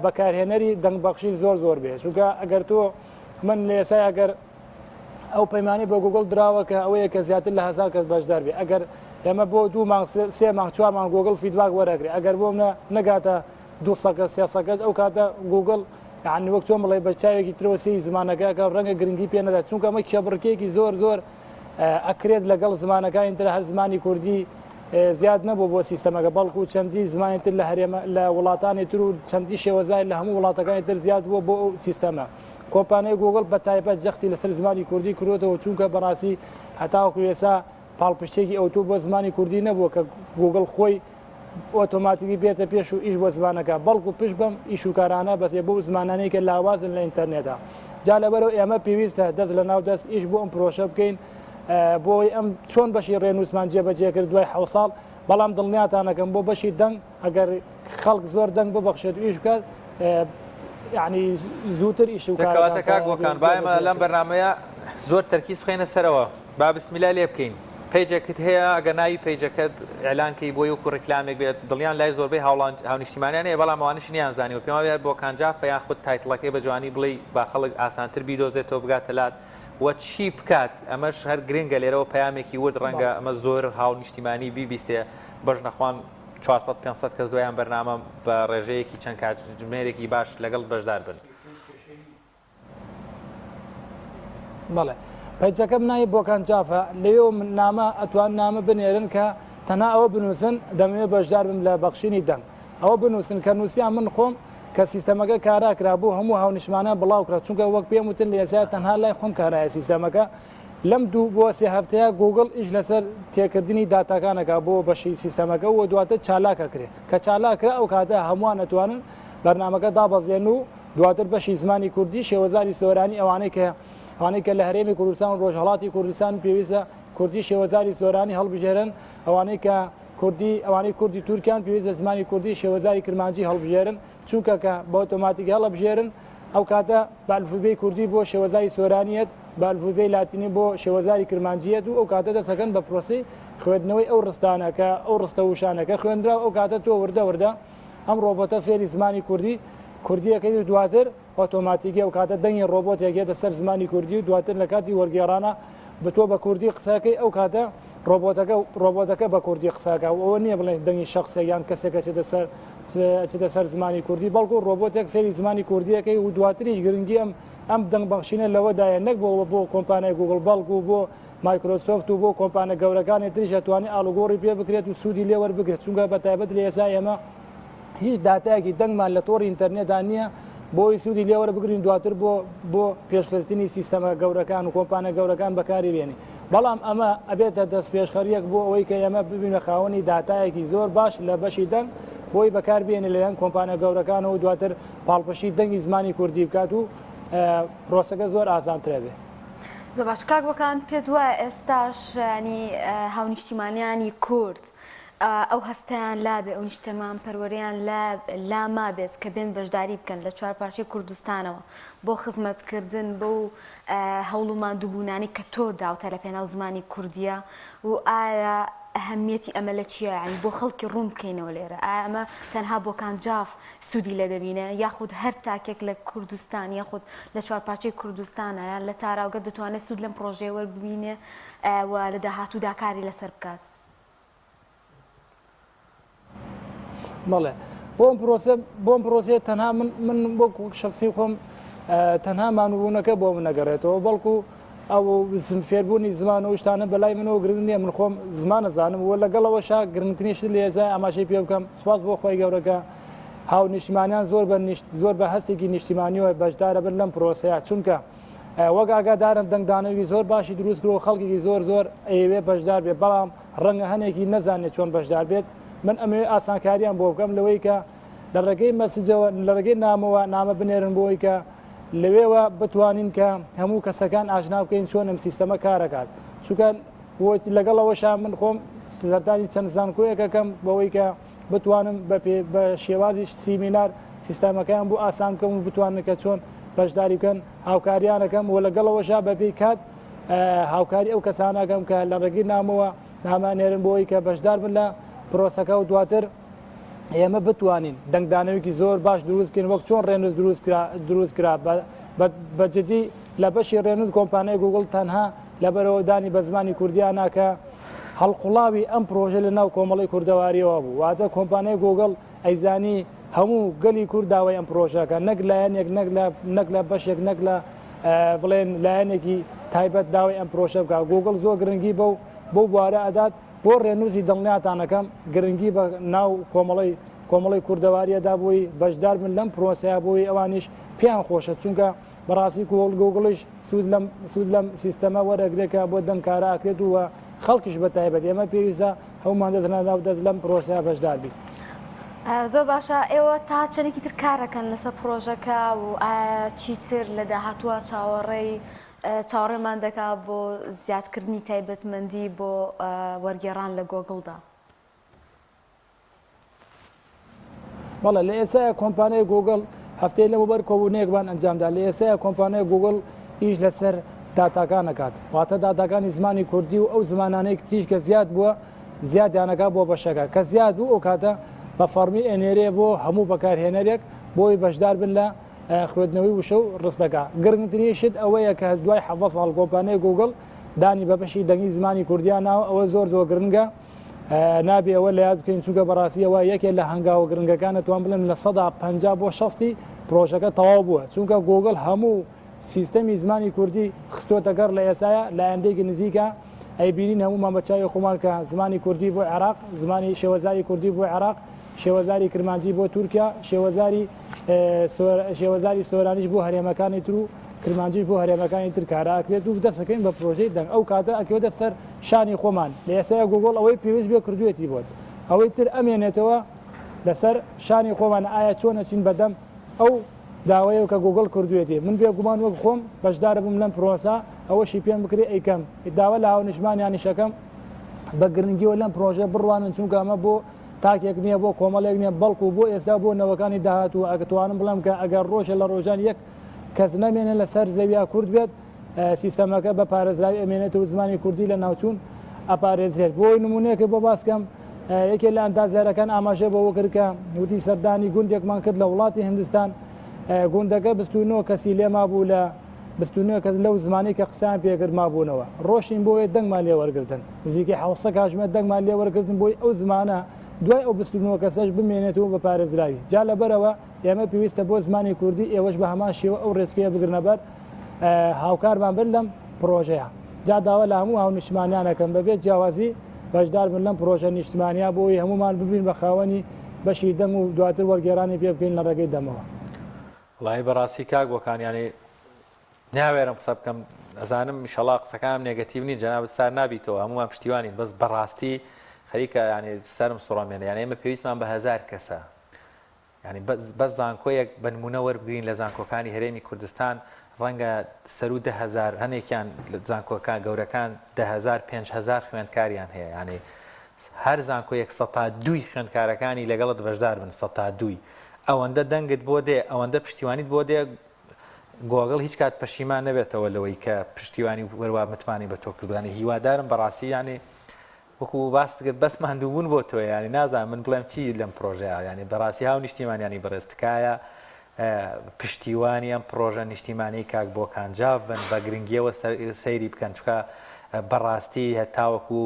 بەکارهێنەری دەنگبەخشین زۆر زۆر بێ چونکە ئەگەر تۆ من لە ئێسای ئەگەر ئەو پەیمانەی بە گوگڵ دراوە کە ئەوەیە کە زیاتر لە هەزار کەس بەشدار بێ ئەگەر ئێمە بۆ دوو مانگ سێ مانگ چوار مانگ گوگڵ feedback وەرەگرێ ئەگەر بۆ منە نەگاتە دوو سەد کەس سێ کەس ئەو کاتە گوگڵ یعنی وەک چۆن بڵێ بە چاوێکی ترەوە سێی زمانەکە کە ڕەنگە گرنگی پێ نەدات چونکە ئەمە کێبڕکێکی زۆر زۆر ئەکرێت لەگەڵ زمانەکانی تر هەر زمانی کوردی زیاد نەبوو بۆ سیستەمەکە بەڵکو چەندی زمانی تر لە هەرێمە لە وڵاتانی تر و چەندی شێوەزار لە هەموو وڵاتەکانی تر زیاد بووە بۆ ئەو سیستەمە کۆمپانیای گووگڵ بە تایبەت جەختی لەسەر زمانی کوردی کردۆتەوە، چونکە بەڕاستی هەتاوەکو ئێستا پاڵپشتێکی ئەوتۆ بۆ زمانی کوردی نەبووە کە گووگڵ خۆی ئۆتۆماتیکی بێتە پێش و ئیش بۆ زمانەکە، بەڵکو پشت بەم ئیش و کارانە بەسێ بۆ زمانانەی کە لاوازن لە ئینتەرنێتا. جا لەبەرئەوە ئێمە پێویستە دەست لەناو دەست ئیش بۆ ئەم پرۆژە بکەین بۆ ئەوەی ئەم چۆن بەشی ڕێنووسمان جێبەجێ کرد دوای حەوت ساڵ، بەڵام دڵنیاتان ئەکەم بۆ بەشی دەنگ ئەگەر خەڵک زۆر دەنگ ببەخشێت و ئیش بکات یعنی زووتر ئیش و کەواتە کاک بۆکان با ئێمە لەم بەرنامەیە زۆر تەرکیز بخەینە سەرەوە با بسمیلا لێ بکەین page ەکت هەیە ئەگەر ناوی page ەکەت ئیعلان کەی بۆی وەکو ڕیکلامێک بێت دڵیان لای زۆربەی هاوڵان هاونیشتیمانیان هەیە بەڵام ئەوانەش نیان زانیوە پێم وابێ بۆکان جافە یاخود title ەکەی بە جوانی بڵێی با خەڵک ئاسانتر بیدۆزێتەوە بگاتە لات و چی بکات ئەمەش هەر گرنگە لێرەوە پەیامێکی ورد ڕەنگە ئەمە زۆر هاونیشتیمانی بیبیستێ بەش نەخوان 400 500 کەس دوای ئەم بەرنامە بە ڕێژەیەکی چەند کاتژمێرێکی باش لەگەڵت بەشدار بن. بەڵێ پەیجەکەم ناوی بۆکان جافە لەوێوە من نامە ئەتوان نامە بنێرن کە تەنها ئەوە بنووسن دەمەوێت بەشدار بم لە بەخشینی دەنگ ئەوە بنووسن کە نووسیان من خۆم کە سیستەمەکە کارا کرا بۆ هەموو هاونیشتمانیان بڵاو کرا چونکە وەک پێم وتن لە ئێستا تەنها لای خۆم کارایە سیستەمەکە لەم دوو بۆ سێ هەفتەیە گوگڵ ئیش لەسەر تێکردنی داتاکان ئەکا بۆ بەشی سیستەمەکە و دواتر چالاک ئەکرێ کە چالاک کرا ئەو کاتە هەمووان ئەتوانن بەرنامەکە دابەزێنن و دواتر بەشی زمانی کوردی شێوەزاری سۆرانی ئەوانەی کە ئەوانەی کە لە هەرێمی کوردستان و ڕۆژهەڵاتی کوردستان پێویستە. کوردی شێوەزاری سۆرانی هەڵبژێرن، ئەوانەی کە کوردی ئەوانەی کوردی تورکیان پێویستە زمانی کوردی شێوەزاری کرمانجی هەڵبژێرن، چونکە کە بە ئۆتۆماتیکی هەڵەبژێرن ئەو کاتە بە ئەلفوبێی کوردی بۆ شێوەزاری سۆرانیەت بە ئەلفوبێی لاتینی بۆ شێوەزاری کرمانجیەت و ئەو کاتە دەستەکەن بە پرۆسەی خوێندنەوەی ئەو ڕستانە کە ئەو ڕستە وشانە کە خوێندرا ئەو کاتە تۆ وردە وردە ئەم ڕۆبۆتە فێری زمانی کوردی کوردیەکەی و دواتر ئۆتۆماتیکی ئەو کاتە دەنگی ڕۆبۆتێک یەتە سەر زمانی کوردی و دواتر لە کاتی وەرگێڕانا بە تۆ بە کوردی قسەکەی ئەو کاتە ڕۆبۆتەکە ڕۆبۆتەکە بە کوردی قسەکە و ئەوە نییە بڵێن دەنگی شخصێک یان کەسێک ئەچێتە سەر ئەچێتە سەر زمانی کوردی بەڵکو ڕۆبۆتێک فێری زمانی کوردیەکەی و دواتریش گرنگی ئەم ئەم دەنگ بەخشینە لەوەدایە نەک بۆ بۆ کۆمپانیای گوگڵ بەڵکو بۆ مایکرۆسۆفت و بۆ کۆمپانە گەورەکانی تریش ئەتوانێت ئاڵوگۆڕی پێ بکرێت و سوودی لێ وەربگرێت چونکە بە تایبەت لە ئێستا ئێمە هیچ داتایەکی دەنگمان لە تۆڕی ئینتەرنێتدا نییە بۆی سوودی لێ وەربگرین دواتر بۆ بۆ پێشخستنی سیستەمە گەورەکان و کۆمپانە گەورەکان بەکاری بێنین بەڵام ئەمە ئەبێتە دەستپێشخەریەک بۆ ئەوەی کە ئێمە ببینە خاوەنی داتایەکی زۆر باش لە بەشی دەنگ بۆی بەکار بێنێ لەلایەن کۆمپانیا گەورەکانەوە دواتر پاڵپشتی دەنگی زمانی کوردی بکات و پرۆسەکە زۆر ئاسانترە بێ. زۆر باش کاک بۆکان پێت وایە ئێستاش ینی هاونیشتیمانیانی کورد ئەو هەستەیان لابێ ئەو نیشتمان پەروەریان لا مابێت کە بێن بەشداری بکەن لە چوارپارچەی کوردستانەوە بۆ خزمەتکردن بەو هەوڵ و ماندووبوونانەی کە تۆ داوتە لە پێناو زمانی کوردیە و ئایا ئەهەمیەتی ئەمە لە چییە یانی بۆ خەڵکی ڕوون بکەینەوە لێرە ئایا ئەمە تەنها بۆکان جاف سوودی لێ دەبینێ یاخود هەر تاکێک لە کوردستان یاخود لە چوارپارچەی کوردستانە یان لە تاراوگە دەتوانێت سوود لەم پڕۆژەیە وەرببینێ و لە داهاتوودا کاری لەسەر بکات؟ بەڵێ بۆ ئەم پرۆسە بۆ ئەم پرۆسەیە تەنها من من وەک شخصی خۆم تەنها مانوبوونەکە بۆ من نەگەڕێتەوە بەڵکو ئەو فێربوونی زمان و شتانە بەلای منەوە گرنگ نییە من خۆم زمانە زانم و لەگەڵەوەشا گرنگترین شت لە ئێستا ئاماژەی پێ بکەم سوپاس بۆ خۆی گەورەکە هاونیشتمانیان زۆر بە زۆر بە هەستێکی نیشتیمانیەوە بەشدارە بن لەم پرۆسەیە چونکە وەک ئاگادارن دەنگدانەوەی زۆر باشی دروست کرد و خەڵکێکی زۆر زۆر ئەیەوێ بەشدار بێت بەڵام ڕەنگە هەنێکی نەزانێت چۆن بەشدار بێت من ئەمەوێ ئاسانکاریان بۆ بکەم لەوەی کە لە ڕێگەی مەسجەوە لە ڕێگەی نامەوە نامە بنێرن بۆ ئەوەی کە لەوێوە بتوانین کە هەموو کەسەکان ئاشنا بکەین چۆن ئەم سیستەمە کارەکات چونکە لەگەڵ ئەوەشا من خۆم سەردانی چەند زانکۆیەکەکەم بەوەی کە بتوانم بە پێ بە شێوازی سیمینار سیستەمەکەیان بۆ ئاسان بکەم و بتوانن کە چۆن بەشداری بکەن هاوکاریانەکەم و لەگەڵەوەشا بەپێی کات هاوکاری ئەو کەسانەکەم کە لە ڕێگەی نامەوە نامە نێرن بۆی کە بەشدار بن لە پرۆسەکە و دواتر ئێمە بتوانین دەنگدانەوەیکی زۆر باش دروست بکەین وەک چۆن ڕێنووس دروست کرا دروست کرا بە جدی لە بەشی ڕێنووس کۆمپانیای گوگڵ تەنها لەبەرەوە دانی بە زمانی کوردیان ناکە هەڵقوڵاوی ئەم پرۆژە لە ناو کۆمەڵی کوردەواریەوە بوو واتە کۆمپانیای گوگڵ ئەیزانی هەموو گەلی کورد داوای ئەم پرۆژەکە نەک لایەنێک نەک لە نەک لە بەشێک نەک لە بڵێن لایەنێکی تایبەت داوای ئەم پرۆژە بکە گوگڵ زۆر گرنگی بەو بەو بوارە ئەدات بۆ ڕێنووسی دڵنیاتانەکەم گرنگی بە ناو کۆمەڵی کۆمەڵی کوردەواریە دا بۆی بەشدار بن لەم پرۆسەیە بۆی ئەوانیش پێیان خۆشە چونکە بەڕاستی گوگڵ گوگڵیش سوود لەم سوود لەم سیستەمە وەرەگرێت کە بۆ دەنگ کارا ئەکرێت و خەڵکیش بە تایبەت ئێمە پێویستە هەموومان دەست ناو دەست لەم پرۆسەیە بەشدار بین. زۆر باشە ئێوە تا چەندێکی تر کارەکەن لەسەر پڕۆژەکە و ئایا چیتر لە داهاتووە چاوەڕێی چاوەڕێمان دەکا بۆ زیادکردنی تایبەتمەندی بۆ وەرگێڕان لە گۆگڵدا؟ بەڵێ لە ئێستایا کۆمپانیای گوگڵ هەفتەی لەمەوبەر کۆبوونەیەکمان ئەنجامدا لە ئێستایا کۆمپانیای گوگڵ ئیش لەسەر داتاکان ئەکات واتە داتاکانی زمانی کوردی و ئەو زمانانەی تریش کە زیاد بووە زیادیانەکا بۆ بەشەکە کە زیاد بوو ئەو کاتە بە فەڕمی ئەنێرێ بۆ هەموو بەکارهێنەرێک بۆی بەشدار بن لە خوێندنەوەی وشە و ڕستەکە گرنگترین شت ئەوەیە کە دوای 17 ساڵ کۆمپانیای گوگڵ دانی بە بەشی دەنگی زمانی کوردیان ناوە ئەوە زۆر زۆر گرنگە نابێ ئەوە لە یاد بکەین چونکە بەڕاستی ئەوە یەکێ لە هەنگاوە گرنگەکان ئەتوان بڵێم 50% بۆ 60 پرۆژەکە تەواو بووە چونکە گوگڵ هەموو سیستەمی زمانی کوردی خستۆتە گەڕ لە ئێسایا لە ئایندەیەکی نزیکە ئەیبینین هەموومان بە چاوی خۆمان کە زمانی کوردی بۆ عێراق زمانی شێوەزاری کوردی بۆ عێراق شێوەزاری کرمانجی بۆ تورکیا شێوەزاری شێوەزاری سۆرانیش بۆ هەرێمەکانی تر و کرمانجیش بۆ هەرێمەکانی تر کارا ئەکرێت و دەست ئەکەین بە پرۆژەی دەنگ ئەو کاتە ئەکەوێتە سەر شانی خۆمان لە ئێستایا گوگڵ ئەوەی پێویست بێ کردوێتی بۆت ئەوەی تر ئەمێنێتەوە لەسەر شانی خۆمان ئایا چۆن ئەچین بەدەم ئەو داوایەوە کە گوگڵ کردوێتی من بێگومان وەک خۆم بەشدارە بووم لەم پرۆسە. ئەوەشی پێم بکرێ ئەیکەم. داوا لە هاونیشتمانیانیش ئەکەم بە گرنگیەوە لەم پرۆژە بڕوانن، چونکە ئەمە بۆ تاکێک نییە، بۆ کۆمەڵێک نییە، بەڵکو بۆ ئێستا بۆ نەوەکانی داهاتوو. ئەتوانم بڵێم کە ئەگەر ڕۆژێ لە ڕۆژان یەک کەس نەمێنێ لەسەر زەویا کورد بێت، سیستەمەکە بە پارێزراوی ئەمێنێت و زمانی کوردی لە ناوچوون ئەپارێزرێت. بۆ نمونەیەکت بۆ باس کەم، یەکێ لە ئەندازیارەکان ئاماژەی بەوە کرد کە وتی سەردانی گوندێکمان کرد لە وڵاتی هندستان، گوندەکە 29 کەسی لێ مابوو، لە 29 کەس لەو زمانەی کە قسەیان پێکرد مابوونەوە. ڕۆشتین بۆیە دەنگمان لێ وەرگرتن، نزیکەی 700 کاتژمێر دەنگمان لێ وەرگرتن بۆی ئەو زمانە دوای ئەو 29 کەسەش بمێنێت و بە پارێزراوی. جا لەبەرئەوە ئێمە پێویستە بۆ زمانی کوردی ئێوەش بە هەمان شێوە ئەو ڕێچکەیە بگرنە بەر، هاوکارمان بن لەم پڕۆژەیە. جا داوا لە هەموو هاونیشتمانیان ئەکەم بەبێ جیاوازی بەشدار بن لەم پڕۆژە نیشتمانیە بۆ ئەوەی هەموومان ببین بە خاوەنی بەشی دەنگ و دواتر وەرگێڕانی پێ بکەین لە ڕێگەی دەمەوە. وەڵایی بەڕاستی کاک بۆکان یانی ناوێرم قسە بکەم ئەزانم ئیشەڵا قسەکانم نێگەتیڤ نین جەنابت سار نابیتەوە هەموومان پشتیوانین بەس بەڕاستی خەریکە یانی سەرم سوڕەمێنێ یانی ئێمە پێویستمان بە هەزار کەسە یانی بەس زانکۆیەک بە نموونە وەربگرین لە زانکۆکانی هەرێمی کوردستان ڕەنگە سەروو 10,000 هەنێکیان لە زانکۆکان گەورەکان 10,000 5,000 خوێندکاریان هەیە یانی هەر زانکۆیەک سەتا دووی خوێندکارەکانی لەگەڵت بەشدار بن سەتا دووی ئەوەندە دەنگت بۆ دێ ئەوەندە پشتیوانیت بۆ دێ گۆگڵ هیچ کات پەشیمان نەبێتەوە لەوەی کە پشتیوانی و وەروا متمانەی بە تۆ کردووە یانی هیوادارم بەڕاستی یانی وەکو باست کرد بەس ماندووبوون بۆ تۆیە یانی نازانم من بڵێم چی لەم پرۆژەیە یانی بەڕاستی هاو نیشتیمانیانی بەڕێز تکایە پشتیوانی ئەم پرۆژە نیشتیمانی کاک بۆکان جاف بن بە گرنگیەوە سەیری بکەن چکە بەڕاستی هەتاوەکو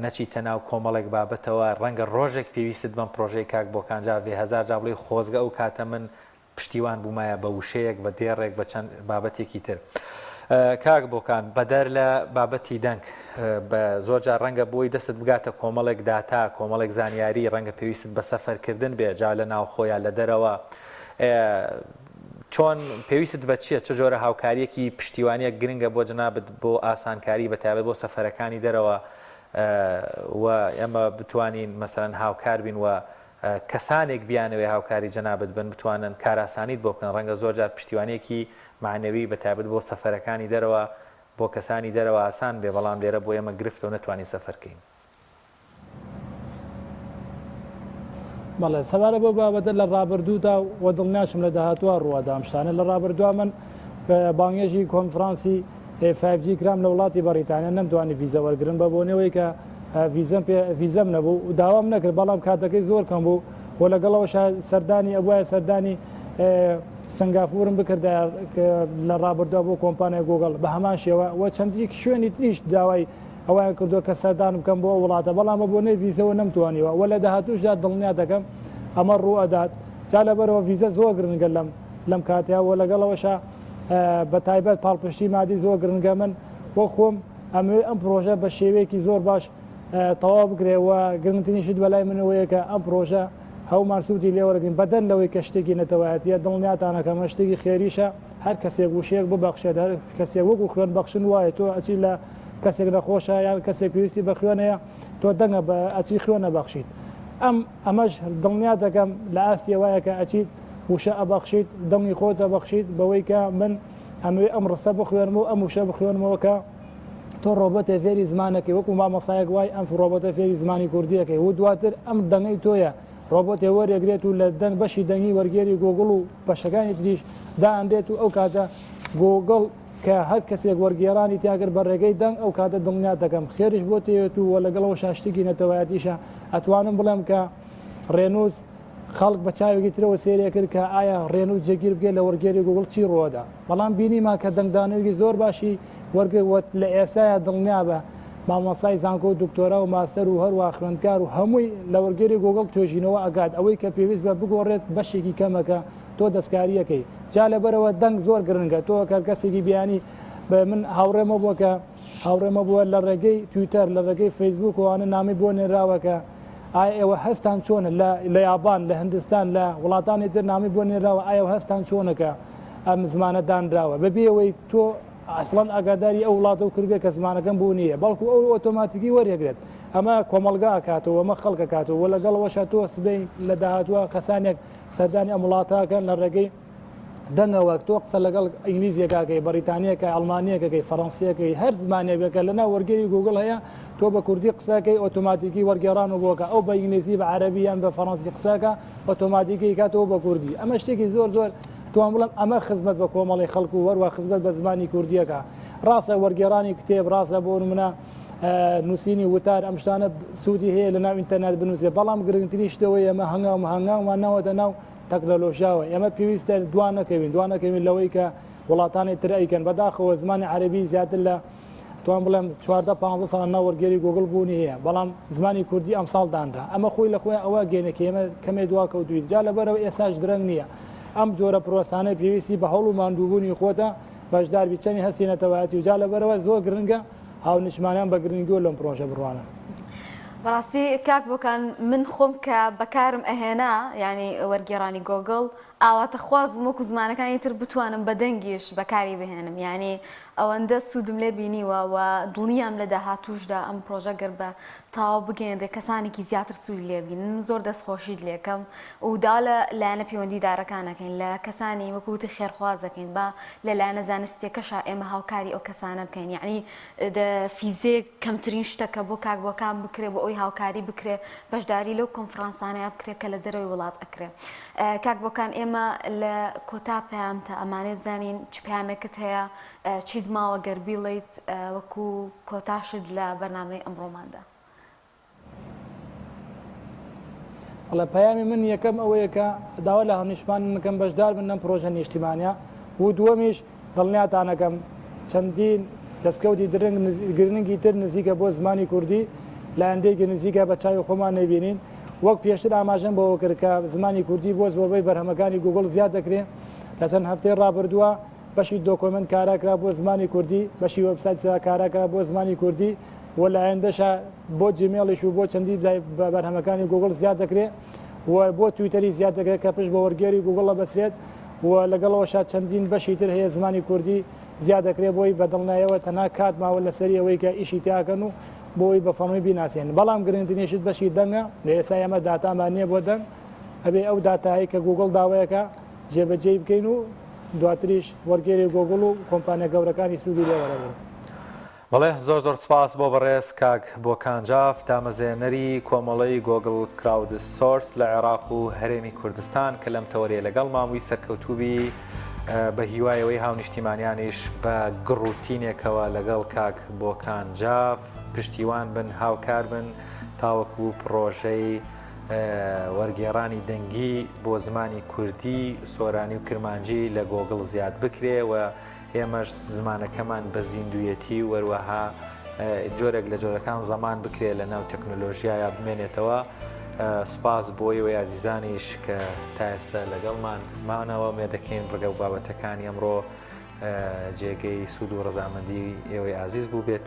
نەچیتە ناو کۆمەڵێک بابەتەوە ڕەنگە ڕۆژێک پێویستت بەم پرۆژەی کاک بۆکان جاف بێ هەزار جا بڵێی خۆزگە ئەو کاتە من پشتیوان بوومایە بە وشەیەک، بە دێڕێک، بە چەند بابەتێکی تر. کاک بۆکان، بەدەر لە بابەتی دەنگ، بە زۆر جار ڕەنگە بۆی دەستت بگاتە کۆمەڵێک داتا، کۆمەڵێک زانیاری، ڕەنگە پێویستت بە سەفەرکردن بێ، جا لە ناوخۆ یا لە دەرەوە. چۆن پێویستت بە چییە؟ چ جۆرە هاوکارییەکی پشتیوانییەک گرنگە بۆ جەنابت بۆ ئاسانکاری بە تایبەت بۆ سەفەرەکانی دەرەوە و ئێمە بتوانین مەسەلەن هاوکار بین و کەسانێک بیانەوێ هاوکاری جەنابت بن بتوانن کارئاسانیت بۆ بکەن، ڕەنگە زۆر جار پشتیوانیەکی مەعنەوی بە تایبەت بۆ سەفەرەکانی دەرەوە بۆ کەسانی دەرەوە ئاسان بێ بەڵام لێرە بۆ ئێمە گرفتە و نەتوانین سەفەر کەین. بەڵێ سەبارەت بەو بابەتە لە ڕابردوودا و دڵنیاشم لە داهاتووە ڕووەدا ئەم شتانە لە ڕابردووە من بانگێژی کۆنفرانسی 5G کرام لە وڵاتی بەڕیتانیا نەمتوانی ڤیزە وەرگرم بە بۆنەوەی کە ڤیزەم پێ ڤیزەم نەبوو و داوام نەکرد بەڵام کاتەکەی زۆر کەم بوو و لەگەڵەوەشا سەردانی ئەبوایە سەردانی سنگافورم بکردایە لە ڕابردووە بۆ کۆمپانیای گوگڵ بە هەمان شێوە و چەندی شوێنی تریش داوای ئەویان کردووە کە سەردان بکەم بۆ ئەو وڵاتە بەڵام بە بۆنەی ڤیزەوە نەمتوانیوە و لە داهاتووشدا دڵنیا دەکەم ئەمە ڕوو ئەدات جا لەبەرەوە ڤیزە زۆر گرنگە لەم لەم کاتەیە و لەگەڵەوەشا بە تایبەت پاڵپشتی مادی زۆر گرنگە من وەک خۆم ئەمەوێ ئەم پرۆژە بە شێوەیەکی زۆر باش تەواو بکرێ و گرنگترین شت بەلای منەوەیە کە ئەم پرۆژە هەومان سوودی لێ وەرگین بەدەر لەوەی کە شتێکی نەتەوایەتیە دڵنیاتانەکەمە شتێکی خێریشە هەر کەسێک وشەیەک ببەخشێت هەر کەسێک وەکو خوێن بەخشن وایە تۆ ئەچی لە کەسێک نەخۆشە یان کەسێک پێویستی بە خوێن هەیە تۆ دەنگە بە ئەچی خوێنە بەخشیت ئەم ئەمەش دڵنیا دەکەم لە ئاستی وایە کە ئەچیت وشە ئەبەخشیت دەنگی خۆت ئەبەخشیت بەوەی کە من ئەمەوێ ئەم ڕستە بخوێنم و ئەم وشە بخوێنمەوە کە تۆ ڕۆبۆتێ فێری زمانەکەی وەکو مامۆسایەک وای ئەم ڕۆبۆتە فێری زمانی کوردیەکەی و دواتر ئەم دەنگەی تۆیە ڕۆبۆتێ وەرێگرێت و لە دەنگ بەشی دەنگی وەرگێری گۆگڵ و بەشەکانی تریش دائەنرێت و ئەو کاتە گۆگڵ کە هەر کەسێک وەرگێڕانی تیا کرد بە ڕێگەی دەنگ ئەو کاتە دڵنیات دەکەم خێریش بۆ تێت و لەگەڵەوەشا شتێکی نەتەوایەتیشە ئەتوانم بڵێم کە ڕێنووس خەڵک بە چاوێکی ترەوە سەیری ئەکرد کە ئایا ڕێنووس جێگیر بکرێت لە وەرگێری گووگڵ چی ڕووئەدا، بەڵام بینیمان کە دەنگدانەوەیەکی زۆر باشی وەرگرت و لە ئێستایا دڵنیابە مامۆستای زانکۆ و دکتۆرا و ماستەر و هەروەها خوێندکار و هەمووی لە وەرگێری گووگڵ توێژینەوە ئەکات ئەوەی کە پێویست بە بگۆڕێت بەشێکی کەمە کە تۆ دەستکارییەکەی جا لەبەرئەوە دەنگ زۆر گرنگە تۆ کە کەسێکی بیانی بە من هاوڕێمە بووە کە هاوڕێمە بووە لە ڕێگەی تویتەر لە ڕێگەی فەیسبووک و ئەوانە نامەی بۆ نێراوە کە ئایا ئێوە هەستتان چۆنە لە لە یابان، لە هندستان، لە وڵاتانی تر نامەی بۆ نێراوە ئایا ئێوە هەستتان چۆنە کە ئەم زمانە دانراوە بەبێ ئەوەی تۆ ئەسڵەن ئاگاداری ئەو وڵاتە و کردبێ کە زمانەکەم بوونی هەیە بەڵکو ئەو ئۆتۆماتیکی وەرێگرێت ئەمە کۆمەڵگا ئەکاتەوە ئەمە خەڵک ئەکاتەوە و لەگەڵ ئەوەشا تۆ سبەی لە داهاتووە کەسانێک سەردانی ئەم وڵاتە ئەکەن لە ڕێگەی. دەنگەوە تۆ قسە لەگەڵ ئینگلیزیەکەکەی بەریتانیەکە ئەڵمانیەکەکەی فەڕەنسیەکەی هەر زمانێکەکە لەناو وەرگێری گوگڵ هەیە تۆ بە کوردی قسەکەی ئۆتۆماتیکی وەرگێڕان و بۆکە ئەو بە ئینگلیزی بە عەرەبی یان بە فەڕەنسی قسەکە ئۆتۆماتیکی کاتەوە بە کوردی ئەمە شتێکی زۆر زۆر توان بڵێم ئەمە خزمەت بە کۆمەڵی خەڵک و وەروە خزمەت بە زمانی کوردیەکە ڕاستە وەرگێڕانی کتێب ڕاستە بۆ نمونە نووسینی وتار ئەم شتانە سوودی هەیە لە ناو ئینتەرنێت بنووسێ بەڵام گرنگترین شتەوەی ئێمە هەنگاو هەنگاومان ناوەتە ناو تەکنەلۆژیاوە ئێمە پێویستە دوا نەکەوین دوا نەکەوین لەوەی کە وڵاتانی تر ئەیکەن بەداخەوە زمانی عەربی زیاتر لە توان بڵێم 14 15 ساڵ ناو وەرگێری گوگڵ بوونی هەیە بەڵام زمانی کوردی ئەمساڵ دانرا ئەمە خۆی لە خۆی ئەوە گەێنە کە ئێمە کەمێ دوا کەوتوین جا لەبەرەوە ئێساش درەنگ نییە ئەم جۆرە پرۆسانە پێویستی بە هەوڵ و ماندووبوونی خۆتە بەشداربی چەنی هەستی نەتەوایەتی و جا لەبەرەوە زۆر گرنگە هاونیشتمانیان بە گرنگیەوە لەم پرۆژە بڕوانن. بەڕاستی کاک بۆکان من خۆم کە بەکارم ئەهێنا یانی وەرگێڕانی گۆگڵ ئاواتەخواز بووم وەکو زمانەکانی تر بتوانم بە دەنگیش بەکاری بهێنم یانی ئەوەندە سوودم لێ بینیوە و دڵنیام لە داهاتووشدا ئەم پرۆژە گەر بە تەواو بگەیەنرێ کەسانێکی زیاتر سوودی لێ بینن من زۆر دەستخۆشیت لێکەم و داوا لە لایەنە پەیوەندیدارەکان ئەکەین لە کەسانی وەکو وتی خێرخواز ئەکەین با لە لایەنە زانستیەکەشا ئێمە هاوکاری ئەو کەسانە بکەین یەعنی فیزێک کەمترین شتە کە بۆ کاک بۆکان بکرێ بۆ ئەوی هاوکاری بکرێ بەشداری لەو کۆنفرانسانەیە بکرێ کە لە دەرەوەی وڵات ئەکرێ کاک بۆکان ئێمە لە کۆتا پەیامتە ئەمانێ بزانین چ پەیامێکت هەیە چیت ماوە گەر بیڵێیت وەکو کۆتا شت لە بەرنامەی ئەمڕۆماندا. بەڵێ پەیامی من یەکەم ئەوەیە کە داوا لە هاونیشتمانان دەکەم بەشدار بن لەم پرۆژە نیشتیمانیە و دووەمیش دڵنیاتانەکەم چەندین دەستکەوتی درنگ گرنگی تر نزیکە بۆ زمانی کوردی لە ئەندێکی نزیکە بە چاوی خۆمان نەبینین وەک پێشتر ئاماژەم بەوە کرد کە زمانی کوردی بۆ زۆربەی بەرهەمەکانی گوگڵ زیاد دەکرێت لە چەند هەفتەی ڕابردووە بەشی document کارا کرا بۆ زمانی کوردی، بەشی وێبسایت کارا کرا بۆ زمانی کوردی و لە ئایندەشا بۆ جیمێڵیش و بۆ چەندی بەرهەمەکانی گوگڵ زیاد دەکرێت و بۆ تویتەری زیاد دەکرێت کە پشت بە وەرگێری گوگڵ ئەبەسرێت و لەگەڵەوەشا چەندین بەشی تر هەیە زمانی کوردی زیاد دەکرێت بۆی بە دڵنیایەوە تەنها کات ماوە لەسەری ئەوەی کە ئیشی تیاکەن و بۆی بە فەڕمی بیناسێن بەڵام گرنگترین شت بەشی دەنگە لە ئێستا ئێمە داتامان نییە بۆ دەنگ ئەبێ ئەو داتایەی کە گوگڵ داوایەکە جێبەجێی بکەین و دواتریش وەرگێری گۆگڵ و کۆمپانیا گەورەکانی سوودی لێ وەرەگرن. بەڵێ زۆر زۆر سپاس بۆ بەڕێز کاک بۆکان جاف دامەزێنەری کۆمەڵەی گۆگڵ Crowdsource لە عێراق و هەرێمی کوردستان کە لەم تەوەرەیە لەگەڵمان بووی سەرکەوتووبی بە هیوای ئەوەی هاونیشتیمانیانیش بە گڕ و تینێکەوە لەگەڵ کاک بۆکان جاف پشتیوان بن هاوکار بن تاوەکو پڕۆژەی وەرگێڕانی دەنگی بۆ زمانی کوردی، سۆرانی و کرمانجی لە گۆگڵ زیاد بکرێ و ئێمەش زمانەکەمان بە زیندوویەتی و هەروەها جۆرێک لە جۆرەکان زەمان بکرێ لە ناو تەکنۆلۆژیایا بمێنێتەوە. سپاس بۆ ئێوەی ئازیزانیش کە تا ئێستا لەگەڵمان مانەوە. مێدەکەین بڕگە و بابەتەکانی ئەمڕۆ جێگەی سوود و ڕەزامەندی ئێوەی ئازیز بووبێت،